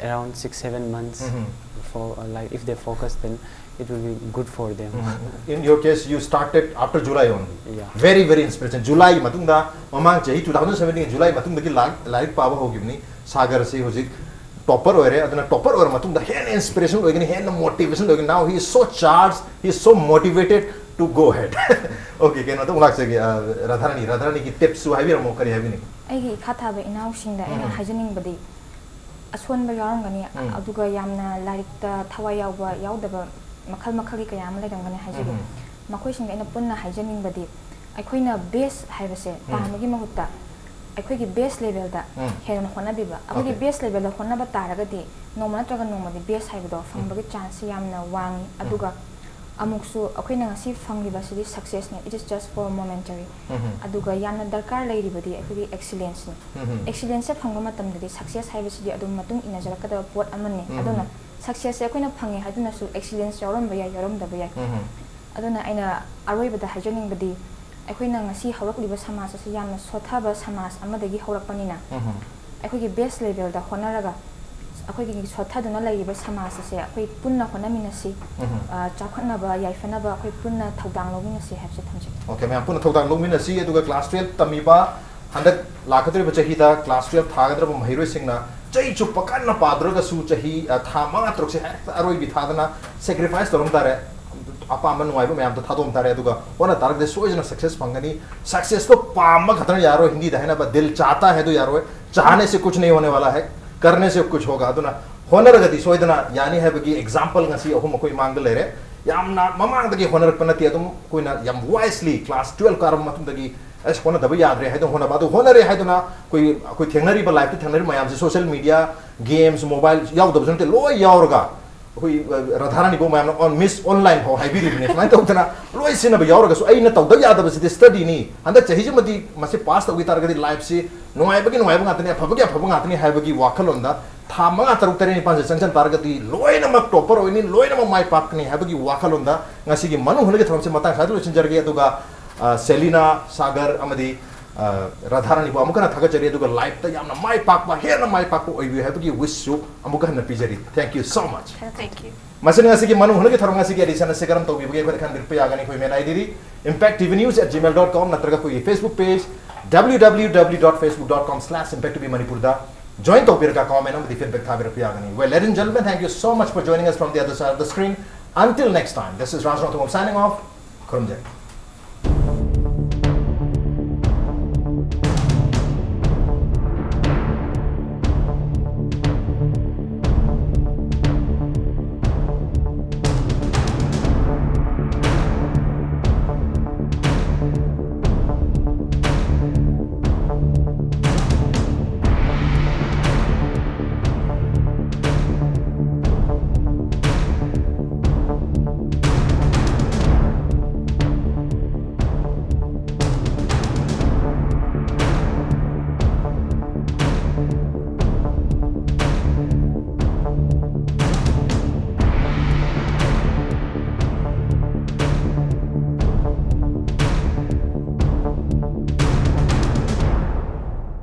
around six seven months Mhm. for uh, like if they focus, then it will be good for them. In your case, you started after July only. Yeah. Very, very inspiration. July ꯃꯇꯨꯡꯗ, ꯃꯃꯥꯡ ꯆꯍꯤ two thousand seventeen July ꯃꯇꯨꯡꯗꯒꯤ ꯂꯥꯏꯔꯤꯛ ꯂꯥꯏꯔꯤꯛ ꯄꯥꯕ ꯍꯧꯈꯤꯕꯅꯤ꯫ ꯁꯥꯒꯔꯁꯤ ꯍꯧꯖꯤꯛ topper ꯑꯣꯏꯔꯦ꯫ ꯑꯗꯨꯅ topper ꯑꯣꯏꯔ ꯃꯇꯨꯡꯗ ꯍꯦꯟꯅ inspiration ꯑꯣꯏꯒꯅꯤ, ꯍꯦꯟꯅ motivation ꯑꯣꯏꯒꯅꯤ꯫ Now he is so charged, he is so motivated to go ahead. Okay, ꯀꯩꯅꯣꯗ ꯑꯃꯨꯛ ꯂꯥꯛꯆꯒꯦ꯫ ꯑ, ꯔꯥꯙꯥꯔꯥꯅꯤ, ꯔꯥꯙꯥꯔꯥꯅꯤꯒꯤ tips ꯁꯨ ꯍꯥꯏꯕꯤꯔꯝꯃꯣ, ꯀꯔꯤ ꯍꯥꯏꯕꯤꯅꯤꯡꯉꯤ? ꯑꯩꯒꯤ ꯏꯈꯥ ꯊꯥꯕ ꯏꯅꯥꯎꯁꯤꯡꯗ ꯑꯩꯅ ꯎꯝ꯫ ꯍꯥꯏꯖꯅꯤꯡꯕꯗꯤ, ꯑꯁꯣꯟꯕ ꯌꯥꯎꯔꯝꯒꯅꯤ, ꯎꯝ꯫ ꯑꯗꯨꯒ ꯌꯥꯝꯅ ꯂꯥꯏꯔꯤꯛꯇ ꯊꯋꯥꯏ ꯌꯥꯎꯕ ꯌꯥꯎꯗꯕ ꯃꯈꯜ ꯃꯈꯜꯒꯤ ꯀꯌꯥ ꯑꯃ ꯂꯩꯔꯝꯒꯅꯤ ꯍꯥꯏꯖꯒꯦ꯫ ꯎꯝ꯫ ꯃꯈꯣꯏꯁꯤꯡꯗ ꯑꯩꯅ ꯄꯨꯟꯅ ꯍꯥꯏꯖꯅꯤꯡꯕꯗꯤ, ꯑꯩꯈꯣꯏꯅ best ꯍꯥꯏꯕꯁꯦ ꯄꯥꯝꯕꯒꯤ ꯃꯍꯨꯠꯇ ꯑꯩꯈꯣꯏꯒꯤ best level ꯗ ꯎꯝ꯫ ꯍꯦꯟꯅ ꯍꯣꯠꯅꯕꯤꯕ꯫ ꯑꯩꯈꯣꯏꯒꯤ Okay. best level ꯗ ꯍꯣꯠꯅꯕ ꯇꯥꯔꯒꯗꯤ ꯅꯣꯡꯃ ꯅꯠꯇ꯭ꯔꯒ ꯅꯣꯡꯃꯗꯤ best ꯍꯥꯏꯕꯗꯣ ꯐꯪꯕꯒꯤ chance ꯁꯤ ꯌꯥꯝꯅ ꯋꯥꯡꯉꯤ꯫ ꯑꯗꯨꯒ ꯑꯃꯨꯛꯁꯨ ꯑꯩꯈꯣꯏꯅ ꯉꯁꯤ ꯐꯪꯂꯤꯕꯁꯤꯗꯤ success ꯅꯤ, it is just for momentary꯫ ꯎꯝ꯫ ꯑꯗꯨꯒ ꯌꯥꯝꯅ ꯗꯔꯀꯥꯔ ꯂꯩꯔꯤꯕꯗꯤ ꯑꯩꯈꯣꯏꯒꯤ excellence ꯅꯤ꯫ ꯎꯝ꯫ Excellence ꯁꯦ ꯐꯪꯕ ꯃꯇꯝꯗꯗꯤ success ꯍꯥꯏꯕꯁꯤꯗꯤ ꯑꯗꯨꯝ ꯃꯇꯨꯡ ꯏꯟꯅꯖꯔꯛꯀꯗꯕ ꯄꯣꯠ ꯑꯃꯅꯤ꯫ ꯎꯝ꯫ ꯑꯗꯨꯅ success ꯁꯦ ꯑꯩꯈꯣꯏꯅ ꯐꯪꯉꯦ ꯍꯥꯏꯗꯨꯅꯁꯨ excellence ꯌꯥꯎꯔꯝꯕ ꯌꯥꯏ, ꯌꯥꯎꯔꯝꯗꯕ ꯌꯥꯏ꯫ ꯎꯝ꯫ ꯑꯗꯨꯅ ꯑꯩꯅ ꯑꯔꯣꯏꯕꯗ ꯍꯥꯏꯖꯅꯤꯡꯕꯗꯤ, ꯑꯩꯈꯣꯏꯅ ꯉꯁꯤ ꯍꯧꯔꯛꯂꯤꯕ ꯁꯃꯥꯖ ꯑꯁꯤ ꯌꯥꯝꯅ ꯁꯣꯠꯊꯕ ꯁꯃꯥꯖ ꯑꯃꯗꯒꯤ ꯍꯧꯔꯛꯄꯅꯤꯅ, ꯎꯝ꯫ ꯑꯩꯈꯣꯏꯒꯤ best level ꯗ ꯍꯣꯠꯅꯔꯒ ꯑꯩꯈꯣꯏꯒꯤ ꯁꯣꯠꯊꯗꯨꯅ ꯂꯩꯔꯤꯕ ꯁꯃꯥꯖ ꯑꯁꯦ ꯑꯩꯈꯣꯏ ꯄꯨꯟꯅ ꯍꯣꯠꯅꯃꯤꯟꯅꯁꯤ꯫ ꯎꯝ꯫ ꯑ, ꯆꯥꯎꯈꯠꯅꯕ, ꯌꯥꯏꯐꯅꯕ ꯑꯩꯈꯣꯏ ꯄꯨꯟꯅ ꯊꯧꯗꯥꯡ ꯂꯧꯃꯤꯟꯅꯁꯤ ꯍꯥꯏꯕꯁꯦ ꯊꯝꯖꯒꯦ꯫ Okay, ꯃꯌꯥꯝ ꯄꯨꯟꯅ ꯊꯧꯗꯥꯡ ꯂꯧꯃꯤꯟꯅꯁꯤ꯫ ꯑꯗꯨꯒ class twelve ꯇꯝꯃꯤꯕ, ꯍꯟꯗꯛ ꯂꯥꯛꯀꯗꯧꯔꯤꯕ ꯆꯍꯤꯗ class twelve ꯊꯥꯒꯗꯧꯔꯤꯕ ꯃꯍꯩꯔꯣꯏꯁꯤꯡꯅ ꯆꯍꯤ ꯆꯨꯞꯄ ꯀꯟꯅ ꯄꯥꯗ꯭ꯔꯒꯁꯨ ꯆꯍꯤ, ꯑ, ꯊꯥ ꯃꯉꯥ ꯇꯔꯨꯛꯁꯦ ꯍꯦꯛꯇ ꯑꯔꯣꯏꯕꯤ ꯊꯥꯗꯅ sacrifice ꯇꯧꯔꯝ ꯇꯥꯔꯦ꯫ ꯑꯄꯥꯝꯕ ꯅꯨꯡꯉꯥꯏꯕ ꯃꯌꯥꯝꯗꯣ ꯊꯥꯗꯣꯛꯑꯝ ꯇꯥꯔꯦ꯫ ꯑꯗꯨꯒ ꯍꯣꯠꯅ ꯇꯥꯔꯒꯗꯤ ꯁꯣꯏꯗꯅ success ꯐꯪꯒꯅꯤ꯫ Success ꯇꯣ ꯄꯥꯝꯕ ꯈꯛꯇꯅ ꯌꯥꯔꯣꯏ꯫ ꯍꯤꯟꯗꯤꯗ ꯍꯥꯏꯅꯕ "ꯗꯤꯜ ꯆꯥꯍꯇꯥ ꯍꯦ" ꯗꯣ ꯌꯥꯔꯣꯏ꯫ "ꯆꯥꯍꯅꯦ ꯁꯦ ꯀꯨꯆ ꯅꯍꯤ ꯍꯣꯅꯦ ꯋꯥꯂꯥ ꯍꯦ, ꯀꯔꯅꯦ ꯁꯦ ꯀꯨꯆ ꯍꯣꯒꯥ"꯫ ꯑꯗꯨꯅ ꯍꯣꯠꯅꯔꯒꯗꯤ ꯁꯣꯏꯗꯅ ꯌꯥꯅꯤ ꯍꯥꯏꯕꯒꯤ example ꯉꯁꯤ ꯑꯍꯨꯝ ꯑꯩꯈꯣꯏ ꯃꯥꯡꯗ ꯂꯩꯔꯦ꯫ ꯌꯥꯝꯅ ꯃꯃꯥꯡꯗꯒꯤ ꯍꯣꯠꯅꯔꯛꯄ ꯅꯠꯇꯦ, ꯑꯗꯨꯝ ꯑꯩꯈꯣꯏꯅ ꯌꯥꯝ wisely class twelve ꯀꯥꯔꯕ ꯃꯇꯨꯡꯗꯒꯤ ꯑꯁ ꯍꯣꯠꯅꯗꯕ ꯌꯥꯗ꯭ꯔꯦ ꯍꯥꯏꯗꯨꯅ ꯍꯣꯠꯅꯕ꯫ ꯑꯗꯨ ꯍꯣꯠꯅꯔꯦ ꯍꯥꯏꯗꯨꯅ ꯑꯩꯈꯣꯏ, ꯑꯩꯈꯣꯏ ꯊꯦꯡꯅꯔꯤꯕ, life ꯇ ꯊꯦꯡꯅꯔꯤꯕ ꯃꯌꯥꯝꯁꯦ, social media, games, mobile ꯌꯥꯎꯗꯕꯁꯨ ꯅꯠꯇꯦ, ꯂꯣꯏ ꯌꯥꯎꯔꯒ ꯑꯩꯈꯣꯏ ꯔꯥꯙꯥꯔꯥꯅꯤꯕꯨ ꯃꯌꯥꯝꯅ ꯑꯣꯟ ꯃꯤꯁ ꯑꯣꯟꯂꯥꯏꯟ ꯐꯥꯎ ꯍꯥꯏꯕꯤꯔꯤꯕꯅꯤ꯫ ꯁꯨꯃꯥꯏꯅ ꯇꯧꯗꯅ ꯂꯣꯏ ꯁꯤꯖꯤꯟꯅꯕ ꯌꯥꯎꯔꯒꯁꯨ ꯑꯩꯅ ꯇꯧꯗꯕ ꯌꯥꯗꯕꯁꯤꯗꯤ ꯁ꯭ꯇꯗꯤꯅꯤ꯫ ꯍꯟꯗꯛ ꯆꯍꯤꯁꯤꯃꯗꯤ ꯃꯁꯤ ꯄꯥꯁ ꯇꯧꯈꯤ ꯇꯥꯔꯒꯗꯤ ꯂꯥꯏꯐꯁꯤ ꯅꯨꯡꯉꯥꯏꯕꯒꯤ ꯅꯨꯡꯉꯥꯏꯕ ꯉꯥꯛꯇꯅꯤ, ꯑꯐꯕꯒꯤ ꯑꯐꯕ ꯉꯥꯛꯇꯅꯤ ꯍꯥꯏꯕꯒꯤ ꯋꯥꯈꯜꯂꯣꯟꯗ ꯊꯥ ꯃꯉꯥ, ꯇꯔꯨꯛ, ꯇꯔꯦꯠ, ꯅꯤꯄꯥꯟꯁꯦ ꯆꯪꯁꯤꯟ ꯇꯥꯔꯒꯗꯤ ꯂꯣꯏꯅꯃꯛ ꯇꯣꯞꯄꯔ ꯑꯣꯏꯅꯤ, ꯂꯣꯏꯅꯃꯛ ꯃꯥꯏ ꯄꯥꯛꯀꯅꯤ ꯍꯥꯏꯕꯒꯤ ꯋꯥꯈꯜꯂꯣꯟꯗ ꯉꯁꯤꯒꯤ ꯃꯅꯨꯡ ꯍꯨꯠꯅꯒꯤ ꯊꯧꯔꯝꯁꯤ ꯃꯇꯥꯡ ꯁ꯭ꯋꯥꯏꯗ ꯂꯣꯏꯁꯤꯟꯖꯔꯒꯦ꯫ ꯑꯗꯨꯒ ꯑ, ꯁꯦꯂꯤꯅꯥ, ꯁꯥꯒꯔ ꯑꯃꯗꯤ ꯑ, ꯔꯥꯙꯥꯔꯥꯅꯤꯕꯨ ꯑꯃꯨꯛ ꯍꯟꯅ ꯊꯥꯒꯠꯆꯔꯤ꯫ ꯑꯗꯨꯒ ꯂꯥꯏꯐꯇ ꯌꯥꯝꯅ ꯃꯥꯏ ꯄꯥꯛꯄ, ꯍꯦꯟꯅ ꯃꯥꯏ ꯄꯥꯛꯄ ꯑꯣꯏꯕꯤꯌꯨ ꯍꯥꯏꯕꯒꯤ ꯋꯤꯁꯁꯨ ꯑꯃꯨꯛ ꯍꯟꯅ ꯄꯤꯖꯔꯤ꯫ Thank you so much. Thank you. ꯃꯁꯤꯅ ꯉꯁꯤꯒꯤ ꯃꯅꯨꯡ ꯍꯨꯠꯅꯒꯤ ꯊꯧꯔꯝ ꯉꯁꯤꯒꯤ ꯑꯦꯗꯤꯁꯟ ꯑꯁꯤ ꯀꯔꯝ ꯇꯧꯕꯤꯕꯒꯦ ꯑꯩꯈꯣꯏꯗ ꯈꯟꯕꯤꯔꯛꯄ ꯌꯥꯒꯅꯤ꯫ ꯑꯩꯈꯣꯏ email I ꯗꯤꯗꯤ impact T V news at gmail dot com ꯅꯠꯇ꯭ꯔꯒ ꯑꯩꯈꯣꯏꯒꯤ Facebook page W W W dot facebook dot com slash impact T V Manipur ꯗ join ꯇꯧꯕꯤꯔꯒ comment ꯑꯃꯗꯤ feedback ꯊꯥꯕꯤꯔꯛꯄ ꯌꯥꯒꯅꯤ꯫ Well, ladies and gentlemen, thank you so much for joining us from the other side of the screen. Until next time, this is Raj Rongthungam signing off. ꯈꯨꯔꯨꯝꯖꯔꯤ꯫